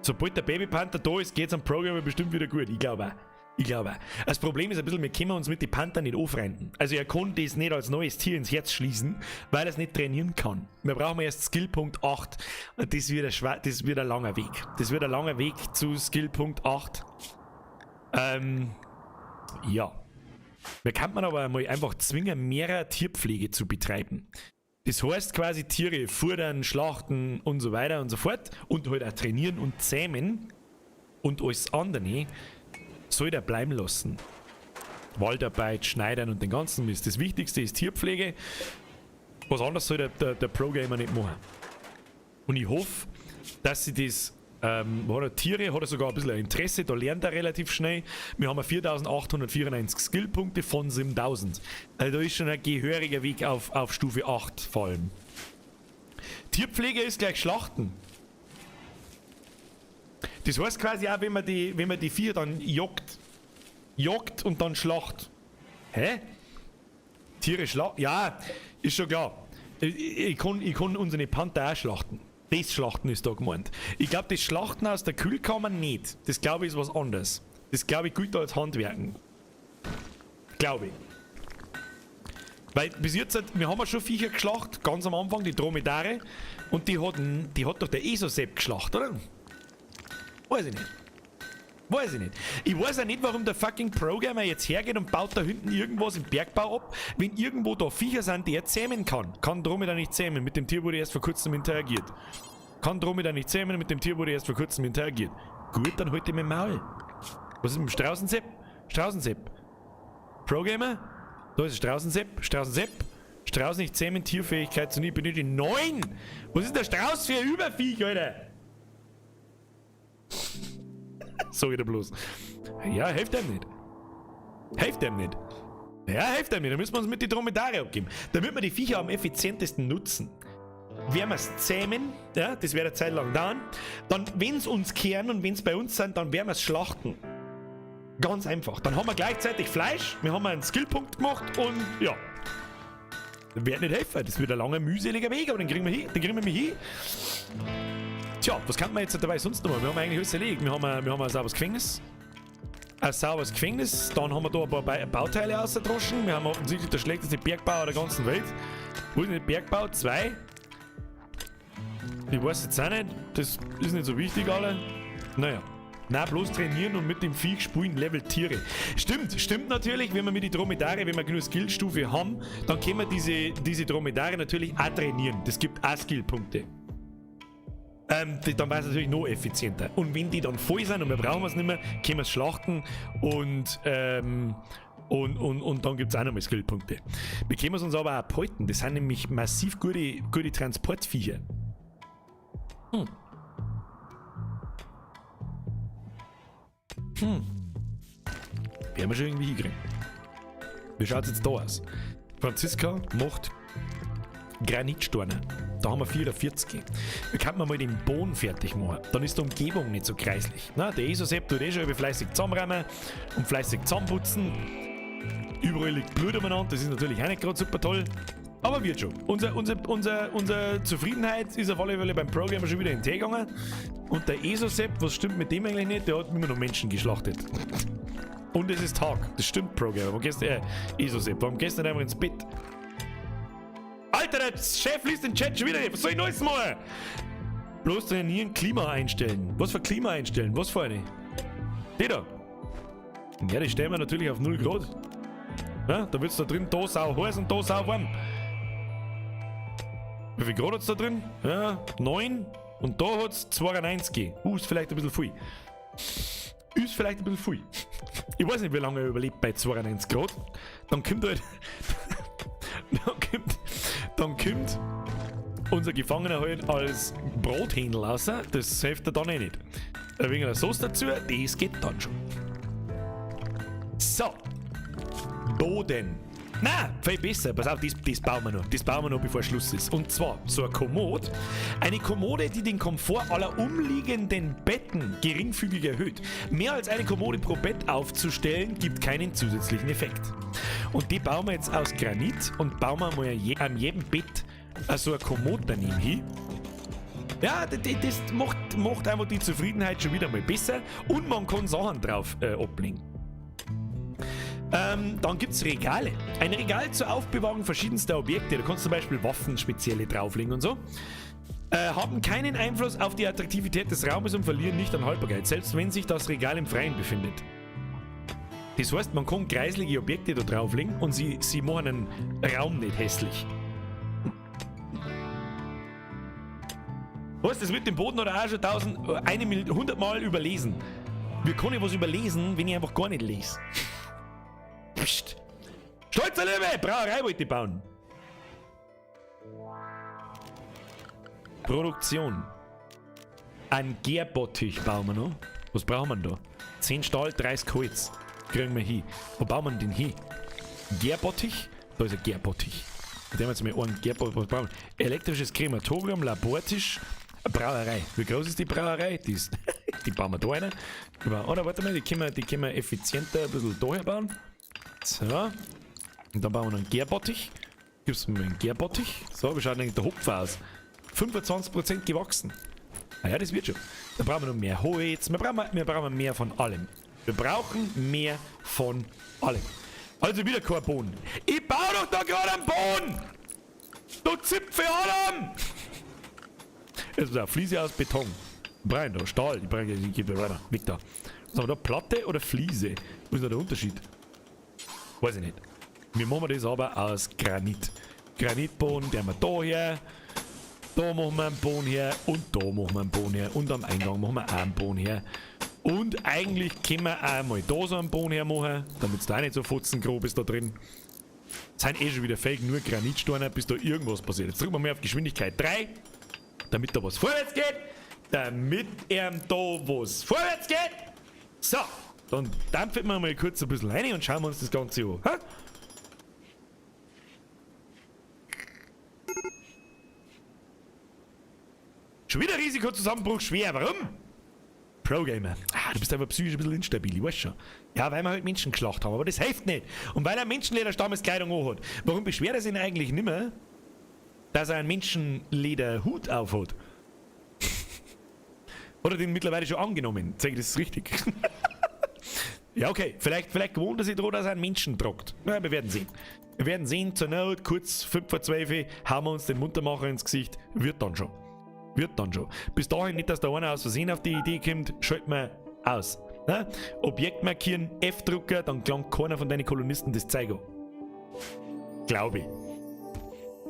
S1: Sobald der Babypanther da ist, geht's am Programmer bestimmt wieder gut. Ich glaube auch. Ich glaube auch. Das Problem ist ein bisschen, wir können uns mit den Panthern nicht anfreunden. Also er kann das nicht als neues Tier ins Herz schließen, weil er es nicht trainieren kann. Wir brauchen erst Skillpunkt 8. Und das wird ein langer Weg. Das wird ein langer Weg zu Skillpunkt 8. Ja. Wir kann man aber mal einfach zwingen, mehrere Tierpflege zu betreiben. Das heißt quasi Tiere futtern, schlachten und so weiter und so fort und halt auch trainieren und zähmen und alles andere soll der bleiben lassen. Waldarbeit, Schneidern und den ganzen Mist. Das Wichtigste ist Tierpflege. Was anderes soll der Pro-Gamer nicht machen. Und ich hoffe, dass sie das hat er Tiere, hat er sogar ein bisschen ein Interesse, da lernt er relativ schnell. Wir haben 4894 Skillpunkte von 7000. Also da ist schon ein gehöriger Weg auf Stufe 8 vor allem. Tierpflege ist gleich Schlachten. Das heißt quasi auch, wenn man die Viecher dann jagt. Jagt und dann schlacht. Hä? Tiere schlachten? Ja, ist schon klar. Ich kann unsere Panther auch schlachten. Das Schlachten ist da gemeint. Ich glaube, das Schlachten aus der Kühlkammer nicht. Das glaube ich ist was anderes. Das glaube ich gilt als Handwerken. Glaube ich. Weil bis jetzt, wir haben ja schon Viecher geschlacht, ganz am Anfang, die Dromedare. Und die hat doch der Esosep geschlacht, oder? Weiß ich nicht. Weiß ich nicht. Ich weiß auch nicht, warum der fucking Programmer jetzt hergeht und baut da hinten irgendwas im Bergbau ab, wenn irgendwo da Viecher sind, die er zähmen kann. Kann Dromedar nicht zähmen. Mit dem Tier wurde erst vor kurzem interagiert. Kann Dromedar nicht zähmen, mit dem Tier wurde erst vor kurzem interagiert. Gut, dann halt ich mein Maul. Was ist mit dem Straußensepp? Straußensepp. Programmer? Da ist Straußensepp. Straußensepp. Strauß nicht zähmen, Tierfähigkeit zu nie benötigen. 9! Was ist der Strauß für ein Überviech, Alter? Sag ich dir bloß. Ja, hilft einem nicht. Hilft einem nicht. Ja, hilft einem nicht. Da müssen wir uns mit den Dromedare abgeben. Damit wir die Viecher am effizientesten nutzen. Werden wir es zähmen, ja, das wird eine Zeit lang dauern. Dann, wenn es uns kehren und wenn es bei uns sind, dann werden wir es schlachten. Ganz einfach. Dann haben wir gleichzeitig Fleisch, wir haben einen Skillpunkt gemacht und ja. Das wird nicht helfen. Das wird ein langer, mühseliger Weg, aber den kriegen wir hin. Den kriegen wir hin. Tja, was kann man jetzt dabei sonst noch machen? Wir haben eigentlich alles erledigt. Wir haben ein sauberes Gefängnis. Ein sauberes Gefängnis. Dann haben wir da ein paar Bauteile ausgedroschen. Wir haben offensichtlich der schlechteste Bergbauer der ganzen Welt. Wo ist denn der Bergbau? 2. Ich weiß jetzt auch nicht. Das ist nicht so wichtig, alle. Naja. Nein, bloß trainieren und mit dem Viech spielen, Level Tiere. Stimmt, stimmt natürlich, wenn wir mit den Dromedare, wenn wir genug Skillstufe haben, dann können wir diese Dromedare natürlich auch trainieren. Das gibt auch Skillpunkte. Dann war es natürlich noch effizienter. Und wenn die dann voll sind und wir brauchen es nicht mehr, können wir es schlachten und Und, und, und dann gibt es auch nochmal Skillpunkte. Wir können es uns aber auch behalten. Das sind nämlich massiv gute, gute Transportviecher. Hm. Hm. Werden wir schon irgendwie hinkriegen. Wie schaut es jetzt da aus? Franziska macht Granitsteine. Da haben wir 44. Da kann man mal den Boden fertig machen. Dann ist die Umgebung nicht so kreislich. Na, der ESO-Sepp tut eh schon fleißig zusammenräumen und fleißig zusammenputzen. Überall liegt Blut umeinander. Das ist natürlich auch nicht gerade super toll. Aber wird schon. Unser, unser, unser, unsere Zufriedenheit ist auf alle Fälle beim Programmer schon wieder in den Tee gegangen. Und der ESO-Sepp, was stimmt mit dem eigentlich nicht? Der hat immer noch Menschen geschlachtet. Und es ist Tag. Das stimmt, Programmer. Warum gehst du, äh, ESO-Sepp, warum gehst du nicht einfach ins Bett? Alter, der Chef liest den Chat schon wieder nicht. Was soll ich Neues machen? Bloß trainieren, Klima einstellen. Was für Klima einstellen? Was für eine? Die da. Ja, die stellen wir natürlich auf 0 Grad. Ja, da wird's da drin da sau heiß und da sau warm. Wie viel Grad hat's da drin? Ja, 9. Und da hat's 92. ist vielleicht ein bisschen viel. Ist vielleicht ein bisschen viel. Ich weiß nicht, wie lange er überlebt bei 92 Grad. Dann kommt halt. dann kommt. Dann kommt unser Gefangener halt als Brothändel raus. Das hilft er dann eh nicht. Ein wenig Sauce dazu, das geht dann schon. So. Boden. Na, viel besser. Pass auf, das, das bauen wir noch. Das bauen wir noch, bevor Schluss ist. Und zwar so eine Kommode. Eine Kommode, die den Komfort aller umliegenden Betten geringfügig erhöht. Mehr als eine Kommode pro Bett aufzustellen, gibt keinen zusätzlichen Effekt. Und die bauen wir jetzt aus Granit und bauen wir mal je, an jedem Bett so eine Kommode daneben hin. Ja, das, das macht, macht einfach die Zufriedenheit schon wieder mal besser und man kann Sachen drauf äh, ablegen. Ähm, dann gibt es Regale. Ein Regal zur Aufbewahrung verschiedenster Objekte. Da kannst du zum Beispiel Waffen spezielle drauflegen und so. Äh, haben keinen Einfluss auf die Attraktivität des Raumes und verlieren nicht an Haltbarkeit, selbst wenn sich das Regal im Freien befindet. Das heißt, man kann kreislige Objekte da drauflegen und sie, sie machen einen Raum nicht hässlich. Was, das mit dem Boden oder auch schon 1000, eine 100 Mal überlesen. Wie kann ich was überlesen, wenn ich einfach gar nicht lese? Psst. Stolzer Löwe! Brauerei wollte ich bauen. Produktion. Ein Gärbottich bauen wir noch. Was brauchen wir denn da? 10 Stahl, 30 Holz. Kriegen wir hin. Wo bauen wir denn hin? Gärbottich? Da ist ein Gärbottich. Da haben wir jetzt mal einen Gärbottich. Was brauchen wir? Elektrisches Krematorium, Labortisch, Brauerei. Wie groß ist die Brauerei? Die, ist die bauen wir da rein. Oder warte mal, die können wir, die können wir effizienter ein bisschen da bauen. So. Und dann bauen wir noch einen Gärbottich. Gibst du mir einen Gärbottich? So, wie schaut denn der Hopfen aus? 25% gewachsen. Naja, das wird schon. Da brauchen wir noch mehr Holz. Wir brauchen, wir brauchen mehr von allem. Wir brauchen mehr von allem. Also wieder kein Boden. Ich baue doch da gerade einen Boden! Du Zipfel Adam! Jetzt pass auf, Fliese aus Beton. Brein da, Stahl. Ich brauche ich gebe weiter. Weg da. Was haben wir da? Platte oder Fliese? Wo ist da der Unterschied? Weiß ich nicht. Wir machen das aber aus Granit. Granitboden, der wir da her. Da machen wir einen Boden her und da machen wir einen Boden her und am Eingang machen wir auch einen Boden her. Und eigentlich können wir auch mal da so einen Boden her machen, damit es da auch nicht so futzengrob ist da drin. Sind eh schon wieder fake, nur Granitsteine, bis da irgendwas passiert. Jetzt drücken wir mal auf Geschwindigkeit 3, damit da was vorwärts geht. Damit er da was vorwärts geht. So, dann dampfen wir mal kurz ein bisschen rein und schauen wir uns das Ganze an. Ha? Schon wieder Risikozusammenbruch schwer. Warum? Pro-Gamer. Ah, du bist einfach psychisch ein bisschen instabil, ich weiß schon. Ja, weil wir halt Menschen geschlacht haben, aber das hilft nicht. Und weil er Menschenleder-Stammeskleidung anhat. Warum beschwert er sich denn eigentlich nimmer, dass er einen Menschenlederhut aufhat? Hat er den mittlerweile schon angenommen? Zeig, das ist richtig. ja, okay. Vielleicht, vielleicht gewohnt er sich daran, dass er einen Menschen tragt. Na, wir werden sehen. Wir werden sehen, zur Not, kurz 5 vor 12, hauen wir uns den Muntermacher ins Gesicht. Wird dann schon. Wird dann schon. Bis dahin nicht, dass da einer aus Versehen auf die Idee kommt, schalten wir aus. Ne? Objekt markieren, F-Drucker, dann gelangt keiner von deinen Kolonisten das Zeug an. Glaube ich.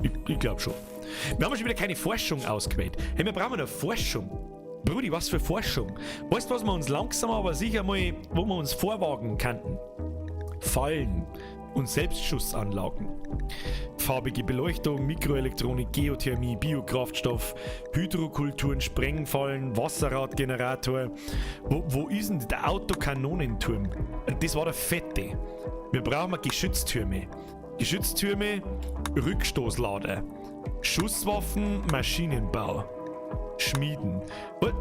S1: Ich, ich glaube schon. Wir haben schon wieder keine Forschung ausgewählt. Hey, wir brauchen eine Forschung. Brudi, was für Forschung? Weißt du, was wir uns langsam aber sicher mal, wo wir uns vorwagen könnten? Fallen und Selbstschussanlagen. Farbige Beleuchtung, Mikroelektronik, Geothermie, Biokraftstoff, Hydrokulturen, Sprengfallen, Wasserradgenerator. Wo, wo ist denn der Autokanonenturm? Und das war der fette. Wir brauchen Geschütztürme. Geschütztürme, Rückstoßlader, Schusswaffen, Maschinenbau, Schmieden. What?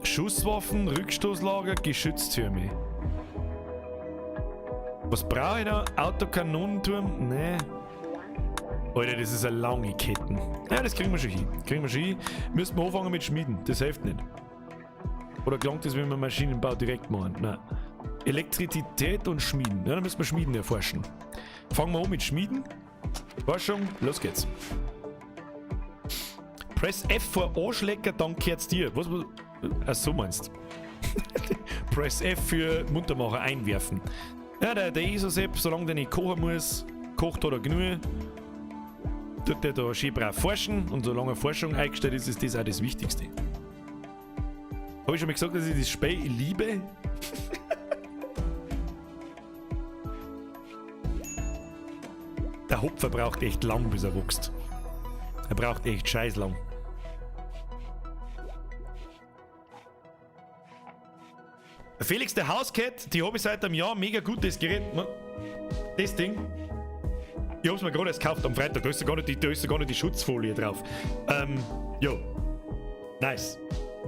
S1: Schusswaffen, Rückstoßlager, Geschütztürme. Was brauche ich da? Autokanonenturm? Nee. Alter, das ist eine lange Ketten. Ja, das kriegen wir schon hin. Kriegen wir schon hin. Müssen wir anfangen mit Schmieden. Das hilft nicht. Oder gelangt das, wenn wir Maschinenbau direkt machen? Nein. Elektrizität und Schmieden. Ja, dann müssen wir Schmieden erforschen. Fangen wir an mit Schmieden. Forschung, los geht's. Press F for Arschlecker, dann kehrt's dir. Was, was? Ach so meinst. Press F für Muntermacher einwerfen. Ja, der, der Isosepp, solange der nicht kochen muss, kocht hat er genug. Tut der da schön brav forschen und solange Forschung eingestellt ist, ist das auch das Wichtigste. Habe ich schon mal gesagt, dass ich das Spiel liebe? Der Hopfer braucht echt lang, bis er wächst. Er braucht echt scheiß lang. Felix, der Housecat, die habe ich seit einem Jahr. Mega gutes Gerät. Das Ding. Ich hab's mir gerade erst gekauft am Freitag. Da ist ja gar nicht die, da ist ja gar nicht die Schutzfolie drauf. Ähm, jo. Nice.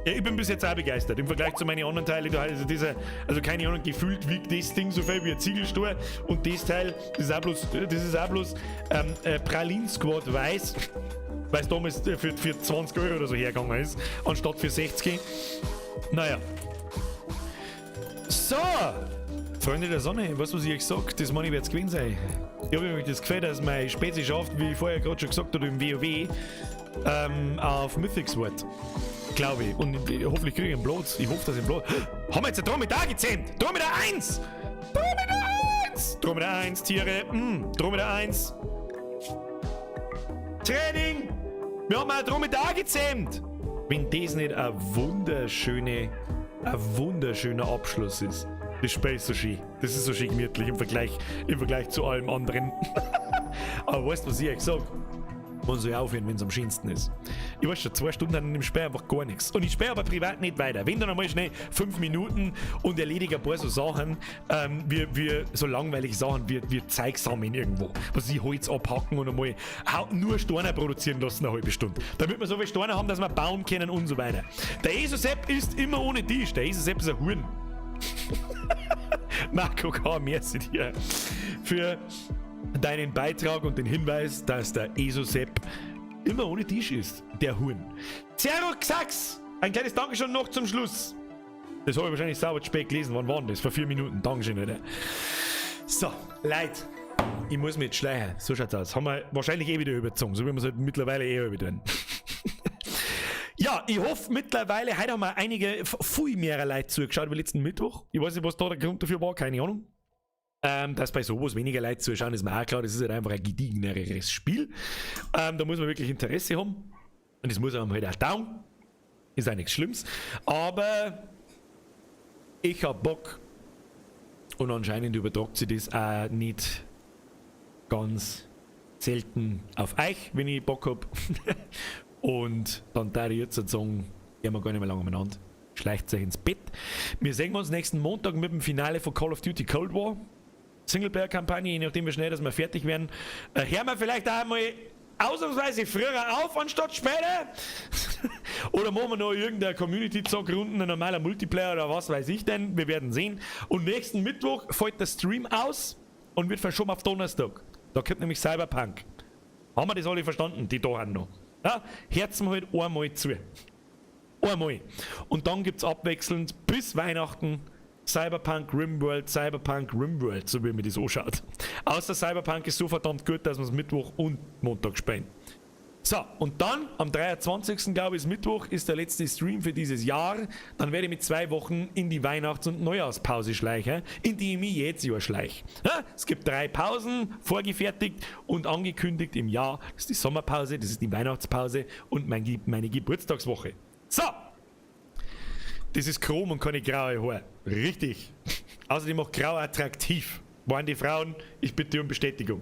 S1: Ja, ich bin bis jetzt auch begeistert. Im Vergleich zu meinen anderen Teilen, da also dieser, also keine Ahnung, gefühlt wiegt das Ding so viel wie ein Ziegelstuhl. Und das Teil, das ist auch bloß, das ist auch bloß ähm, äh, Praline Squad Weiß, weil es damals für, für 20 Euro oder so hergegangen ist, anstatt für 60. Naja. So! Freunde der Sonne, weißt du, was ich euch sag? Das meine ich wird's gewesen sein. Ich habe mir das Gefühl, dass meine Spezies schafft, wie ich vorher gerade schon gesagt habe, im WoW, ähm, auf Mythics wird. Glaube ich. Und hoffentlich kriege ich einen Platz. Ich hoffe, dass ich einen Platz. Haben wir jetzt ein Dromedar gezähmt? Dromedar 1! Dromedar 1! Dromedar 1, Tiere. Mm, Dromedar 1. Training! Wir haben ein Dromedar gezähmt! Wenn das nicht ein wunderschöne, ein wunderschöner Abschluss ist. Das Spiel ist so schön. Das ist so schön gemütlich im Vergleich, im Vergleich zu allem anderen. Aber weißt du, was ich euch sag? Man soll aufhören, wenn es am schönsten ist. Ich weiß schon, zwei Stunden an dem Spiel einfach gar nichts. Und ich spiele aber privat nicht weiter. Wenn dann einmal schnell fünf Minuten und erledige ein paar so Sachen, ähm, wie, wie so langweilige Sachen wie, wie Zeug sammeln irgendwo. Was ich Holz abhacken und einmal nur Steine produzieren lassen eine halbe Stunde. Damit wir so viele Steine haben, dass wir bauen können und so weiter. Der Esosepp ist immer ohne Tisch. Der Esosepp ist ein Huren. Marco K., merci dir für deinen Beitrag und den Hinweis, dass der Esosepp immer ohne Tisch ist. Der Huhn. Xeroxax! Ein kleines Dankeschön noch zum Schluss. Das habe ich wahrscheinlich sauber spät gelesen. Wann war denn das? Vor vier Minuten. Dankeschön, Alter. So, Leute. Ich muss mich jetzt schleichen. So schaut's aus. Haben wir wahrscheinlich eh wieder überzogen. So wie wir es halt mittlerweile eh über tun. Ja, ich hoffe mittlerweile, heute haben wir einige, viel mehr Leute zugeschaut wie letzten Mittwoch. Ich weiß nicht, was da der Grund dafür war, keine Ahnung. Ähm, dass bei sowas weniger Leute zuschauen, ist mir auch klar, das ist halt einfach ein gediegeneres Spiel. Ähm, da muss man wirklich Interesse haben. Und das muss einem halt auch taugen. Ist auch nichts Schlimmes. Aber ich hab Bock. Und anscheinend übertragt sich das auch nicht ganz selten auf euch, wenn ich Bock hab. Und dann darf ich jetzt sagen, gehen wir gar nicht mehr lange umeinander. Schleicht euch ins Bett. Wir sehen uns nächsten Montag mit dem Finale von Call of Duty Cold War. Singleplayer-Kampagne, je nachdem wie schnell, dass wir fertig werden. Äh, hören wir vielleicht auch einmal ausnahmsweise früher auf, anstatt später. oder machen wir noch irgendeine Community-Zock-Runden, ein normaler Multiplayer oder was weiß ich denn. Wir werden sehen. Und nächsten Mittwoch fällt der Stream aus und wird verschoben auf Donnerstag. Da kommt nämlich Cyberpunk. Haben wir das alle verstanden, die da noch? Ja, Herzen halt einmal zu. Einmal. Und dann gibt es abwechselnd bis Weihnachten Cyberpunk Rimworld, Cyberpunk Rimworld, so wie mir das anschaut. Außer Cyberpunk ist so verdammt gut, dass wir es Mittwoch und Montag spielen. So, und dann am 23. glaube ich, ist Mittwoch, ist der letzte Stream für dieses Jahr. Dann werde ich mit zwei Wochen in die Weihnachts- und Neujahrspause schleichen, in die ich mich jedes Jahr schleiche. Ja, es gibt drei Pausen vorgefertigt und angekündigt im Jahr. Das ist die Sommerpause, das ist die Weihnachtspause und mein, meine Geburtstagswoche. So! Das ist Chrom und keine graue Haare. Richtig. Außerdem auch grau attraktiv. Waren die Frauen, ich bitte um Bestätigung.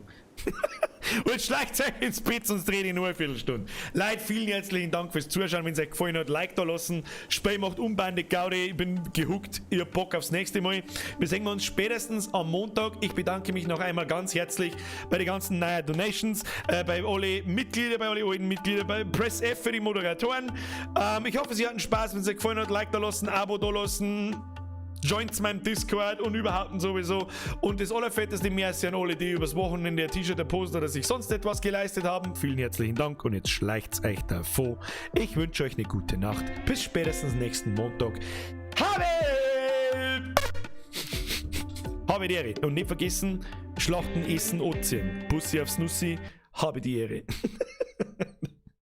S1: Und jetzt schleicht euch ins Bett, sonst drehe ich nur eine Viertelstunde. Leute, vielen herzlichen Dank fürs Zuschauen. Wenn es euch gefallen hat, Like da lassen. Spiel macht unbändig Gaudi. Ich bin gehookt. Ich hab Bock aufs nächste Mal. Wir sehen uns spätestens am Montag. Ich bedanke mich noch einmal ganz herzlich bei den ganzen neuen Donations, bei alle Mitglieder, bei alle alten Mitglieder, bei Press F für die Moderatoren. Ich hoffe, Sie hatten Spaß. Wenn es euch gefallen hat, Like da lassen, Abo da lassen. Joint meinem Discord und überhaupt und sowieso. Und das Allerfetteste, merci an alle, die übers Wochenende ein T-Shirt, ein Poster oder sich sonst etwas geleistet haben. Vielen herzlichen Dank und jetzt schleicht's euch davon. Ich wünsche euch eine gute Nacht. Bis spätestens nächsten Montag. Habe! Habe die Ehre. Und nicht vergessen, Schlachten, Essen, Ozean. Bussi aufs Nussi. Habe die Ehre.